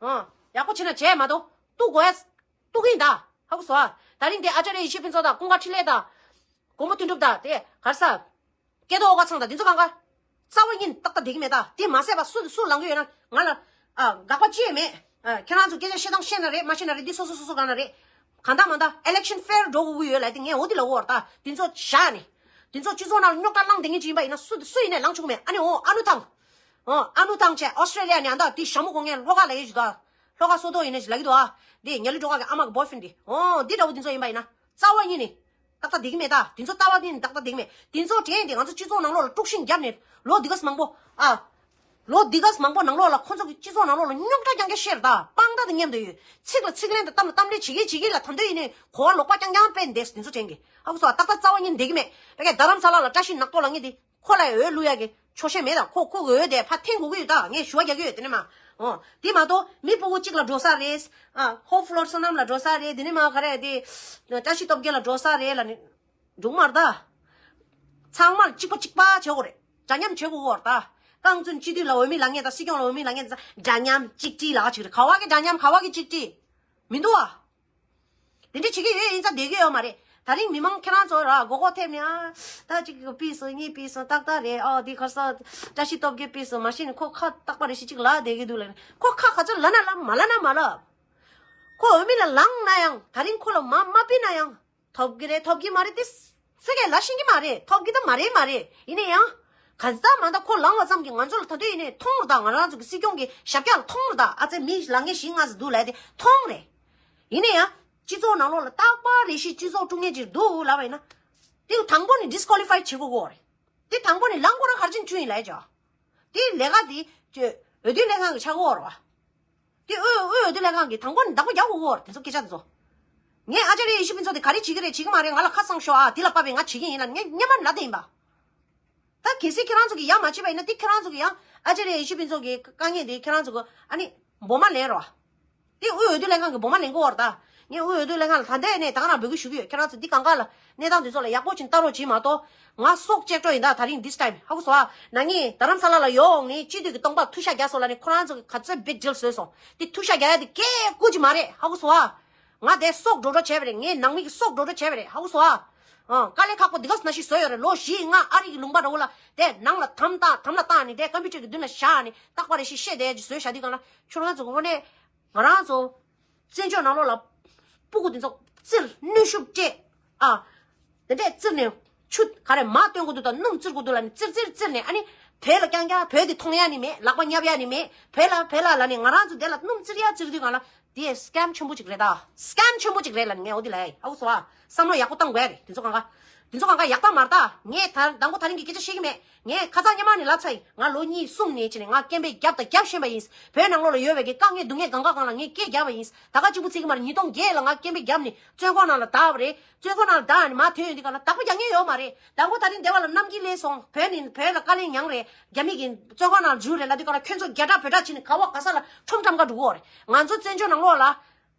ཨང་། ཡག་པོ་བྱེད་ན་བྱས་མ་གཏོགས་གཏུག་དགོས་ཡ། གཏུག་གི་ཡིན་ད། ཧ་གོ་སོང་ཨ། ད་རིང་དེ་ཨ་ཅཱརྱ་ཡེ་ཤེས་ཕུན་ཚོགས་དང་ཀུན་དགའ་འཕྲིན་ལས་དང་། མགོན་པོ་དོན་གྲུབ་དང་དེ་ག་རེ་ཟ། སྐལ་རྡོར་ཨོ་དཀར་ཚང་དང་དེ་ཚོ་གང་ག་རྩ་བ་ཉིད་ནས་ཏག་ཏག་བསྡད་ཀྱི་མེད་ད། དེ་མ་ཟད་པ་སུ་སུ་ལངས་ཀྱི་ཡོད་ན་ང་ལ་ཨ་དགག་པ་ཅི་ཡང་མེད། ཨ་ཁྱེད་རང་ཚོ་སྐད་ཆ་བཤད་སྟངས་བཤད་ན་རེད་མ་བཤད་ན་རེད། འདི་སོ་སོ་སོ་སོ་གང་ན་རེད། གང་ལྟར་མ་ལྟར་election fair འགྲོ་དགོས་ཀྱི་ཡོད་ལབ་དེ་ངས་འོ་དེ་ལབ་ཀྱི་ཡོད་རེད་ད། དེ་ཚོ་བཞག་ནས། དེ་ཚོ་སྤྱི་ཚོགས་ནང་ལ་རྙོག་དྲ་བསླངས་བསྡད་མཁན་ཅིག་ཡིན་པ་ཡིན་ན་སུ་སུ་ཡིན་ནའི་ལངས་ཆོག་གི་མེད། ཨ་ནི་འོ་ཨ་ནུ་ཐང་། ཨོ་ཨ་ནུ་ཐང་བྱས་ཨོ་སི་ཀྲེ་ལི་ཡ་ནས་ཨ་མདའ་དེ་ཞྭ་མོ་གོན་མཁན་ལྷོ་ཁ་ལ་ཡོད་ཞིག་འདུག་ཨ། ལྷོ་ཁ་སོ་ཏོ་ཡིན་ནའི་ཞིག་ལབ་ཀྱི་འདུག་ཨ། དེ་ཉ་ལི་སྒྲོལ་དཀར་གི་ཨ་མ་གི་boyfriend དེ། ཨོ་འདི་འདྲ་བོ་དེ་ཚོ་ཡིན་པ་ཡིན་ན་རྩ་བ་ཉིད་ནས་ཏག་ཏག་བསྡད་ཀྱི་མེད་ད། དེ་ཚོ་རྩ་བ་ཉིད་ནས་ཏག་ཏག་བསྡད་ཀྱི་མེད། དེ་ཚོ་དྲན་དེ་ང་ཚོ་སྤྱི་ཚོགས་ནང་ལོགས་ལ་དཀྲུག་ཤིང་བརྒྱབ་ནས་ལོ་འདི་ག་ཙམ་མང་པོ་ཨ། ལོ་འདི་ག་ཙམ་མང་པོ་ནང་ལོགས་ལ་ཁོ་ཚོ་གི་སྤྱི་ཚོགས་ནང་ལོགས་ལ་རྙོག་དྲ་རྐྱང་རྐྱང་བཤད་རེད་ད། དཔང་རྟགས་དང་མཉམ་དུ་ཡོད། ཚིག་ལ་ཚིག་ལན་དང་གཏམ་ལ་གཏམ་ལན་བྱེད་ཀྱི་བྱེད་ཀྱི་ལ་ད་འདོད་ཡིན་ནའི་གོ་བ་ལོག་པ་རྐྱང་རྐྱང་སྤེལ་འདེད་དེ་ཚོ་དྲན་གི། ཧ་གོ་སོང་ཨ། ཏག་ཏག་རྩ་བ་ཉིད་བསྡད་ཀྱི་མེད། ད་ག་རྡ་རམ་ས་ལ་ལ་བཀྲ་ཤིས་ནག་ཐོག་ལ་ངས་དེ། ཁོ་ལ་འོས་བླུག་ཡ་གི་ཆོག་ཤེས་མེད་དང་ཁོ་ཁོ་གི་འོས་དེ་ཕར་འཐེན་དགོས་ཀྱི་ཡོད་ད། ངས་ཞུ་བ་རྒྱག་གི་ཡོད་དེ་ནས་མ། འོ་དེ་མ་གཏོགས་མི་སྤུ་གུ་གཅིག་ལ་འགྲོ་ས་རེད། ཨ་ཧོབ་ཕློར་བསོད་ནམས་ལ་འགྲོ་ས་རེད། དེ་ནས་མ་ག་རེ་དེ་བཀྲ་ཤིས་སྟོབས་རྒྱལ་ལ་འགྲོ་ས་རེད་ལ་ནི། འགྲོ་མ་རེད་ད། ཚང་མ་ལ་གཅིག་པ་གཅིག་པ་བྱེད་དགོས་རེད། འདྲ་མཉམ་བྱེད་དགོས་གོ་རེད་ད། རྐང་བཙུན་སྤྱི་འཐུས་ལ་འོས་མི་ལངས་མཁན་དང་སྲིད་སྐྱོང་ལ་འོས་མི་ལངས་མཁན་དང་འདྲ་མཉམ་གཅིག་སྒྲིལ་ལ་གཅིག་རེད། ག་བ་གི་འདྲ་མཉམ་ག་བ་གི་གཅིག་སྒྲིལ། མི་འདུག་ཨ། དེ་འདྲ་བྱེད་ཀྱི་ཡོད་ཡིན་ཙང་བསྡད་ཀྱི་ཡོད་མ་རེད། ད་རིང་མི་མང་ཁྱེད་རང་ཚོ་ར་མགོ་སྐོར་ཐེབས་ནས་ཨ། ད་ཅིག་ཕུད་སོང་གཉིས་ཕུད་སོང་ཏག་ཏག་རེད། ཨོ་འདི་ཁར་ས་བཀྲ་ཤིས་སྟོབས་རྒྱལ་ཕུད་སོང་མ་གཞི་ནས་ཁོ་ཁ་ཏག་པ་རེད་ཤི་ཅིག་ལབ་བསྡད་ཀྱི་འདུག་ལབ་ནས་ཁོ་ཁ་ག་ཚོད་ལབ་ན་ལབ་མ་ལབ་ན་མ་ལབ། ཁོ་འོས་མི་ལ་ལངས་ན་ཡང་ད་རིང་ཁོ་ལ་མ་མ་ཕུད་ན་ཡང་ཐོབ་ཀྱི་རེད་ཐོབ་ཀྱི་མ་རེད་དེ། སེ་གས་ལབ་ཤེས་ཀྱི་མ་རེད། ཐོབ་ཀྱི་ད་མ་རེད་མ་རེད། ཡིན་ན་ཡང་། ག་ཚོད་མ་ད་ཁོ་ལངས་པ་ཙམ་གྱིས་ང་ཚོ་ལ་ད་དུང་ཡིན་ནའི་མཐོང་རེད་ད། ང་རང་ཚོ་གི་སྲིད་སྐྱོང་གི་ཞབས་བཀྱག་ལ་མཐོང་རེད་ད། ཨ་ཙེ་མི་ལངས་མཁན་བཞི་ལྔ་ཙམ་འདུག་ལབ་དེ་མཐོང་རེད། ཡིན་ན་ཡང་། སྤྱི་ཚོགས་ནང་ལོགས་ལ་རྟག་པར་རེ་ཞིག་སྤྱི་ཚོགས་དཀྲུག་མཁན་ཅིག་འདུག་ལབ་པ་ཡིན་ན། དེ་དང་པོ་ནས་disqualify བྱེད་དགོས་ཀྱི་ཡོད་རེད། དེ་དང་པོ་ནས་ལངས་དགོས་ར་ག་རེ་བྱས་ནས་བྱུང་ཡིན་ལབ་ཡ་ཅིག་དེ་ལས་ཀ་དེ་ཅོ་འོས་བསྡུ་ལྷན་ཁང་གི་ཆགས་ཀྱི་ཡོད་རེད་བ། དེ་དབུས་དབུས་འོས་བསྡུ་ལྷན་ཁང་གིས་དང་པོ་ནས་བདག་པོ་རྒྱག་དགོས་ཀྱི་ཡོད་རེད་དེ་ཚོ་སྐད་ཆ་དེ་ཚོ། ངས་ཨ་ཅཱརྱ་ཡེ་ཤེས་ཕུན་ཚོགས་དེ་ག་རེ་བྱེད་ཀྱི་རེད་བྱེད་ཀྱི་མ་རེད་ང་ལ་ཁ་གསང་ཤོག་ཨ་དེ་ལ་དཔག་པའི་ང་བྱེད་ཀྱི་ཡིན་ལབ་ངས་སྔོན་མ་ལབ་བསྡད་ཡིན་པ། ད་གལ་སྲིད་ཁྱེད་རང་ཚོ་གིས་ཡ་མ་བྱས་པ་ཡིན་ན་དེ་ཁྱེད་རང་ཚོ་གིས་ཡང་ཨ་ཅཱརྱ་ཡེ་ཤེས་ཕུན་ཚོགས་ཀྱི་དཀའ་ངལ་དེ་ཁྱེད་རང་ཚོ་གིས་ཨ་ནི་འབོ་མ་ལེན་རོགས། དེ་དབུས་འོས་བསྡུ་ལྷན་ཁང་གིས་འབོ་མ་ལེན་གྱི་ཡོད་རེད་ད། ངས་དབུས་འོས་བསྡུ་ལྷན་ཁང་ལ་ད་ལྟའི་གནས་ད་ག་རང་འབོད་སྐུལ་ཞུ་གི་ཡོད། ཁྱེད་རང་ཚོ་འདི་གང་ག་ལ་གནས་སྟངས་དེ་ཚོ་ལ་ཡག་པོ་བྱས་ནས་ལྟ་རོགས་བྱེད་མ་གཏོགས་ང་སྲོག་གཅེས་འགྲོ་ཡིན་ད། ད་རིང་this time ཧ་གོ་སོང་ཨ། ན་ནིང་རྡ་རམ་ས་ལ་ལ་ཡོང་ནས་སྤྱི་འཐུས་ཀྱི་སྟོང་པ་ཐུག་ཤག་རྒྱག་སོང་ལབ་ནས་ཁོ་རང་ཚོ་གིས་ག་ཚོད་big deal བཟོས་སོང་། དེ་ཐུག་ཤག་རྒྱག་ཡ་དེ་སྐད་རྐུ་ཅིག་མ་རེད་ཧ་གོ་སོང་ཨ། ང་དེ་སྲོག་འགྲོ་འགྲོ་བྱས་པ་རེད། ངའི་ནང་མི་གི་སྲོག་འགྲོ་འགྲོ་བྱས་པ་རེད་ཧ་གོ་སོང་ཨ། ཨང་། དཀའ་ལས་ཁག་པོ་འདི་ག་ཙམ་ཞིག་བཟོས་ཡོད་རེད། ལོ་བཞི་ལྔ་ཨ་རི་གི་ལུང་པ་འདྲ་བོ་ལ་དེ་ནང་ལ་དམ་བཏགས་དམ་ལ་བཏགས་ནས་དེ་ཀམ་པུ་ཊར་གི་མདུན་ལ་བཞག་ནས་རྟག་པ་རེ་ཞིག་བཤད་བསྡད་ཀྱི་བཟོས་བཞག་དུས་གང་ལ་ཁྱོད་རང་ཚོ་དངོས་གནས་ང་རང་ཚོ་བཙན་བྱོལ་ནང་ལོགས་ལ་སྤུ་གུ་འདི་ཚོ་བཙིར་གནོན་ཤུགས་སྤྲད། ཨ། དེ་འདྲས་བཙིར་ནས་ཆུ་ག་རེ་མར་བཏོན་དགོས་འདུག་དང་སྣུམ་བཙིར་དགོས་འདུག་ལབ་ནས་བཙིར་བཙིར་བཙིར་ནས། ཨ་ནི་བོད་ལ་རྐྱང་རྐྱང་བོད་དེ་མཐོང་ཡ་ནི་མེད། ལག་པ་བརྙབ་ཡ་ནི་མེད། བོད་ལ་བོད་ལ་ལབ་ནས་ང་རང་ཚོ་དེ་ལ་སྣུམ་བཙིར་ཡ་བཙིར་དུས་གང་ལ་དེ་སི་ཀེམ་ཆེན་པོ་ཅིག་རེད་ད། སི་ཀེམ་ཆེན་པོ་ཅིག་རེད་ལབ་ནས་ངས་འོ་དེ་ལབ་ཡ་ཡིན། ཧ་གོ་སོང་ཨ། བསམ་བློ་ཡག་པོ་བཏང་དགོས་རེད། དེ་ཚོ་གང་ག་དེ་ཚོ་གང་ག་ཡག་ཐག་མ་རེད་ད། ངས་ད་དང་པོ་ད་རིང་གི་སྐད་ཆ་བཤད་ཀྱི་མེད། ངས་ཁ་སང་སྔོན་མ་ནས་ལབ་ཚར་ཡིན། ང་ལོ་གཉིས་གསུམ་ནས་བྱས་ནས་ང་སྐད་འབོད་བརྒྱབ་དང་རྒྱབ་ཤེས་པ་ཡིན། བོད་ནང་ལོགས་ལ་ཡོད་པའི་གི་དཀའ་ངལ་སྡུག་བསྔལ་གང་ག་གང་ལ་ངས་སྐད་བརྒྱབ་པ་ཡིན། ད་ག་གཅིག་པུ་ཚིག་གི་མ་རེད། ཉིས་སྟོང་བརྒྱད་ལ་ང་སྐད་འབོད་བརྒྱབ་ནས་བཙོན་ཁང་ནང་ལ་བདའ་བ་རེད། བཙོན་ཁང་ནང་ལ་བདའ་ནས་མར་ཐོན་ཡོང་དུས་གང་ལ་བདག་པོ་རྒྱག་མཁན་ཡོད་མ་རེད། དང་པོ་ད་རིང་འདི་བ་ལ་གནམ་གྱི་ལས་སོང་། བོད་ནས་བོད་ལ་དཀའ་ལས་མྱངས་རེད། རྒྱ་མི་གི་བཙོན་ཁང་ནང་འཇུག་རེད་ལབ་དུས་གང་ལ་ཁྱོད་ཚོ་རྒྱ་གྲགས་བོད་གྲགས་བྱས་ནས་ག་བ་ག་ས་ལ་ཁྲོམ་ཁྲམ་ག་འགྲོ་གི་ཡོད་རེད། ང་ཚོ་བཙན་བྱོལ་ནང་ལོགས་ལ་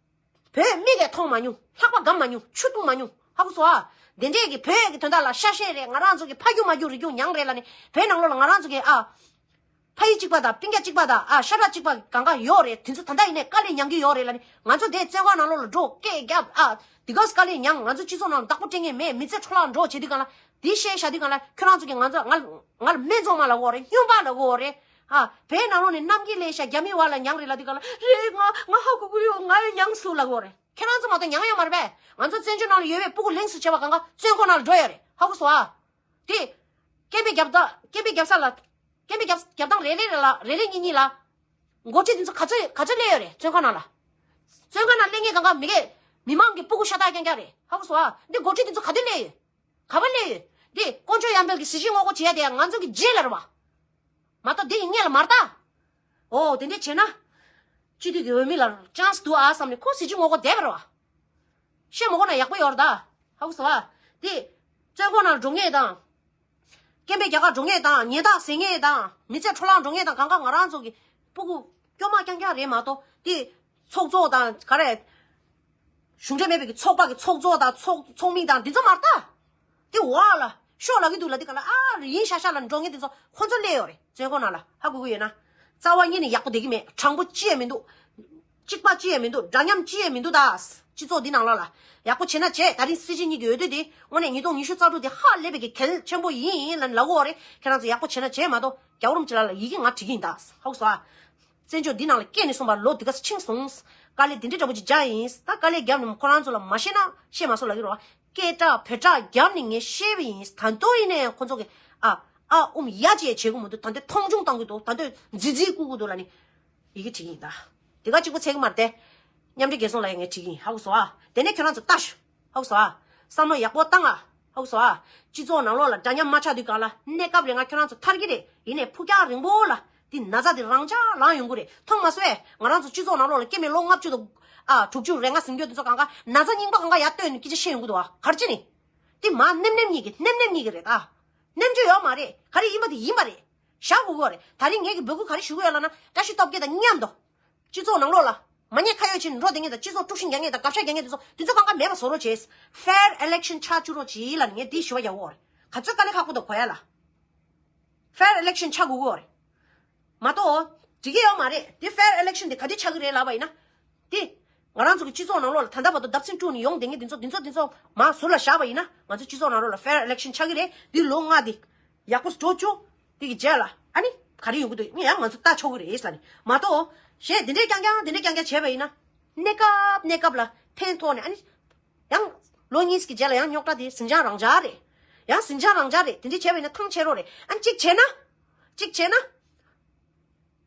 བོད་མིག་གིས་མཐོང་མ་མྱོང་། ལྷགས་པ་སྒམ་མ་མྱོང་། ཆུ་བཏུང་མ་མྱོང་། ཧ་གོ་སོང་ཨ། དེ་འདྲས་ཀྱི་བོད་ཀྱི་དོན་དག་ལ་ཤ་ཤེད་རེད། ང་རང་ཚོ་གི་ཕ་རྒྱུད་མ་རྒྱུད་རིག་རྒྱུད་མྱངས་རེད་ལབ་ནས་བོད་ནང་ལོགས་ལ་ང་རང་ཚོ་གི་ཨ། ཕ་ཡུལ་གཅིག་པ་དང་སྤུན་ཀྱག་གཅིག་པ་དང་ཨ་ཤ་ཁྲག་གཅིག་པ་གང་ག་ཡོད་རེད། དེ་ཚོ་ད་ལྟ་ཡིན་ནའི་དཀའ་ལས་མྱངས་ཀྱི་ཡོད་རེད་ལབ་ནས། ང་ཚོ་དེ་བཙོན་ཁང་ནང་ལོགས་ལ་འགྲོ་སྐད་རྒྱབ་ཨ། དེ་ག་དཀའ་ལས་མྱངས། ང་ཚོ་སྤྱི་ཚོགས་ནང་ལ་བདག་པོ་སྤྲད་མཁན་མེད། མི་ཚེ་འཕྲོ་བརླག་འགྲོ་བྱེད་དུས་གང་ལ་དེ་བཤད་བཞག་དུས་གང་ལ་ཁྱོད་རང་ཚོ་གིས་ང་ཚོ་ང་ང་ལ་སྨད་འཚོང་མ་ལབ་ཀྱི་ཡོད་རེད། སྨྱོན་པ་ལབ་ཀྱི་ཡོད་རེད། ཨ། བོད་ནང་ལོགས་ནས་གནམ་གྱི་ལས་ཤ་རྒྱ་མི་བ་ལ་མྱངས་རེད་ལབ་དུས་གང་ལ་རེད། ང་ང་ཧ་གོ་གི་ཡོད། ང་ཡང་མྱངས་སོང་ལབ་ཀྱི་ཡོད་རེད། ཁྱེད་རང་ཚོ་མ་གཏོགས་མྱངས་ཡོད་མ་རེད་པས། ང་ཚོ་བཙན་བྱོལ་ནང་ལ་ཡོད་པའི་སྤུ་གུ་ལེགས་སུ་བྱེད་པ་གང་ག་བཙོན་ཁང་ནང་ལ་འགྲོ་ཡོད་རེད། ཧ་གོ་སོང་ཨ། དེ། སྐད་འབོད་རྒྱབ་ད་སྐད་འབོད་རྒྱབ་ས་ལ། སྐད་འབོད་རྒྱབ་རྒྱབ་སྟངས་རེ་རེ་རེ་ལ་རེ་རེ་གཉིས་གཉིས་ལ། འགོ་ཁྲིད་དེ་ཚོ་ག་ཚོད་ག་ཚོད་སླེབས་ཡོད་རེད། བཙོན་ཁང་ནང་ལ། བཙོན་ཁང་ནང་སླེབས་མཁན་གང་ག་མི་གེ་མི་མང་གི་སྤུ་གུ་ཤ་སྟག་རྐྱང་རྐྱང་རེད། ཧ་གོ་སོང་ཨ། འདི་འགོ་ཁྲིད་དེ་ཚོ་ག་དུས་སླེབས་ཡོད། ག་པར་སླེབས་ཡོད། འདི་དཀོན་མཆོག་གཡང་འཕེལ་གྱི་གཟི་བརྗིད་ངོ་རྒོལ་བྱེད་ཡ་དེ་ང་ཚོ་གི་རྗེས་ལ་རེད་བ། མ་གཏོགས་འདི་ཡི་སྔོན་ལ་མ་རེད་ད། ཨོ་དེ་འདྲས་བྱས་ན། སྤྱི་འཐུས་ཀྱི་འོས་མི་ལ་ཅན་སི་འདུག་ཨ་བསམ་ནས་ཁོ་གཟི་བརྗིད་ངོ་རྒོལ་བསྡད་པ་རེད་བ། བཤད་མ་དགོས་ན་ཡག་པོ་ཡོད་རེད་ད། ཧ་གོ་སོང་ཨ། དེ། བཙོན་ཁང་ནང་འགྲོ་མཁན་དང་། སྐད་འབོད་རྒྱག་གར་འགྲོ་མཁན་དང་ཉེས་རྡུང་ཟེར་མཁན་དང་མི་ཚེ་འཕྲོ་བརླག་འགྲོ་མཁན་དང་གང་ག་ང་རང་ཚོ་གི་སྤུ་གུ་སྐྱོ་མ་རྐྱང་རྐྱང་རེད་མ་གཏོགས་དེ། ཚོགས་གཙོ་དང་ག་རེ། གཞུང་འབྲེལ་མེད་པའི་གི་ཚོགས་པ་གི་ཚོགས་གཙོ་དང་ཚོགས་ཚོགས་མི་དང་འདི་ཚོ་མ་རེད་ད། དེ་འོག་ལ་ཤོག་ལབ་ཀྱི་འདུག་ལབ་དེ་ག་ལ་ཨ་རེ་ཡིན་ཤག་ཤག་ལབ་འགྲོ་མཁན་དེ་ཚོ་ཁོ་ཚོ་སླེབས་ཡོད་རེད་བཙོན་ཁང་ནང་ལ། ཧ་གོ་གི་ཡོད་ན། རྩ་བ་ཉིད་ནས་ཡག་པོ་བསྡད་ཀྱི་མེད། དྲང་པོ་ཅི་ཡང་མི་འདུག་གཅིག་པ་ཅི་ཡང་མི་འདུག་འདྲ་མཉམ་ཅི་ཡང་མི་འདུག་ད། སྤྱི་ཚོགས་འདི་ནང་ལོགས་ལ་ཡག་པོ་བྱེད་ན་བྱེད། ད་རིང་སྲིད་སྤྱི་གཉིས་ཀྱི་འོས་བསྡུ་དེ་དངོས་གནས་ཉིས་སྟོང་ཉི་ཤུ་རྩ་དྲུག་དེ་ཧ་ལས་པའི་གི་གལ་ཆེན་པོ་ཡིན་ལབ་ལབ་ཀྱི་ཡོད་རེད། ཁྱེད་རང་ཚོ་ཡག་པོ་བྱེད་ན་བྱེད་མ་གཏོགས་རྒྱལ་བ་རིན་པོ་ཆེ་ལགས་ལ་ཡི་གེ་ང་བྲིས་ཀྱི་ཡིན་ད། ཧ་གོ་སོང་ཨ། བཙན་བྱོལ་འདི་ནང་ལ་སྐྱེས་ནས་བཟུང་བར་ལོ་འདི་ག་ཚོད་ཕྱིན་སོང་། དཀའ་ལས་འདི་འདྲའི་འདྲ་པོ་ཅིག་རྒྱག་ཡིན། ད་དཀའ་ལས་བརྒྱབ་ནས་ཁོ་རང་ཚོ་ལ་མ་བཤད་ན་བཤད་མ་སོང་ལབ་ཀྱི་རེད་བ། སྐད་གྲགས་བོད་གྲགས་བརྒྱབ་ནས་ངས་བཤད་པ་ཡིན། ད་དུང་ཡིན་ནའི་ཁོ་ཚོ་གིས་ཨ་ཨ་ཨུམ་ཡ་ཅིག་ཡང་བྱེད་ཀྱི་མི་འདུག་ད་ལྟ་མཐོང་ཆུང་གཏོང་གི་འདུག་ད་ལྟ་རྫི་རྫི་བཀུར་གྱི་འདུག་ལབ་ནས་ཡི་གེ་བྲིས་ཀྱི་ཡིན་ད། དེ་ག་གཅིག་པོ་ཚད་ཀྱི་མ་རེད་དེ། མཉམ་འབྲེལ་རྒྱལ་ཚོགས་ལ་ཡང་ངས་བྲིས་ཀྱི་ཡིན། ཧ་གོ་སོང་ཨ། དེ་ནས་ཁྱོད་རང་ཚོ་ལྟ་ཤོག་ཧ་གོ་སོང་ཨ། བསམ་བློ་ཡག་པོ་བཏང་ཨ། ཧ་གོ་སོང་ཨ། སྤྱི་ཚོགས་ནང་ལོགས་ལ་འདྲ་མཉམ་མ་ཆགས་དུས་གང་ལ་གནས་སྐབས་རེ་ང་ཁྱོད་རང་ཚོ་ཐར་གྱི་རེད། ཡིན་ནའི་ཕུགས་རྒྱང་རིང་པོ་ལ་འདི་ན་ཚ་འདི་རང་འཇགས་ལངས་ཡོང་གི་རེད། མཐོང་མ་སོང་ཨེ། ང་རང་ཚོ་སྤྱི་ཚོགས་ནང་ལོགས་ལ་སྐྱེས་མེད་ལོ་ལྔ་བཅུ་དང་ཨ་དྲུག་ཅུ་རེ་ལྔ་ཟིན་རྒྱུ་འདི་ཚོ་གང་ག་ན་ཚ་རྙིང་པ་གང་ག་ཡར་བཏོན་ནས་སྐད་ཆ་བཤད་ཡོང་གི་འདུག་ཨ། ག་རེ་བྱས་ནས། འདི་མ་ནེམ་ནེམ་གཉིས་ཀྱི་ནེམ་ནེམ་གཉིས་ཀྱི་རེད་ད། ནེམ་རྒྱུ་ཡོད་མ་རེད། ག་རེ་ཡིན་པ་དེ་ཡིན་པ་རེད། བཞག་དགོས་ཀྱི་ཡོད་རེད། ད་རིང་ངེད་ཀྱི་འབོད་སྐུལ་ག་རེ་ཞུ་གི་ཡོད་ལབ་ན་བཀྲ་ཤིས་སྟོབས་རྒྱལ་དང་མཉམ་དུ། སྤྱི་ཚོགས་ནང་ལོགས་ལ། མ་ཉེས་ཁ་གཡོགས་བྱས་ནས་འགྲོ་བསྡད་མཁན་དང་སྤྱི་ཚོགས་དཀྲུག་ཤིང་རྒྱག་མཁན་དང་དགག་བྱ་རྒྱག་མཁན་དེ་ཚོ་དེ་ཚོ་གང་ག་མེད་པ་བཟོ་རོགས་བྱེད། Fair election ཆགས་བཅུག་རོགས་བྱེད་ལབ་ནས་ངས་དེའི་ཞུ་བ་རྒྱག་གི་ཡོད་རེད། ག་ཚོད་དཀའ་ལས་ཁག་པོ་འདུག་གོ་ཡ་ལ། Fair election ཆགས་དགོས་ཀྱི་ཡོད་རེད། མ་གཏོགས། འགྲིག་གི་ཡོད་མ་རེད། དེ་fair election དེ་ག་དུས་ཆགས་ཀྱི་རེད་ལབ་པ་ཡིན་ན། དེ། ང་རང་ཚོ་གི་སྤྱི་ཚོགས་ནང་ལོགས་ལ་ད་ལྟ་བར་དུ་བརྡབ་གསིག་དཀྲུགས་ནས་ཡོང་བསྡད་མཁན་དེ་ཚོ་དེ་ཚོ་དེ་ཚོ་མར་ཟུར་ལ་བཞག་པ་ཡིན་ན་ང་ཚོ་སྤྱི་ཚོགས་ནང་ལོགས་ལ་fair election ཆགས་ཀྱི་རེད། དེ་ལོ་ལྔ་དེ། ཡག་པོ་འགྲོ་བཅུག་དེ་གི་རྗེས་ལ་ཨ་ནི་ག་རེ་ཡོང་གི་འདུག་ཡང་ང་ཚོ་ལྟ་ཆོག་གི་རེད་ལབ་ནས་མ་གཏོགས། གཞན་དེ་འདྲས་རྐྱང་རྐྱང་དེ་འདྲས་རྐྱང་རྐྱང་བྱས་པ་ཡིན་ན། གནས་སྐབས་གནས་སྐབས་ལ་ཕན་ཐོགས་ནས་ཨ་ནི། ཡང་། ལོ་གཉིས་ཀྱི་རྗེས་ལ་ཡང་རྙོག་དྲ་དེ་ཟིང་ཆ་རང་འཇགས་རེད། ཡང་ཟིང་ཆ་རང་འཇགས་རེད། དེ་འདྲས་བྱས་པ་ཡིན་ན་ཐང་ཆད་རོགས་རེད། ཨ་ནི་གཅིག་བྱས་ན། གཅིག་བྱས་ན།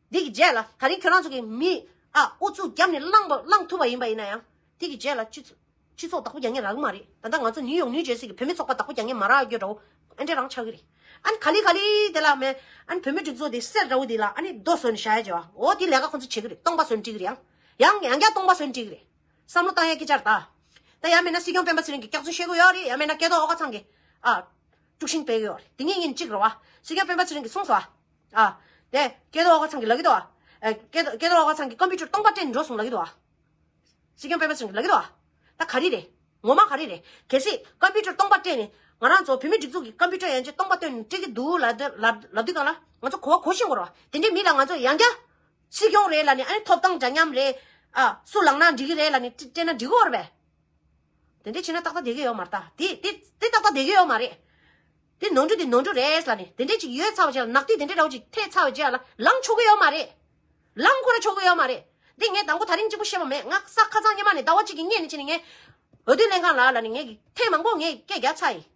འདི་གི་རྗེས་ལ་ད་རིང་ཁྱོད་རང་ཚོ་གི་མི་ཨ་ཨུ་ཚུགས་བརྒྱབ་ནས་བླངས་པ་བླངས་ཐུབ་པ་ཡིན་པ་ཡིན་ན་ཡང་འདི་གི་རྗེས་ལ་སྤྱི་ཚོགས་སྤྱི་ཚོགས་བདག་པོ་རྒྱག་མཁན་རག་གི་མ་རེད། ད་ལྟ་ང་ཚོ་ནིའུ་ཡོག་ནིའུ་ཇར་སི་གི་བུད་མེད་ཚོགས་པ་བདག་པོ་རྒྱག་མཁན་མ་རག་རྒྱུ་འདྲ་བོ་ཨ་འདྲས་རང་ཆགས་ཀྱི་རེད། ཨ་ནི་ག་ལེ་ག་ལེ་དེ་ལ་མེད། ཨ་ནི་བུད་མེད་སྒྲིག་འཛུགས་དེ་སེར་འདྲ་བོ་དེ་ལ་ཨ་ནི་རྡོ་བཟོས་ནས་བཞག་ཡ་བྱས་པ་འོ་དེ་ལས་ཀ་ཁོ་ཚོ་བྱེད་ཀྱི་རེད། སྟོང་པ་བཟོས་ནས་སྤྲད་ཀྱི་རེད། ཡང་ཡང་ཡང་བསྐྱར་སྟོང་པ་བཟོས་ནས་སྤྲད་ཀྱི་རེད། བསམ་བློ་བཏང་ཡ་སྐད་ཆ་རེད་ད། ད་ཡང་མིན་ན་སྲིད་སྐྱོང་སྤེན་པ་ཚེ་རིང་གིས་སྐྱག་རྫུན་བཤད་ཀྱི་ཡོད་རེད། ཡང་མིན་ན་སྐལ་རྡོར་ཨོ་དཀར་ཚང་གིས་ཨ། དཀྲུག་ཤིང་སྤེལ་གྱི་ཡོད་རེད། དེ་གཉིས་གཉིས་གཅིག་རེད་བ། སྲིད་སྐྱོང་སྤེན་པ་ཚེ་རིང་གིས་གསུངས་སོང་ཨ། ཨ། དེ་སྐལ་རྡོར་ཨོ་དཀར་ཚང་གིས་ལབ་ཀྱི་འདུག་ཨ། ཨ། སྐལ་རྡོར་སྐལ་རྡོར་ཨོ་དཀར་ཚང་གིས་ཀམ་པུ་ཊར་སྟོང་པ་སྤྲད་ནས་འགྲོ་སོང་ལབ་ཀྱི་འདུག་ཨ། སྲིད་སྐྱོང་སྤེན་པ་ཚེ་རིང་གིས་ལབ་ཀྱི་འདུག་ཨ། ད་ག་རེ་རེད། ངོ་མ་ག་རེ་རེད། གལ་སྲིད་ཀམ་པུ་ཊར་སྟོང་པ་སྤྲད་ནས་ང་རང་ཚོ་བུད་མེད་སྒྲིག་འཛུགས་ཀྱི་ཀམ་པུ་ཊར་ཡན་ཆད་སྟོང་པ་སྟོན་ནས་སྤྲད་ཀྱི་འདུག་ལབ་ལབ་ལབ་དུས་གང་ལ་ང་ཚོ་གོ་བ་གོ་ཤེས་དགོས་རེད་བ། དེ་འདྲའི་མི་ལ་ང་ཚོ་ཡང་བསྐྱར། སྲིད་སྐྱོང་རེད་ལབ་ནས་ཨ་ནི་ཐོབ་ཐང་འདྲ་མཉམ་རེད། ཨ། སུ་ལངས་ན་འགྲིག་གི་རེད་ལབ་ནས་སྤྲད་ན་འགྲིག་གི་ཡོད་རེད་པས། དེ་འདྲས་བྱས་ན་ཏག་ཏག་བསྡད་ཀྱི་ཡོད་མ་རེད་ད། དེ་དེ་དེ་ཏག་ཏག་བསྡད་ཀྱི་ཡོད་མ་རེད། དེ་ནོར་འཁྲུལ་དེ་ནོར་འཁྲུལ་རེད་ལབ་ནས་དེ་འདྲས་ཅིག་ཡོད་ཚར་བ་བྱས་ལ། ནག་ཐིག་དེ་འདྲས་འདྲ་བོ་ཅིག་ཐེབས་ཚར་བ་བྱས་ལ་ལངས་ཆོག་གི་ཡོད་མ་རེད། ལངས་ཁོ་ར་ཆོག་གི་ཡོད་མ་རེད། འདི་ངས་དང་པོ་དེ་རིང་གཅིག་པོ་བཤད་པ་མེད། ང་ས་ཁ་སང་ཉི་མ་ནས་ཟླ་བ་གཅིག་གི་སྔོན་ནས་བྱས་ནས་ངས་འོས་བསྡུ་ལྷན་ཁང་ལ་ལབ་ནས་ངས་ཐེངས་མང་པོ་ངས་སྐད་རྒྱག་ཚར་ཡིན།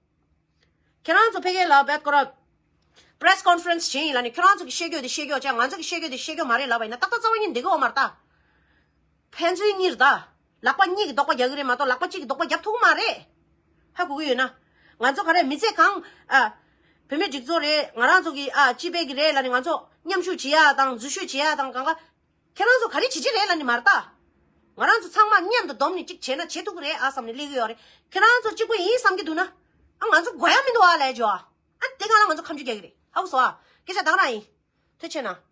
ཁྱེད་རང་ཚོ་ཕ་གིར་ལ་བེད་ཀོ་ར་press conference་བྱས་ཡིན་ལབ་ནས་ཁྱེད་རང་ཚོ་གི་བཤད་རྒྱུ་དེ་བཤད་རྒྱུ་བྱས། ང་ཚོ་གི་བཤད་རྒྱུ་དེ་བཤད་རྒྱུ་མ་རེད་ལབ་པ་ཡིན་ན་ཏག་ཏག་རྩ་བ་ཉིད་འགྲིག་གི་ཡོད་མ་རེད་ད། ཕན་ཚུན་གཉིས་རེད་ད། ལག་པ་གཉིས་ཀྱིས་རྡོག་པ་རྒྱག་གི་རེད་མ་གཏོགས་ལག་པ་གཅིག་གིས་རྡོག་པ་རྒྱབ་ཐུབ་ཀྱི་མ་རེད། ཧ་གོ་གི་ཡོད་ན། ང་ཚོ་ག་རེ་མི་ཚེ་གང་ཨ། བུད་མེད་སྒྲིག་འཛུགས་རེད། ང་རང་ཚོ་གི་ཨ་སྤྱི་པའི་གི་རེད་ལབ་ནས་ང་ཚོ་མཉམ་ཞུགས་བྱེད་ཡ་དང་འཛུལ་ཞུགས་བྱེད་ཡ་དང་གང་ག་ཁྱེད་རང་ཚོ་ག་རེ་བྱེད་ཀྱི་རེད་ལབ་ནི་མ་རེད་ད། ང་རང་ཚོ་ཚང་མ་མཉམ་དུ་བསྡོམས་ནས་གཅིག་བྱས་ན་བྱེད་ཐུབ་ཀྱི་རེད་ཨ་བསམ་ནས་སླེབས་ཀྱི་ཡོད་རེད། ཁྱེད་རང་ཚོ་གཅིག་པོ་ཡིན་བསམ་གྱི་འདུག་ན། ཨ་ང་ཚོ་དགོས་ཡ་མི་འདུག་ཨ་ལས་ཇོ། ཨ་དེ་གང་ལ་ང་ཚོ་ཁ་མཆུ་རྒྱག་གི་རེད། ཧ་གོ་སོང་ཨ། སྐད་ཆ་དག་རང་ཡིན། ཐུགས་རྗེ་ཆེ་གནང་།